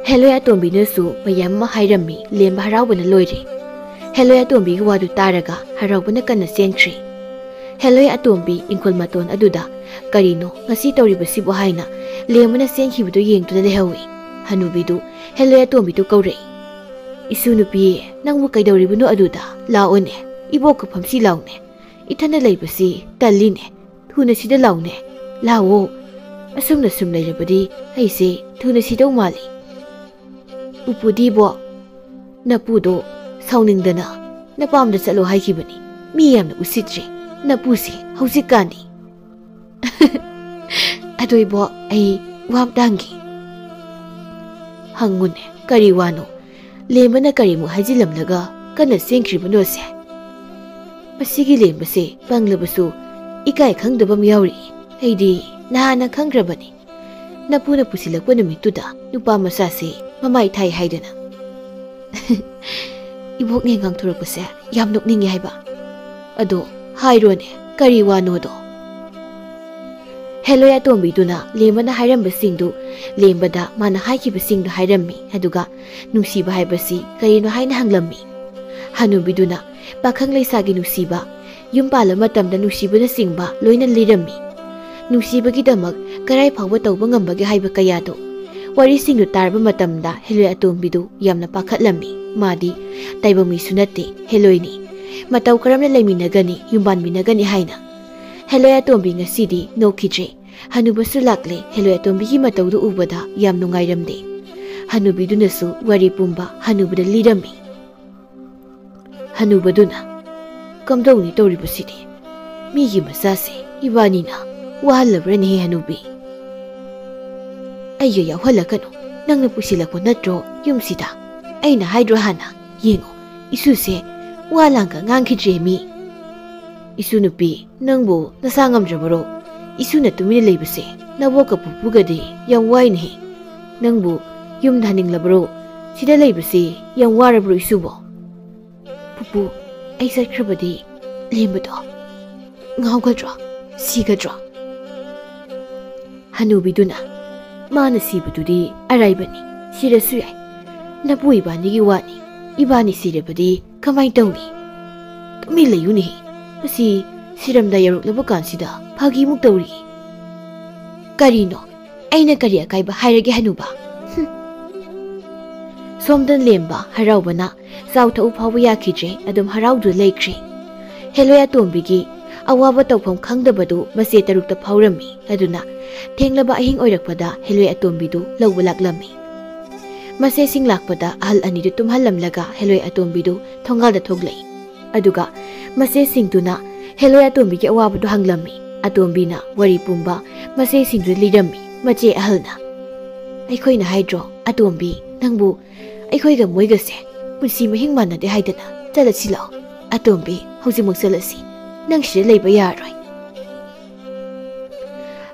ꯍꯦꯂꯣꯏ ꯑꯇꯣꯝꯕꯤꯅꯁꯨ ꯃꯌꯥꯝ ꯑꯃ ꯍꯥꯏꯔꯝꯃꯤ꯫ ꯂꯦꯝꯕ ꯍꯔꯥꯎꯕꯅ ꯂꯣꯏꯔꯦ꯫ ꯍꯦꯂꯣꯏ ꯑꯇꯣꯝꯕꯤꯒꯤ ꯋꯥꯗꯨ ꯇꯥꯔꯒ ꯍꯔꯥꯎꯕꯅ ꯀꯟꯅ ꯆꯦꯟꯈ꯭ꯔꯦ꯫ ꯍꯦꯂꯣꯏ ꯑꯇꯣꯝꯕꯤ ꯏꯪꯈꯣꯜ ꯃꯇꯣꯟ ꯑꯗꯨꯗ "ꯀꯔꯤꯅꯣ ꯉꯁꯤ ꯇꯧꯔꯤꯕꯁꯤꯕꯨ?" ꯍꯥꯏꯅ ꯂꯦꯝꯕꯅ ꯆꯦꯟꯈꯤꯕꯗꯨ ꯌꯦꯡꯗꯨꯅ ꯂꯩꯍꯧꯏ꯫ ꯍꯅꯨꯕꯤꯗꯨ ꯍꯦꯂꯣꯏ ꯑꯇꯣꯝꯕꯤꯗꯨ ꯀꯧꯔꯛꯏ꯫ "ꯏꯁꯨ ꯅꯨꯄꯤ, ꯅꯪꯕꯨ ꯀꯩꯗꯧꯔꯤꯕꯅꯣ ꯑꯗꯨꯗ? ꯂꯥꯛꯑꯣꯅꯦ, ꯏꯕꯣꯛꯀ ꯐꯝꯁꯤ ꯂꯥꯎꯅꯦ, ꯏꯊꯟꯗ ꯂꯩꯕꯁꯤ ꯇꯜꯂꯤꯅꯦ, ꯊꯨꯅ ꯁꯤꯗ ꯂꯥꯎꯅꯦ, ꯂꯥꯛꯑꯣ꯫ ꯑꯁꯨꯝꯅ ꯁꯨꯝ ꯂꯩꯔꯕꯗꯤ ꯑꯩꯁꯦ ꯊꯨꯅ ꯁꯤꯗꯧ ꯃꯥꯜꯂꯤ꯫" "ꯎꯄꯨꯗꯤꯕꯣ, ꯅꯄꯨꯗꯣ ꯁꯥꯎꯅꯤꯡꯗꯅ ꯅꯄꯥꯝꯗ ꯆꯠꯂꯣ ꯍꯥꯏꯈꯤꯕꯅꯤ꯫ ꯃꯤ ꯌꯥꯝꯅ ꯎꯁꯤꯠꯇ꯭ꯔꯦ ꯅꯄꯨꯁꯦ ꯍꯧꯖꯤꯛꯀꯥꯟꯗꯤ꯫" "ꯑꯗꯣ ꯏꯕꯣ, ꯑꯩ ꯋꯥ ꯑꯝꯇ ꯍꯪꯒꯦ꯫" "ꯍꯪꯉꯨꯅꯦ, ꯀꯔꯤ ꯋꯥꯅꯣ?" ꯂꯦꯝꯕꯅ ꯀꯔꯤꯃꯨꯛ ꯍꯥꯏꯖꯤꯜꯂꯝꯂꯒ ꯀꯟꯅ ꯆꯦꯟꯈ꯭ꯔꯤꯕꯅꯣꯁꯦ? "ꯃꯁꯤꯒꯤ ꯂꯦꯝꯕꯁꯦ ꯄꯪꯂꯕꯁꯨ ꯏꯀꯥꯏ ꯈꯪꯗꯕ ꯑꯃ ꯌꯥꯎꯔꯤ꯫ ꯑꯩꯗꯤ ꯅꯍꯥꯟꯅ ꯈꯪꯈ꯭ꯔꯕꯅꯤ, ꯅꯄꯨꯅ ꯄꯨꯁꯤꯜꯂꯛꯄ ꯅꯨꯃꯤꯠꯇꯨꯗ ꯅꯨꯄꯥ ꯃꯆꯥꯁꯦ ꯃꯃꯥꯏ ꯊꯥꯏ ꯍꯥꯏꯗꯅ꯫" "ꯏꯕꯣꯛꯅꯦ ꯉꯥꯡꯊꯣꯔꯛꯄꯁꯦ ꯌꯥꯝ ꯅꯣꯛꯅꯤꯡꯉꯦ ꯍꯥꯏꯕ꯫ ꯑꯗꯣ ꯍꯥꯏꯔꯣꯅꯦ, ꯀꯔꯤ ꯋꯥꯅꯣꯗꯣ?" ꯍꯦꯂꯣꯏ ꯑꯇꯣꯝꯕꯤꯗꯨꯅ ꯂꯦꯝꯕꯅ ꯍꯥꯏꯔꯝꯕꯁꯤꯡꯗꯨ, ꯂꯦꯝꯕꯗ ꯃꯥꯅ ꯍꯥꯏꯈꯤꯕꯁꯤꯡꯗꯨ ꯍꯥꯏꯔꯝꯃꯤ꯫ ꯑꯗꯨꯒ ꯅꯨꯡꯁꯤꯕ ꯍꯥꯏꯕꯁꯤ ꯀꯔꯤꯅꯣ ꯍꯥꯏꯅ ꯍꯪꯂꯝꯃꯤ꯫ ꯍꯅꯨꯕꯤꯗꯨꯅ ꯄꯥꯈꯪ ꯂꯩꯁꯥꯒꯤ ꯅꯨꯡꯁꯤꯕ, ꯌꯨꯝ ꯄꯥꯜꯂꯕ ꯃꯇꯝꯗ ꯅꯨꯡꯁꯤꯕꯅꯆꯤꯡꯕ ꯂꯣꯏꯅ ꯂꯤꯔꯝꯃꯤ꯫ ꯅꯨꯡꯁꯤꯕꯒꯤꯗꯃꯛ ꯀꯔꯥꯏ ꯐꯥꯎꯕ ꯇꯧꯕ ꯉꯝꯕꯒꯦ ꯍꯥꯏꯕ ꯀꯌꯥꯗꯨ꯫ ꯋꯥꯔꯤꯁꯤꯡꯗꯨ ꯇꯥꯔꯕ ꯃꯇꯝꯗ ꯍꯦꯂꯣꯏ ꯑꯇꯣꯝꯕꯤꯗꯨ ꯌꯥꯝꯅ ꯄꯥꯈꯠꯂꯝꯃꯤ꯫ ꯃꯥꯗꯤ ꯇꯥꯏꯕꯪ ꯃꯤꯁꯨ ꯅꯠꯇꯦ, ꯍꯦꯂꯣꯏꯅꯤ꯫ ꯃꯇꯧ ꯀꯔꯝꯅ ꯂꯩꯃꯤꯟꯅꯒꯅꯤ, ꯌꯨꯝꯕꯥꯟꯃꯤꯟꯅꯒꯅꯤ ꯍꯥꯏꯅ꯫ ꯍꯦꯂꯣꯏ ꯑꯇꯣꯝꯕꯤ ꯉꯁꯤꯗꯤ ꯅꯣꯛꯈꯤꯗ꯭ꯔꯦ꯫ ꯍꯅꯨꯕꯁꯨ ꯂꯥꯛꯂꯦ꯫ ꯍꯦꯂꯣꯏ ꯑꯇꯣꯝꯕꯤꯒꯤ ꯃꯇꯧꯗꯨ ꯎꯕꯗ ꯌꯥꯝ ꯅꯨꯡꯉꯥꯏꯔꯝꯗꯦ꯫ ꯍꯅꯨꯕꯤꯗꯨꯅꯁꯨ ꯋꯥꯔꯤ ꯄꯨꯝꯕ ꯍꯅꯨꯕꯗ ꯂꯤꯔꯝꯃꯤ꯫ ꯍꯅꯨꯕꯗꯨꯅ, "ꯀꯝꯗꯧꯅꯤ ꯇꯧꯔꯤꯕꯁꯤꯗꯤ? ꯃꯤꯒꯤ ꯃꯆꯥꯁꯦ ꯏꯕꯥꯅꯤꯅ ꯋꯥꯍꯜꯂꯕ꯭ꯔꯅꯦꯍꯦ ꯍꯅꯨꯕꯤ? ꯑꯩꯒ ꯌꯥꯎꯍꯜꯂꯛꯀꯅꯨ, ꯅꯪꯅ ꯄꯨꯁꯤꯜꯂꯛꯄ ꯅꯠꯇ꯭ꯔꯣ ꯌꯨꯝꯁꯤꯗ? ꯑꯩꯅ ꯍꯥꯏꯗ꯭ꯔꯣ ꯍꯥꯟꯅ? ꯌꯦꯡꯉꯣ, ꯏꯁꯨꯁꯦ ꯋꯥ ꯂꯥꯡꯒ ꯉꯥꯡꯈꯤꯗ꯭ꯔꯦ ꯃꯤ꯫ ꯏꯁꯨ ꯅꯨꯄꯤ, ꯅꯪꯕꯨ ꯅꯁꯥ ꯉꯝꯗ꯭ꯔꯕꯔꯣ? ꯏꯁꯨꯅ ꯇꯨꯃꯤꯟꯅ ꯂꯩꯕꯁꯦ ꯅꯕꯣꯛꯀ ꯄꯨꯄꯨꯒꯗꯤ ꯌꯥꯝ ꯋꯥꯏꯅꯦꯍꯦ꯫ ꯅꯪꯕꯨ ꯌꯨꯝꯗ ꯍꯟꯅꯤꯡꯂꯕꯔꯣ? ꯁꯤꯗ ꯂꯩꯕꯁꯤ ꯌꯥꯝ ꯋꯥꯔꯕ꯭ꯔꯣ ꯏꯁꯨꯕꯣ? ꯄꯨꯄꯨ, ꯑꯩ ꯆꯠꯈ꯭ꯔꯕꯗꯤ ꯂꯦꯝꯕꯗꯣ ꯉꯥꯎꯒꯗ꯭ꯔꯣ? ꯁꯤꯒꯗ꯭ꯔꯣ? ꯍꯅꯨꯕꯤꯗꯨꯅ, ꯃꯥꯅ ꯁꯤꯕꯗꯨꯗꯤ ꯑꯔꯥꯏꯕꯅꯤ, ꯁꯤꯔꯁꯨ ꯌꯥꯏ꯫ ꯅꯄꯨ ꯏꯕꯥꯅꯤꯒꯤ ꯋꯥꯅꯤ, ꯏꯕꯥꯅꯤ ꯁꯤꯔꯕꯗꯤ ꯀꯃꯥꯏ ꯇꯧꯅꯤ? ꯇꯨꯃꯤꯟ ꯂꯩꯌꯨꯅꯦꯍꯦ, ꯃꯁꯤ ꯁꯤꯔꯝꯗꯥꯏ ꯌꯧꯔꯛꯂꯕ ꯀꯥꯟꯁꯤꯗ ꯐꯥꯒꯤꯃꯨꯛ ꯇꯧꯔꯤ꯫ ꯀꯔꯤꯅꯣ? ꯑꯩꯅ ꯀꯔꯤ ꯑꯀꯥꯏꯕ ꯍꯥꯏꯔꯒꯦ ꯍꯅꯨꯕ? ꯍꯨꯝ꯫ ꯁꯣꯝꯗ ꯂꯦꯝꯕ ꯍꯔꯥꯎꯕꯅ ꯆꯥꯎ ꯊꯛꯎ ꯐꯥꯎꯕ ꯌꯥꯈꯤꯗ꯭ꯔꯦ, ꯑꯗꯨꯝ ꯍꯔꯥꯎꯗꯨꯅ ꯂꯩꯈ꯭ꯔꯦ꯫ ꯍꯦꯂꯣꯏ ꯑꯇꯣꯝꯕꯤꯒꯤ ꯑꯋꯥꯕ ꯇꯧꯐꯝ ꯈꯪꯗꯕꯗꯨ ꯃꯆꯦ ꯇꯔꯨꯛꯇ ꯐꯥꯎꯔꯝꯃꯤ꯫ ꯑꯗꯨꯅ ꯊꯦꯡꯂꯕ ꯑꯍꯤꯡ ꯑꯣꯏꯔꯛꯄꯗ ꯍꯦꯂꯣꯏ ꯑꯇꯣꯝꯕꯤꯗꯨ ꯂꯧꯕ ꯂꯥꯛꯂꯝꯃꯤ꯫ ꯃꯆꯦꯁꯤꯡ ꯂꯥꯛꯄꯗ ꯑꯍꯜ ꯑꯅꯤꯗꯨ ꯇꯨꯝꯍꯜꯂꯝꯂꯒ ꯍꯦꯂꯣꯏ ꯑꯇꯣꯝꯕꯤꯗꯨ ꯊꯣꯡꯒꯥꯜꯗ ꯊꯣꯛꯂꯛꯏ꯫ ꯑꯗꯨꯒ ꯃꯆꯦꯁꯤꯡꯗꯨꯅ ꯍꯦꯂꯣꯏ ꯑꯇꯣꯝꯕꯤꯒꯤ ꯑꯋꯥꯕꯗꯨ ꯍꯪꯂꯝꯃꯤ꯫ ꯑꯇꯣꯝꯕꯤꯅ ꯋꯥꯔꯤ ꯄꯨꯝꯕ ꯃꯆꯦꯁꯤꯡꯗꯨꯗ ꯂꯤꯔꯝꯃꯤ꯫ ꯃꯆꯦ ꯑꯍꯜꯅ, "ꯑꯩꯈꯣꯏꯅ ꯍꯥꯏꯗ꯭ꯔꯣ, ꯑꯇꯣꯝꯕꯤ, ꯅꯪꯕꯨ ꯑꯩꯈꯣꯏꯒ ꯃꯣꯏꯒꯁꯦ ꯄꯨꯟꯁꯤ ꯃꯍꯤꯡ ꯃꯥꯟꯅꯗꯦ ꯍꯥꯏꯗꯅ? ꯆꯠꯂꯁꯤ ꯂꯥꯛꯑꯣ꯫ ꯑꯇꯣꯝꯕꯤ, ꯍꯧꯖꯤꯛꯃꯛ ꯆꯠꯂꯁꯤ꯫ ꯅꯪ ꯁꯤꯗ ꯂꯩꯕ ꯌꯥꯔꯣꯏ꯫"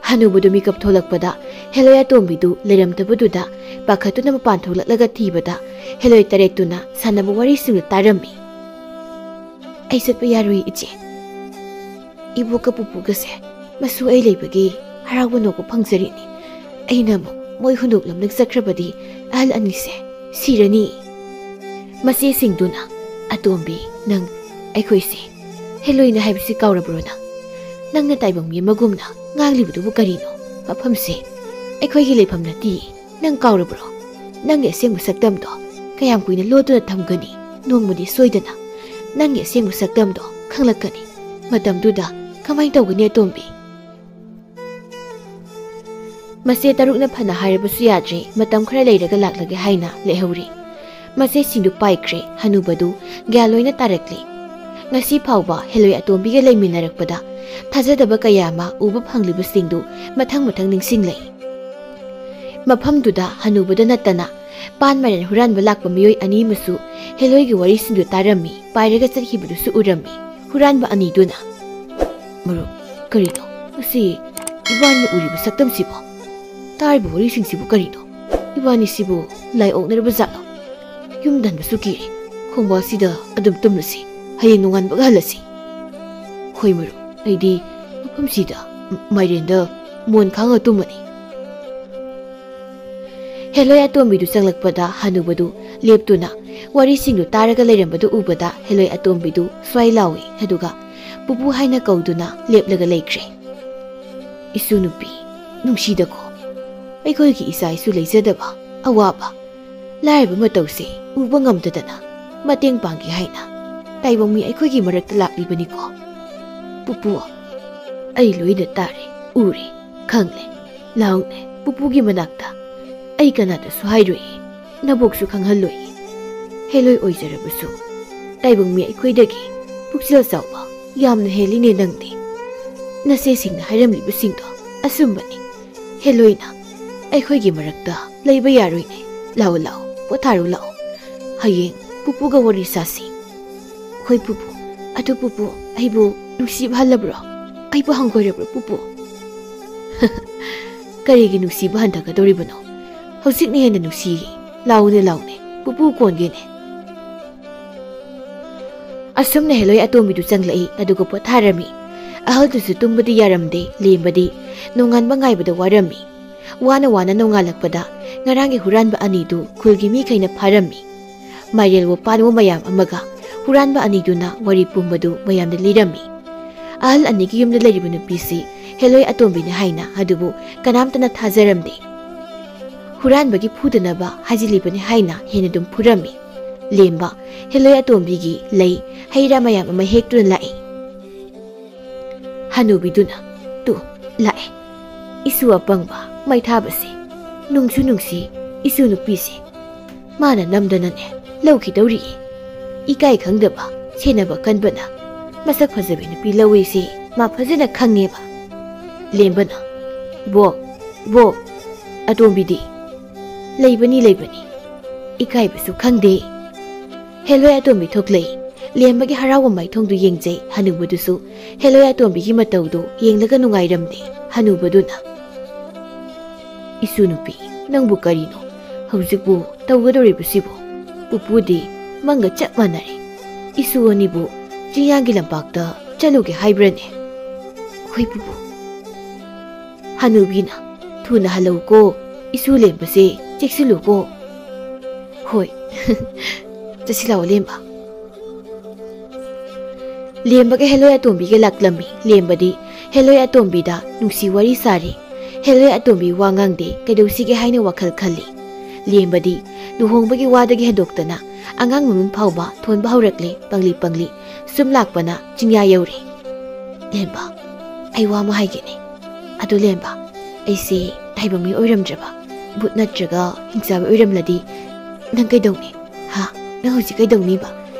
ꯍꯅꯨꯕꯗꯨ ꯃꯤꯀꯞ ꯊꯣꯛꯂꯛꯄꯗ ꯍꯦꯂꯣꯏ ꯑꯇꯣꯝꯕꯤꯗꯨ ꯂꯩꯔꯝꯗꯕꯗꯨꯗ ꯄꯥꯈꯠꯇꯨꯅ ꯃꯄꯥꯟ ꯊꯣꯛꯂꯛꯂꯒ ꯊꯤꯕꯗ ꯍꯦꯂꯣꯏ ꯇꯔꯦꯠꯇꯨꯅ ꯁꯥꯟꯅꯕ ꯋꯥꯔꯤꯁꯤꯡꯗꯨ ꯇꯥꯔꯝꯃꯤ꯫ "ꯑꯩ ꯆꯠꯄ ꯌꯥꯔꯣꯏ ꯏꯆꯦ꯫ ꯏꯕꯣꯛꯀ ꯄꯨꯄꯨꯒꯁꯦ ꯃꯁꯨ ꯑꯩ ꯂꯩꯕꯒꯤ ꯍꯔꯥꯎꯕ ꯅꯣꯛꯄ ꯐꯪꯖꯔꯤꯅꯤ꯫ ꯑꯩꯅ ꯑꯃꯨꯛ ꯃꯣꯏ ꯍꯨꯟꯗꯣꯛꯂꯝꯂꯒ ꯆꯠꯈ꯭ꯔꯕꯗꯤ ꯑꯍꯜ ꯑꯅꯤꯁꯦ ꯁꯤꯔꯅꯤ꯫" ꯃꯆꯦꯁꯤꯡꯗꯨꯅ, "ꯑꯇꯣꯝꯕꯤ, ꯅꯪ ꯑꯩꯈꯣꯏꯁꯦ ꯍꯦꯂꯣꯏꯅ ꯍꯥꯏꯕꯁꯤ ꯀꯥꯎꯔꯕ꯭ꯔꯣ ꯅꯪ? ꯅꯪꯅ ꯇꯥꯏꯕꯪ ꯃꯤ ꯑꯃꯒꯨꯝꯅ ꯉꯥꯡꯂꯤꯕꯗꯨꯕꯨ ꯀꯔꯤꯅꯣ? ꯃꯐꯝꯁꯦ ꯑꯩꯈꯣꯏꯒꯤ ꯂꯩꯐꯝ ꯅꯠꯇꯦ꯫ ꯅꯪ ꯀꯥꯎꯔꯕ꯭ꯔꯣ? ꯅꯪꯒꯤ ꯑꯁꯦꯡꯕ ꯁꯛꯇꯝꯗꯣ ꯀꯌꯥꯝ ꯀꯨꯏꯅ ꯂꯣꯠꯇꯨꯅ ꯊꯝꯒꯅꯤ? ꯅꯣꯡꯃꯗꯤ ꯁꯣꯏꯗꯅ ꯅꯪꯒꯤ ꯑꯁꯦꯡꯕ ꯁꯛꯇꯝꯗꯣ ꯈꯪꯂꯛꯀꯅꯤ꯫ ꯃꯇꯝꯗꯨꯗ ꯀꯃꯥꯏ ꯇꯧꯒꯅꯤ ꯑꯇꯣꯝꯕꯤ?" ꯃꯆꯦ ꯇꯔꯨꯛꯅ ꯐꯅ ꯍꯥꯏꯔꯕꯁꯨ ꯌꯥꯗ꯭ꯔꯦ, ꯃꯇꯝ ꯈꯔ ꯂꯩꯔꯒ ꯂꯥꯛꯂꯒꯦ ꯍꯥꯏꯅ ꯂꯩꯍꯧꯔꯦ꯫ ꯃꯆꯦꯁꯤꯡꯗꯨ ꯄꯥꯏꯈ꯭ꯔꯦ, ꯍꯅꯨꯕꯗꯨ ꯒ꯭ꯌꯥꯟ ꯂꯣꯏꯅ ꯇꯥꯔꯛꯂꯦ꯫ ꯉꯁꯤ ꯐꯥꯎꯕ ꯍꯦꯂꯣꯏ ꯑꯇꯣꯝꯕꯤꯒ ꯂꯩꯃꯤꯟꯅꯔꯛꯄꯗ ꯊꯥꯖꯗꯕ ꯀꯌꯥ ꯑꯃ ꯎꯕ ꯐꯪꯂꯤꯕꯁꯤꯡꯗꯨ ꯃꯊꯪ ꯃꯊꯪ ꯅꯤꯡꯁꯤꯡꯂꯛꯏ꯫ ꯃꯐꯝꯗꯨꯗ ꯍꯅꯨꯕꯗ ꯅꯠꯇꯅ ꯄꯥꯟ ꯃꯔꯦꯟ ꯍꯨꯔꯥꯟꯕ ꯂꯥꯛꯄ ꯃꯤꯑꯣꯏ ꯑꯅꯤ ꯑꯃꯁꯨ ꯍꯦꯂꯣꯏꯒꯤ ꯋꯥꯔꯤꯁꯤꯡꯗꯨ ꯇꯥꯔꯝꯃꯤ, ꯄꯥꯏꯔꯒ ꯆꯠꯈꯤꯕꯗꯨꯁꯨ ꯎꯔꯝꯃꯤ꯫ ꯍꯨꯔꯥꯟꯕ ꯑꯅꯤꯗꯨꯅ, "ꯃꯔꯨꯞ, ꯀꯔꯤꯅꯣ? ꯃꯁꯤ ꯏꯕꯥꯅꯤ ꯎꯔꯤꯕ ꯁꯛꯇꯝꯁꯤꯕꯣ? ꯇꯥꯔꯤꯕ ꯋꯥꯔꯤꯁꯤꯡꯁꯤꯕꯨ ꯀꯔꯤꯅꯣ? ꯏꯕꯥꯅꯤꯁꯤꯕꯨ ꯂꯥꯏ ꯑꯣꯛꯅꯔꯕ ꯖꯥꯠꯂꯣ? ꯌꯨꯝꯗ ꯍꯟꯕꯁꯨ ꯀꯤꯔꯦ꯫ ꯈꯣꯡꯕꯥꯜꯁꯤꯗ ꯑꯗꯨꯝ ꯇꯨꯝꯂꯁꯤ꯫ ꯍꯌꯦꯡ ꯅꯣꯡꯉꯥꯟꯕꯒ ꯍꯜꯂꯁꯤ꯫" "ꯍꯣꯏ ꯃꯔꯨꯞ, ꯑꯩꯗꯤ ꯃꯐꯝꯁꯤꯗ ꯃꯥꯏꯔꯦꯟꯗ ꯃꯣꯟ ꯈꯥꯡꯉ ꯇꯨꯝꯃꯅꯤ꯫" ꯍꯦꯂꯣꯏ ꯑꯇꯣꯝꯕꯤꯗꯨ ꯆꯪꯂꯛꯄꯗ ꯍꯅꯨꯕꯗꯨ ꯂꯦꯞꯇꯨꯅ ꯋꯥꯔꯤꯁꯤꯡꯗꯨ ꯇꯥꯔꯒ ꯂꯩꯔꯝꯕꯗꯨ ꯎꯕꯗ ꯍꯦꯂꯣꯏ ꯑꯇꯣꯝꯕꯤꯗꯨ ꯁ꯭ꯋꯥꯏ ꯂꯥꯎꯏ, ꯑꯗꯨꯒ "ꯄꯨꯄꯨ" ꯍꯥꯏꯅ ꯀꯧꯗꯨꯅ ꯂꯦꯞꯂꯒ ꯂꯩꯈ꯭ꯔꯦ꯫ "ꯏꯁꯨ ꯅꯨꯄꯤ, ꯅꯨꯡꯁꯤꯗꯀꯣ, ꯑꯩꯈꯣꯏꯒꯤ ꯏꯆꯥ ꯏꯁꯨ ꯂꯩꯖꯗꯕ, ꯑꯋꯥꯕ, ꯂꯥꯏꯔꯕ ꯃꯇꯧꯁꯦ ꯎꯕ ꯉꯝꯗꯗꯅ ꯃꯇꯦꯡ ꯄꯥꯡꯒꯦ ꯍꯥꯏꯅ ꯇꯥꯏꯕꯪ ꯃꯤ ꯑꯩꯈꯣꯏꯒꯤ ꯃꯔꯛꯇ ꯂꯥꯛꯂꯤꯕꯅꯤꯀꯣ꯫ ꯄꯨꯄꯨ, ꯑꯩ ꯂꯣꯏꯅ ꯇꯥꯔꯦ, ꯎꯔꯦ, ꯈꯪꯂꯦ꯫ ꯂꯥꯎꯅꯦ, ꯄꯨꯄꯨꯒꯤ ꯃꯅꯥꯛꯇ꯫ ꯑꯩ ꯀꯅꯥꯗꯁꯨ ꯍꯥꯏꯔꯣꯏꯌꯦ, ꯅꯕꯣꯛꯁꯨ ꯈꯪꯍꯜꯂꯣꯏꯌꯦ꯫ ꯍꯦꯂꯣꯏ ꯑꯣꯏꯖꯔꯕꯁꯨ ꯇꯥꯏꯕꯪ ꯃꯤ ꯑꯩꯈꯣꯏꯗꯒꯤ ꯄꯨꯛꯆꯦꯜ ꯆꯥꯎꯕ ꯌꯥꯝꯅ ꯍꯦꯜꯂꯤꯅꯦ ꯅꯪꯗꯤ꯫ ꯅꯆꯦꯁꯤꯡꯅ ꯍꯥꯏꯔꯝꯂꯤꯕꯁꯤꯡꯗꯣ ꯑꯆꯨꯝꯕꯅꯤ꯫ ꯍꯦꯂꯣꯏꯅ ꯑꯩꯈꯣꯏꯒꯤ ꯃꯔꯛꯇ ꯂꯩꯕ ꯌꯥꯔꯣꯏꯅꯦ꯫ ꯂꯥꯛꯑꯣ, ꯂꯥꯛꯑꯣ, ꯄꯣꯊꯥꯔꯨ ꯂꯥꯛꯑꯣ꯫ ꯍꯌꯦꯡ ꯄꯨꯄꯨꯒ ꯋꯥꯔꯤ ꯁꯥꯁꯤ꯫" "ꯍꯣꯏ ꯄꯨꯄꯨ꯫ ꯑꯗꯨ ꯄꯨꯄꯨ, ꯑꯩꯕꯨ ꯅꯨꯡꯁꯤꯕ ꯍꯜꯂꯕ꯭ꯔꯣ? ꯑꯩꯕꯨ ꯍꯪꯒꯣꯏꯔꯕ꯭ꯔꯣ ꯄꯨꯄꯨ?" "ꯀꯔꯤꯒꯤ ꯅꯨꯡꯁꯤꯕ ꯍꯟꯊꯒꯗꯧꯔꯤꯕꯅꯣ? ꯍꯧꯖꯤꯛꯅ ꯍꯦꯟꯅ ꯅꯨꯡꯁꯤꯌꯦ꯫ ꯂꯥꯎꯅꯦ, ꯂꯥꯎꯅꯦ, ꯄꯨꯄꯨ ꯀꯣꯟꯒꯦꯅꯦ꯫" ꯑꯁꯨꯝꯅ ꯍꯦꯂꯣꯏ ꯑꯇꯣꯝꯕꯤꯗꯨ ꯆꯪꯂꯛꯏ, ꯑꯗꯨꯒ ꯄꯣꯊꯥꯔꯝꯃꯤ꯫ ꯑꯍꯜꯗꯨꯁꯨ ꯇꯨꯝꯕꯗꯤ ꯌꯥꯔꯝꯗꯦ, ꯂꯦꯝꯕꯗꯤ ꯅꯣꯡꯉꯥꯟꯕ ꯉꯥꯏꯕꯗ ꯋꯥꯔꯝꯃꯤ꯫ ꯋꯥꯅ ꯋꯥꯅ ꯅꯣꯡꯉꯥꯜꯂꯛꯄꯗ ꯉꯔꯥꯡꯒꯤ ꯍꯨꯔꯥꯟꯕ ꯑꯅꯤꯗꯨ ꯈꯨꯜꯒꯤ ꯃꯤꯈꯩꯅ ꯐꯥꯔꯝꯃꯤ꯫ ꯃꯥꯏꯔꯦꯜꯋꯣ ꯄꯥꯟꯋꯣ ꯃꯌꯥꯝ ꯑꯃꯒ ꯍꯨꯔꯥꯟꯕ ꯑꯅꯤꯗꯨꯅ ꯋꯥꯔꯤ ꯄꯨꯝꯕꯗꯨ ꯃꯌꯥꯝꯗ ꯂꯤꯔꯝꯃꯤ꯫ ꯑꯍꯜ ꯑꯅꯤꯒꯤ ꯌꯨꯝꯗ ꯂꯩꯔꯤꯕ ꯅꯨꯄꯤꯁꯤ ꯍꯦꯂꯣꯏ ꯑꯇꯣꯝꯕꯤꯅꯤ ꯍꯥꯏꯅ ꯑꯗꯨꯕꯨ ꯀꯅꯥꯝꯇꯅ ꯊꯥꯖꯔꯝꯗꯦ꯫ ꯍꯨꯔꯥꯟꯕꯒꯤ ꯐꯨꯗꯅꯕ ꯍꯥꯏꯖꯤꯜꯂꯤꯕꯅꯤ ꯍꯥꯏꯅ ꯍꯦꯟꯅ ꯑꯗꯨꯝ ꯐꯨꯔꯝꯃꯤ꯫ ꯂꯦꯝꯕ ꯍꯦꯂꯣꯏ ꯑꯇꯣꯝꯕꯤꯒꯤ ꯂꯩ, ꯍꯩ ꯔꯥ ꯃꯌꯥꯝ ꯑꯃ ꯍꯦꯛꯇꯨꯅ ꯂꯥꯛꯏ꯫ ꯍꯅꯨꯕꯤꯗꯨꯅ, "ꯇꯨ, ꯂꯥꯛꯑꯦ꯫ ꯏꯁꯨ ꯑꯄꯪꯕ ꯃꯩꯊꯥꯕꯁꯦ꯫ ꯅꯨꯡꯁꯨ ꯅꯨꯡꯁꯤ ꯏꯁꯨ ꯅꯨꯄꯤꯁꯦ꯫ ꯃꯥꯅ ꯅꯝꯗꯅꯅꯦ ꯂꯧꯈꯤꯗꯧꯔꯤꯌꯦ꯫ ꯏꯀꯥꯏ ꯈꯪꯗꯕ ꯁꯦꯟꯅꯕ ꯀꯟꯕꯅ ꯃꯁꯛ ꯐꯖꯕꯤ ꯅꯨꯄꯤ ꯂꯧꯏꯁꯦ ꯃꯥ ꯐꯖꯅ ꯈꯪꯉꯦꯕ꯫ ꯂꯦꯝꯕꯅ, "ꯕꯣꯛ, ꯕꯣꯛ, ꯑꯇꯣꯝꯕꯤꯗꯤ?" "ꯂꯩꯕꯅꯤ, ꯂꯩꯕꯅꯤ꯫ ꯏꯀꯥꯏꯕꯁꯨ ꯈꯪꯗꯦ꯫" ꯍꯦꯂꯣꯏ ꯑꯇꯣꯝꯕꯤ ꯊꯣꯛꯂꯛꯏ꯫ ꯂꯦꯝꯕꯒꯤ ꯍꯔꯥꯎꯕ ꯃꯥꯏꯊꯣꯡꯗꯨ ꯌꯦꯡꯖꯩ꯫ ꯍꯅꯨꯕꯗꯨꯁꯨ ꯍꯦꯂꯣꯏ ꯑꯇꯣꯝꯕꯤꯒꯤ ꯃꯇꯧꯗꯨ ꯌꯦꯡꯂꯒ ꯅꯨꯡꯉꯥꯏꯔꯝꯗꯦ꯫ ꯍꯅꯨꯕꯗꯨꯅ, "ꯏꯁꯨ ꯅꯨꯄꯤ, ꯅꯪꯕꯨ ꯀꯔꯤꯅꯣ ꯍꯧꯖꯤꯛꯄꯨ ꯇꯧꯒꯗꯧꯔꯤꯕꯁꯤꯕꯨ? ꯄꯨꯄꯨꯗꯤ ꯃꯪꯒ ꯆꯞ ꯃꯥꯟꯅꯔꯦ꯫ ꯏꯁꯨ ꯑꯅꯤꯕꯨ ꯆꯤꯡꯌꯥꯒꯤ ꯂꯝꯄꯥꯛꯇ ꯆꯠꯂꯨꯒꯦ ꯍꯥꯏꯕ꯭ꯔꯅꯦ?" "ꯍꯣꯏ ꯄꯨꯄꯨ꯫" ꯍꯅꯨꯕꯤꯅ, "ꯊꯨꯅ ꯍꯜꯂꯛꯎꯀꯣ, ꯏꯁꯨ ꯂꯦꯝꯕꯁꯦ ꯆꯦꯛꯁꯤꯜꯂꯨꯀꯣ꯫" "ꯍꯣꯏ꯫" "ꯆꯠꯁꯤ ꯂꯥꯛꯑꯣ ꯂꯦꯝꯕ꯫" ꯂꯦꯝꯕꯒ ꯍꯦꯂꯣꯏ ꯑꯇꯣꯝꯕꯤꯒ ꯂꯥꯛꯂꯝꯃꯤ꯫ ꯂꯦꯝꯕꯗꯤ ꯍꯦꯂꯣꯏ ꯑꯇꯣꯝꯕꯤꯗ ꯅꯨꯡꯁꯤ ꯋꯥꯔꯤ ꯁꯥꯔꯤ꯫ ꯍꯦꯂꯣꯏ ꯑꯇꯣꯝꯕꯤ ꯋꯥ ꯉꯥꯡꯗꯦ, ꯀꯩꯗꯧꯁꯤꯒꯦ ꯍꯥꯏꯅ ꯋꯥꯈꯜ ꯈꯜꯂꯤ꯫ ꯂꯦꯝꯕꯗꯤ ꯂꯨꯍꯣꯡꯕꯒꯤ ꯋꯥꯗꯒꯤ ꯍꯦꯟꯗꯣꯛꯇꯅ ꯑꯉꯥꯡ ꯃꯃꯤꯡ ꯐꯥꯎꯕ ꯊꯣꯟꯕ ꯍꯧꯔꯛꯂꯦ꯫ ꯄꯪꯂꯤ ꯄꯪꯂꯤ ꯁꯨꯝ ꯂꯥꯛꯄꯅ ꯆꯤꯡꯌꯥ ꯌꯧꯔꯦ꯫ "ꯂꯦꯝꯕ, ꯑꯩ ꯋꯥ ꯑꯃ ꯍꯥꯏꯒꯦꯅꯦ꯫ ꯑꯗꯨ ꯂꯦꯝꯕ, ꯑꯩꯁꯦ ꯇꯥꯏꯕꯪ ꯃꯤ ꯑꯣꯏꯔꯝꯗ꯭ꯔꯕ, ꯚꯨꯠ ꯅꯠꯇ꯭ꯔꯒ ꯍꯤꯡꯆꯥꯕꯤ ꯑꯣꯏꯔꯝꯂꯗꯤ ꯅꯪ ꯀꯩꯗꯧꯅꯤ? ꯍꯥ? ꯅꯪ ꯍꯧꯖꯤꯛ ꯀꯩꯗꯧꯅꯤꯕ?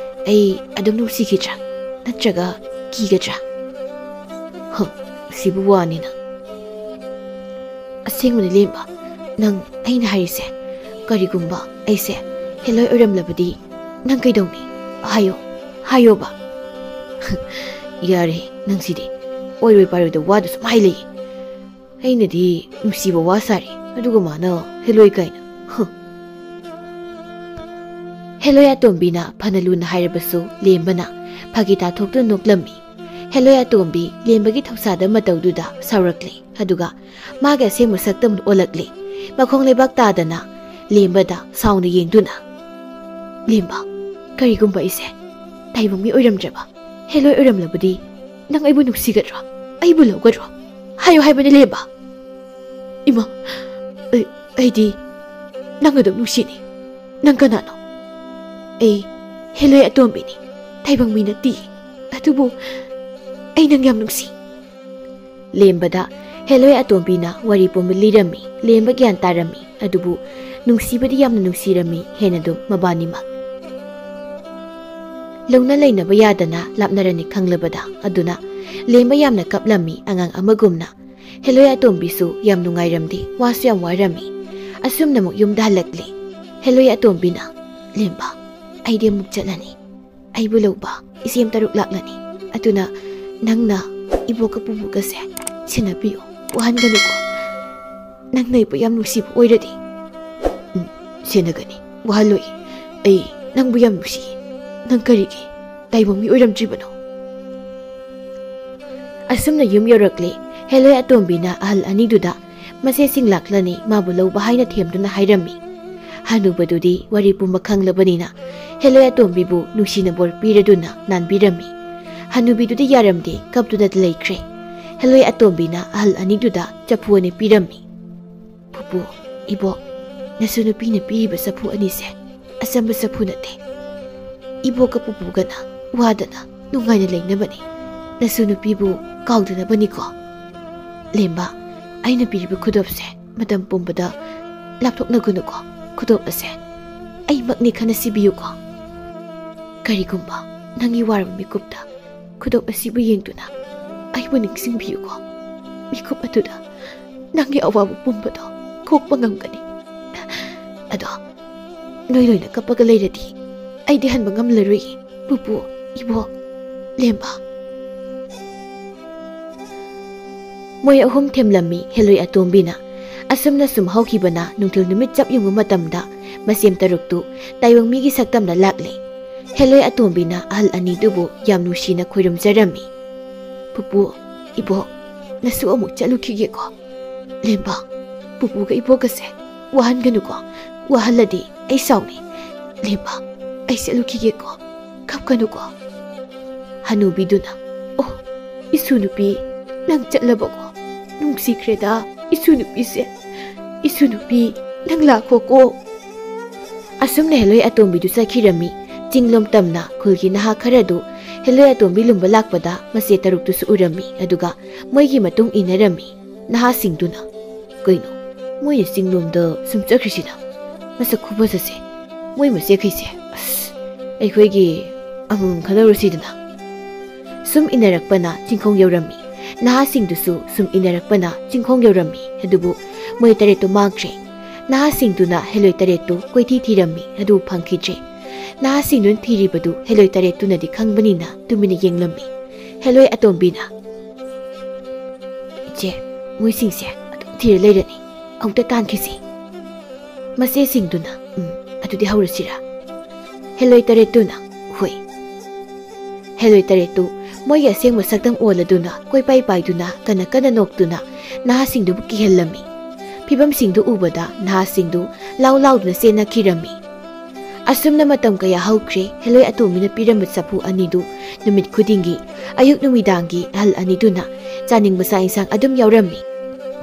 ꯑꯩ ꯑꯗꯨꯝ ꯅꯨꯡꯁꯤꯈꯤꯗ꯭ꯔꯥ? ꯅꯠꯇ꯭ꯔꯒ ꯀꯤꯒꯗ꯭ꯔꯥ?" "ꯍ, ꯁꯤꯕꯨ ꯋꯥꯅꯤꯅ꯫" "ꯑꯁꯦꯡꯕꯅꯤ ꯂꯦꯝꯕ, ꯅꯪ ꯑꯩꯅ ꯍꯥꯏꯔꯤꯁꯦ꯫ ꯀꯔꯤꯒꯨꯝꯕ ꯑꯩꯁꯦ ꯍꯦꯂꯣꯏ ꯑꯣꯏꯔꯝꯂꯕꯗꯤ ꯅꯪ ꯀꯩꯗꯧꯅꯤ? ꯍꯥꯏꯌꯣ, ꯍꯥꯏꯌꯣꯕ꯫" "ꯌꯥꯔꯦ, ꯅꯪꯁꯤꯗꯤ ꯑꯣꯏꯔꯣꯏ ꯄꯥꯔꯣꯏꯗ ꯋꯥꯗꯨ ꯁꯨꯝ ꯍꯥꯏ ꯂꯩꯌꯦ꯫ ꯑꯩꯅꯗꯤ ꯅꯨꯡꯁꯤꯕ ꯋꯥ ꯁꯥꯔꯤ, ꯑꯗꯨꯒ ꯃꯥꯅ ꯍꯦꯂꯣꯏ ꯀꯥꯏꯅ꯫ ꯍ꯫" ꯍꯦꯂꯣꯏ ꯑꯇꯣꯝꯕꯤꯅ ꯐꯅ ꯂꯨꯅ ꯍꯥꯏꯔꯕꯁꯨ ꯂꯦꯝꯕꯅ ꯐꯥꯒꯤ ꯇꯥꯊꯣꯛꯇꯨꯅ ꯅꯣꯛꯂꯝꯃꯤ꯫ ꯍꯦꯂꯣꯏ ꯑꯇꯣꯝꯕꯤ ꯂꯦꯝꯕꯒꯤ ꯊꯧꯁꯥꯗ ꯃꯇꯧꯗꯨꯗ ꯁꯥꯎꯔꯛꯂꯦ꯫ ꯑꯗꯨꯒ ꯃꯥꯒꯤ ꯑꯁꯦꯡꯕ ꯁꯛꯇꯝꯗꯨ ꯑꯣꯜꯂꯛꯂꯦ꯫ ꯃꯈꯣꯡ ꯂꯩꯕꯥꯛ ꯇꯥꯗꯅ ꯂꯦꯝꯕꯗ ꯁꯥꯎꯅ ꯌꯦꯡꯗꯨꯅ, "ꯂꯦꯝꯕ, ꯀꯔꯤꯒꯨꯝꯕ ꯑꯩꯁꯦ ꯇꯥꯏꯕꯪ ꯃꯤ ꯑꯣꯏꯔꯝꯗ꯭ꯔꯕ, ꯍꯦꯂꯣꯏ ꯑꯣꯏꯔꯝꯂꯕꯗꯤ ꯅꯪ ꯑꯩꯕꯨ ꯅꯨꯡꯁꯤꯒꯗ꯭ꯔꯣ? ꯑꯩꯕꯨ ꯂꯧꯒꯗ꯭ꯔꯣ? ꯍꯥꯏꯌꯨ ꯍꯥꯏꯕꯅꯤ ꯂꯦꯝꯕ꯫" "ꯏꯃꯥ, ꯑꯩ, ꯑꯩꯗꯤ ꯅꯪ ꯑꯗꯨꯝ ꯅꯨꯡꯁꯤꯅꯤ꯫ ꯅꯪ ꯀꯅꯥꯅꯣ?" "ꯑꯩ ꯍꯦꯂꯣꯏ ꯑꯇꯣꯝꯕꯤꯅꯤ, ꯇꯥꯏꯕꯪ ꯃꯤ ꯅꯠꯇꯦ꯫ ꯑꯗꯨꯕꯨ ꯑꯩ ꯅꯪ ꯌꯥꯝ ꯅꯨꯡꯁꯤ꯫" ꯂꯦꯝꯕꯗ ꯍꯦꯂꯣꯏ ꯑꯇꯣꯝꯕꯤꯅ ꯋꯥꯔꯤ ꯄꯨꯝꯕ ꯂꯤꯔꯝꯃꯤ꯫ ꯂꯦꯝꯕ ꯒ꯭ꯌꯥꯟ ꯇꯥꯔꯝꯃꯤ꯫ ꯑꯗꯨꯕꯨ ꯅꯨꯡꯁꯤꯕꯗꯤ ꯌꯥꯝꯅ ꯅꯨꯡꯁꯤꯔꯝꯃꯤ ꯍꯦꯟꯅ ꯑꯗꯨꯝ ꯃꯕꯥꯅꯤꯃꯛ꯫ ꯂꯧꯅ ꯂꯩꯅꯕ ꯌꯥꯗꯅ ꯂꯥꯞꯅꯔꯅꯤ ꯈꯪꯂꯕꯗ꯫ ꯑꯗꯨꯅ ꯂꯦꯝꯕ ꯌꯥꯝꯅ ꯀꯞꯂꯝꯃꯤ ꯑꯉꯥꯡ ꯑꯃꯒꯨꯝꯅ꯫ ꯍꯦꯂꯣꯏ ꯑꯇꯣꯝꯕꯤꯁꯨ ꯌꯥꯝ ꯅꯨꯡꯉꯥꯏꯔꯝꯗꯦ, ꯋꯥꯁꯨ ꯌꯥꯝ ꯋꯥꯔꯝꯃꯤ꯫ ꯑꯁꯨꯝꯅ ꯑꯃꯨꯛ ꯌꯨꯝꯗ ꯍꯜꯂꯛꯂꯦ꯫ ꯍꯦꯂꯣꯏ ꯑꯇꯣꯝꯕꯤꯅ, "ꯂꯦꯝꯕ, ꯑꯩꯗꯤ ꯑꯃꯨꯛ ꯆꯠꯂꯅꯤ꯫ ꯑꯩꯕꯨ ꯂꯧꯕ ꯏꯆꯦꯝ ꯇꯔꯨꯛ ꯂꯥꯛꯂꯅꯤ꯫ ꯑꯗꯨꯅ ꯅꯪꯅ ꯏꯕꯣꯛꯀ ꯄꯨꯄꯨꯒꯁꯦ ꯁꯦꯟꯅꯕꯤꯌꯨ, ꯋꯥꯍꯟꯒꯅꯨꯀꯣ꯫ ꯅꯪꯅ ꯑꯩꯕꯨ ꯌꯥꯝ ꯅꯨꯡꯁꯤꯕ ꯑꯣꯏꯔꯗꯤ꯫" "ꯎꯝ, ꯁꯦꯟꯅꯒꯅꯤ, ꯋꯥꯍꯜꯂꯣꯏ꯫ ꯑꯩ ꯅꯪꯕꯨ ꯌꯥꯝ ꯅꯨꯡꯁꯤꯌꯦ꯫ ꯅꯪ ꯀꯔꯤꯒꯤ ꯇꯥꯏꯕꯪ ꯃꯤ ꯑꯣꯏꯔꯝꯗ꯭ꯔꯤꯕꯅꯣ?" ꯑꯁꯨꯝꯅ ꯌꯨꯝ ꯌꯧꯔꯛꯂꯦ꯫ ꯍꯦꯂꯣꯏ ꯑꯇꯣꯝꯕꯤꯅ ꯑꯍꯜ ꯑꯅꯤꯗꯨꯗ ꯃꯆꯦꯁꯤꯡ ꯂꯥꯛꯂꯅꯤ, ꯃꯥꯕꯨ ꯂꯧꯕ ꯍꯥꯏꯅ ꯊꯦꯝꯗꯨꯅ ꯍꯥꯏꯔꯝꯃꯤ꯫ ꯍꯅꯨꯕꯗꯨꯗꯤ ꯋꯥꯔꯤ ꯄꯨꯝꯕ ꯈꯪꯂꯕꯅꯤꯅ ꯍꯦꯂꯣꯏ ꯑꯇꯣꯝꯕꯤꯕꯨ ꯅꯨꯡꯁꯤꯅ ꯕꯣꯔ ꯄꯤꯔꯗꯨꯅ ꯅꯥꯟꯕꯤꯔꯝꯃꯤ꯫ ꯍꯅꯨꯕꯤꯗꯨꯗꯤ ꯌꯥꯔꯝꯗꯦ, ꯀꯞꯇꯨꯅ ꯂꯩꯈ꯭ꯔꯦ꯫ ꯍꯦꯂꯣꯏ ꯑꯇꯣꯝꯕꯤꯅ ꯑꯍꯜ ꯑꯅꯤꯗꯨꯗ ꯆꯐꯨ ꯑꯅꯤ ꯄꯤꯔꯝꯃꯤ꯫ "ꯄꯨꯄꯨ, ꯏꯕꯣꯛ, ꯅꯁꯨ ꯅꯨꯄꯤꯅ ꯄꯤꯔꯤꯕ ꯆꯐꯨ ꯑꯅꯤꯁꯦ ꯑꯆꯝꯕ ꯆꯐꯨ ꯅꯠꯇꯦ꯫ ꯏꯕꯣꯛꯀ ꯄꯨꯄꯨꯒꯅ ꯋꯥꯗꯅ ꯅꯨꯡꯉꯥꯏꯅ ꯂꯩꯅꯕꯅꯤ꯫ ꯅꯁꯨ ꯅꯨꯄꯤꯕꯨ ꯀꯥꯎꯗꯅꯕꯅꯤꯀꯣ꯫ ꯂꯦꯝꯕ, ꯑꯩꯅ ꯄꯤꯔꯤꯕ ꯈꯨꯗꯣꯞꯁꯦ ꯃꯇꯝ ꯄꯨꯝꯕꯗ ꯂꯥꯞꯊꯣꯛꯅꯒꯅꯨꯀꯣ꯫ ꯈꯨꯗꯣꯞ ꯑꯁꯦ ꯑꯩꯃꯛꯅꯤ ꯈꯟꯅ ꯁꯤꯕꯤꯌꯨꯀꯣ꯫ ꯀꯔꯤꯒꯨꯝꯕ ꯅꯪꯒꯤ ꯋꯥꯔꯕ ꯃꯤꯀꯨꯞꯇ ꯈꯨꯗꯣꯞ ꯑꯁꯤꯕꯨ ꯌꯦꯡꯗꯨꯅ ꯑꯩꯕꯨ ꯅꯤꯡꯁꯤꯡꯕꯤꯌꯨꯀꯣ꯫ ꯃꯤꯀꯨꯞ ꯑꯗꯨꯗ ꯅꯪꯒꯤ ꯑꯋꯥꯕ ꯄꯨꯝꯕꯗꯣ ꯀꯣꯛꯄ ꯉꯝꯒꯅꯤ꯫ ꯑꯗꯣ ꯅꯣꯏ ꯂꯣꯏꯅ ꯀꯞꯄꯒ ꯂꯩꯔꯗꯤ ꯑꯩꯗꯤ ꯍꯟꯕ ꯉꯝꯂꯔꯣꯏꯌꯦ, ꯄꯨꯄꯨ, ꯏꯕꯣꯛ, ꯂꯦꯝꯕ꯫" ꯃꯣꯏ ꯑꯍꯨꯝ ꯊꯦꯝꯂꯝꯃꯤ ꯍꯦꯂꯣꯏ ꯑꯇꯣꯝꯕꯤꯅ꯫ ꯑꯁꯨꯝꯅ ꯁꯨꯝ ꯍꯧꯈꯤꯕꯅ ꯅꯨꯡꯊꯤꯜ ꯅꯨꯃꯤꯠ ꯆꯞ ꯌꯨꯡꯕ ꯃꯇꯝꯗ ꯃꯁꯦꯝ ꯇꯔꯨꯛꯇꯨ ꯇꯥꯏꯕꯪ ꯃꯤꯒꯤ ꯁꯛꯇꯝꯗ ꯂꯥꯛꯂꯦ꯫ ꯍꯦꯂꯣꯏ ꯑꯇꯣꯝꯕꯤꯅ ꯑꯍꯜ ꯑꯅꯤꯗꯨꯕꯨ ꯌꯥꯝ ꯅꯨꯡꯁꯤꯅ ꯈꯣꯏꯔꯨꯝꯖꯔꯝꯃꯤ꯫ "ꯄꯨꯄꯨ, ꯏꯕꯣꯛ, ꯅꯁꯨ ꯑꯃꯨꯛ ꯆꯠꯂꯨꯈꯤꯒꯦꯀꯣ꯫ ꯂꯦꯝꯕ, ꯄꯨꯄꯨꯒ ꯏꯕꯣꯛꯀꯁꯦ ꯋꯥꯍꯟꯒꯅꯨꯀꯣ꯫ ꯋꯥꯍꯜꯂꯗꯤ ꯑꯩ ꯁꯥꯎꯅꯤ꯫ ꯂꯦꯝꯕ, ꯑꯩ ꯆꯠꯂꯨꯈꯤꯒꯦꯀꯣ꯫ ꯀꯞꯀꯅꯨꯀꯣ꯫" ꯍꯅꯨꯕꯤꯗꯨꯅ, "ꯑꯣ, ꯏꯁꯨ ꯅꯨꯄꯤ, ꯅꯪ ꯆꯠꯂꯕꯀꯣ? ꯅꯨꯡꯁꯤꯈ꯭ꯔꯦꯗ, ꯏꯁꯨ ꯅꯨꯄꯤꯁꯦ꯫ ꯏꯁꯨ ꯅꯨꯄꯤ, ꯅꯪ ꯂꯥꯛꯈꯣꯀꯣ꯫" ꯑꯁꯨꯝꯅ ꯍꯦꯂꯣꯏ ꯑꯇꯣꯝꯕꯤꯗꯨ ꯆꯠꯈꯤꯔꯝꯃꯤ꯫ ꯆꯤꯡꯂꯣꯝ ꯇꯝꯅ ꯈꯨꯜꯒꯤ ꯅꯍꯥ ꯈꯔꯗꯨ ꯍꯦꯂꯣꯏ ꯑꯇꯣꯝꯕꯤ ꯂꯨꯝꯕ ꯂꯥꯛꯄꯗ ꯃꯆꯦ ꯇꯔꯨꯛꯇꯨꯁꯨ ꯎꯔꯝꯃꯤ, ꯑꯗꯨꯒ ꯃꯣꯏꯒꯤ ꯃꯇꯨꯡ ꯏꯟꯅꯔꯝꯃꯤ꯫ ꯅꯍꯥꯁꯤꯡꯗꯨꯅ, "ꯀꯩꯅꯣ, ꯃꯣꯏꯅ ꯆꯤꯡꯂꯣꯝꯗ ꯁꯨꯝ ꯆꯠꯈ꯭ꯔꯤꯁꯤꯅ? ꯃꯁꯛ ꯈꯨꯐꯖꯁꯦ꯫ ꯃꯣꯏ ꯃꯆꯦꯈꯩꯁꯦ, ꯑꯁ, ꯑꯩꯈꯣꯏꯒꯤ ꯑꯃꯃꯝ ꯈꯟꯅꯔꯨꯁꯤꯗꯅ꯫ ꯁꯨꯝ ꯏꯟꯅꯔꯛꯄꯅ ꯆꯤꯡꯈꯣꯡ ꯌꯧꯔꯝꯃꯤ꯫ ꯅꯍꯥꯁꯤꯡꯗꯨꯁꯨ ꯁꯨꯝ ꯏꯟꯅꯔꯛꯄꯅ ꯆꯤꯡꯈꯣꯡ ꯌꯧꯔꯝꯃꯤ꯫ ꯑꯗꯨꯕꯨ ꯃꯣꯏ ꯇꯔꯦꯠꯇꯨ ꯃꯥꯡꯈ꯭ꯔꯦ꯫ ꯅꯍꯥꯁꯤꯡꯗꯨꯅ ꯍꯦꯂꯣꯏ ꯇꯔꯦꯠꯇꯨ ꯀꯣꯏꯊꯤ ꯊꯤꯔꯝꯃꯤ, ꯑꯗꯨꯕꯨ ꯐꯪꯈꯤꯗ꯭ꯔꯦ꯫ ꯅꯍꯥꯁꯤꯡꯗꯨꯅ ꯊꯤꯔꯤꯕꯗꯨ ꯍꯦꯂꯣꯏ ꯇꯔꯦꯠꯇꯨꯅꯗꯤ ꯈꯪꯕꯅꯤꯅ ꯇꯨꯃꯤꯟꯅ ꯌꯦꯡꯂꯝꯃꯤ꯫ ꯍꯦꯂꯣꯏ ꯑꯇꯣꯝꯕꯤꯅ, "ꯏꯆꯦ, ꯃꯣꯏꯁꯤꯡꯁꯦ ꯑꯗꯨꯝ ꯊꯤꯔ ꯂꯩꯔꯅꯤ꯫ ꯑꯃꯨꯛꯇ ꯇꯥꯟꯈꯤꯁꯤ꯫" ꯃꯆꯦꯁꯤꯡꯗꯨꯅ, "ꯎꯝ, ꯑꯗꯨꯗꯤ ꯍꯧꯔꯁꯤꯔꯥ?" ꯍꯦꯂꯣꯏ ꯇꯔꯦꯠꯇꯨꯅ, "ꯍꯣꯏ꯫" ꯍꯦꯂꯣꯏ ꯇꯔꯦꯠꯇꯨ ꯃꯣꯏꯒꯤ ꯑꯁꯦꯡꯕ ꯁꯛꯇꯝ ꯑꯣꯜꯂꯗꯨꯅ, ꯀꯣꯏꯄꯥꯏ ꯄꯥꯏꯗꯨꯅ, ꯀꯟꯅ ꯀꯟꯅ ꯅꯣꯛꯇꯨꯅ ꯅꯍꯥꯁꯤꯡꯗꯨꯕꯨ ꯀꯤꯍꯜꯂꯝꯃꯤ꯫ ꯐꯤꯕꯝꯁꯤꯡꯗꯨ ꯎꯕꯗ ꯅꯍꯥꯁꯤꯡꯗꯨ ꯂꯥꯎ ꯂꯥꯎꯗꯨꯅ ꯆꯦꯟꯅꯈꯤꯔꯝꯃꯤ꯫ ꯑꯁꯨꯝꯅ ꯃꯇꯝ ꯀꯌꯥ ꯍꯧꯈ꯭ꯔꯦ꯫ ꯍꯦꯂꯣꯏ ꯑꯇꯣꯝꯕꯤꯅ ꯄꯤꯔꯝꯕ ꯆꯐꯨ ꯑꯅꯤꯗꯨ ꯅꯨꯃꯤꯠ ꯈꯨꯗꯤꯡꯒꯤ, ꯑꯌꯨꯛ ꯅꯨꯃꯤꯗꯥꯡꯒꯤ ꯑꯍꯜ ꯑꯅꯤꯗꯨꯅ ꯆꯥꯅꯤꯡꯕ ꯆꯥꯛ ꯏꯟꯁꯥꯡ ꯑꯗꯨꯝ ꯌꯥꯎꯔꯝꯃꯤ꯫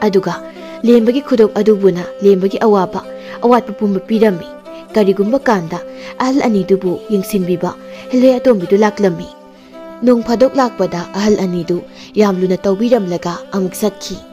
ꯑꯗꯨꯒ ꯂꯦꯝꯕꯒꯤ ꯈꯨꯗꯣꯞ ꯑꯗꯨꯕꯨꯅ ꯂꯦꯝꯕꯒꯤ ꯑꯋꯥꯕ, ꯑꯋꯥꯠꯄ ꯄꯨꯝꯕ ꯄꯤꯔꯝꯃꯤ꯫ ꯀꯔꯤꯒꯨꯝꯕ ꯀꯥꯟꯗ ꯑꯍꯜ ꯑꯅꯤꯗꯨꯕꯨ ꯌꯦꯡꯁꯤꯟꯕꯤꯕ ꯍꯦꯂꯣꯏ ꯑꯇꯣꯝꯕꯤꯗꯨ ꯂꯥꯛꯂꯝꯃꯤ꯫ ꯅꯣꯡ ꯐꯥꯗꯣꯛ ꯂꯥꯛꯄꯗ ꯑꯍꯜ ꯑꯅꯤꯗꯨ ꯌꯥꯝ ꯂꯨꯅ ꯇꯧꯕꯤꯔꯝꯂꯒ ꯑꯃꯨꯛ ꯆꯠꯈꯤ꯫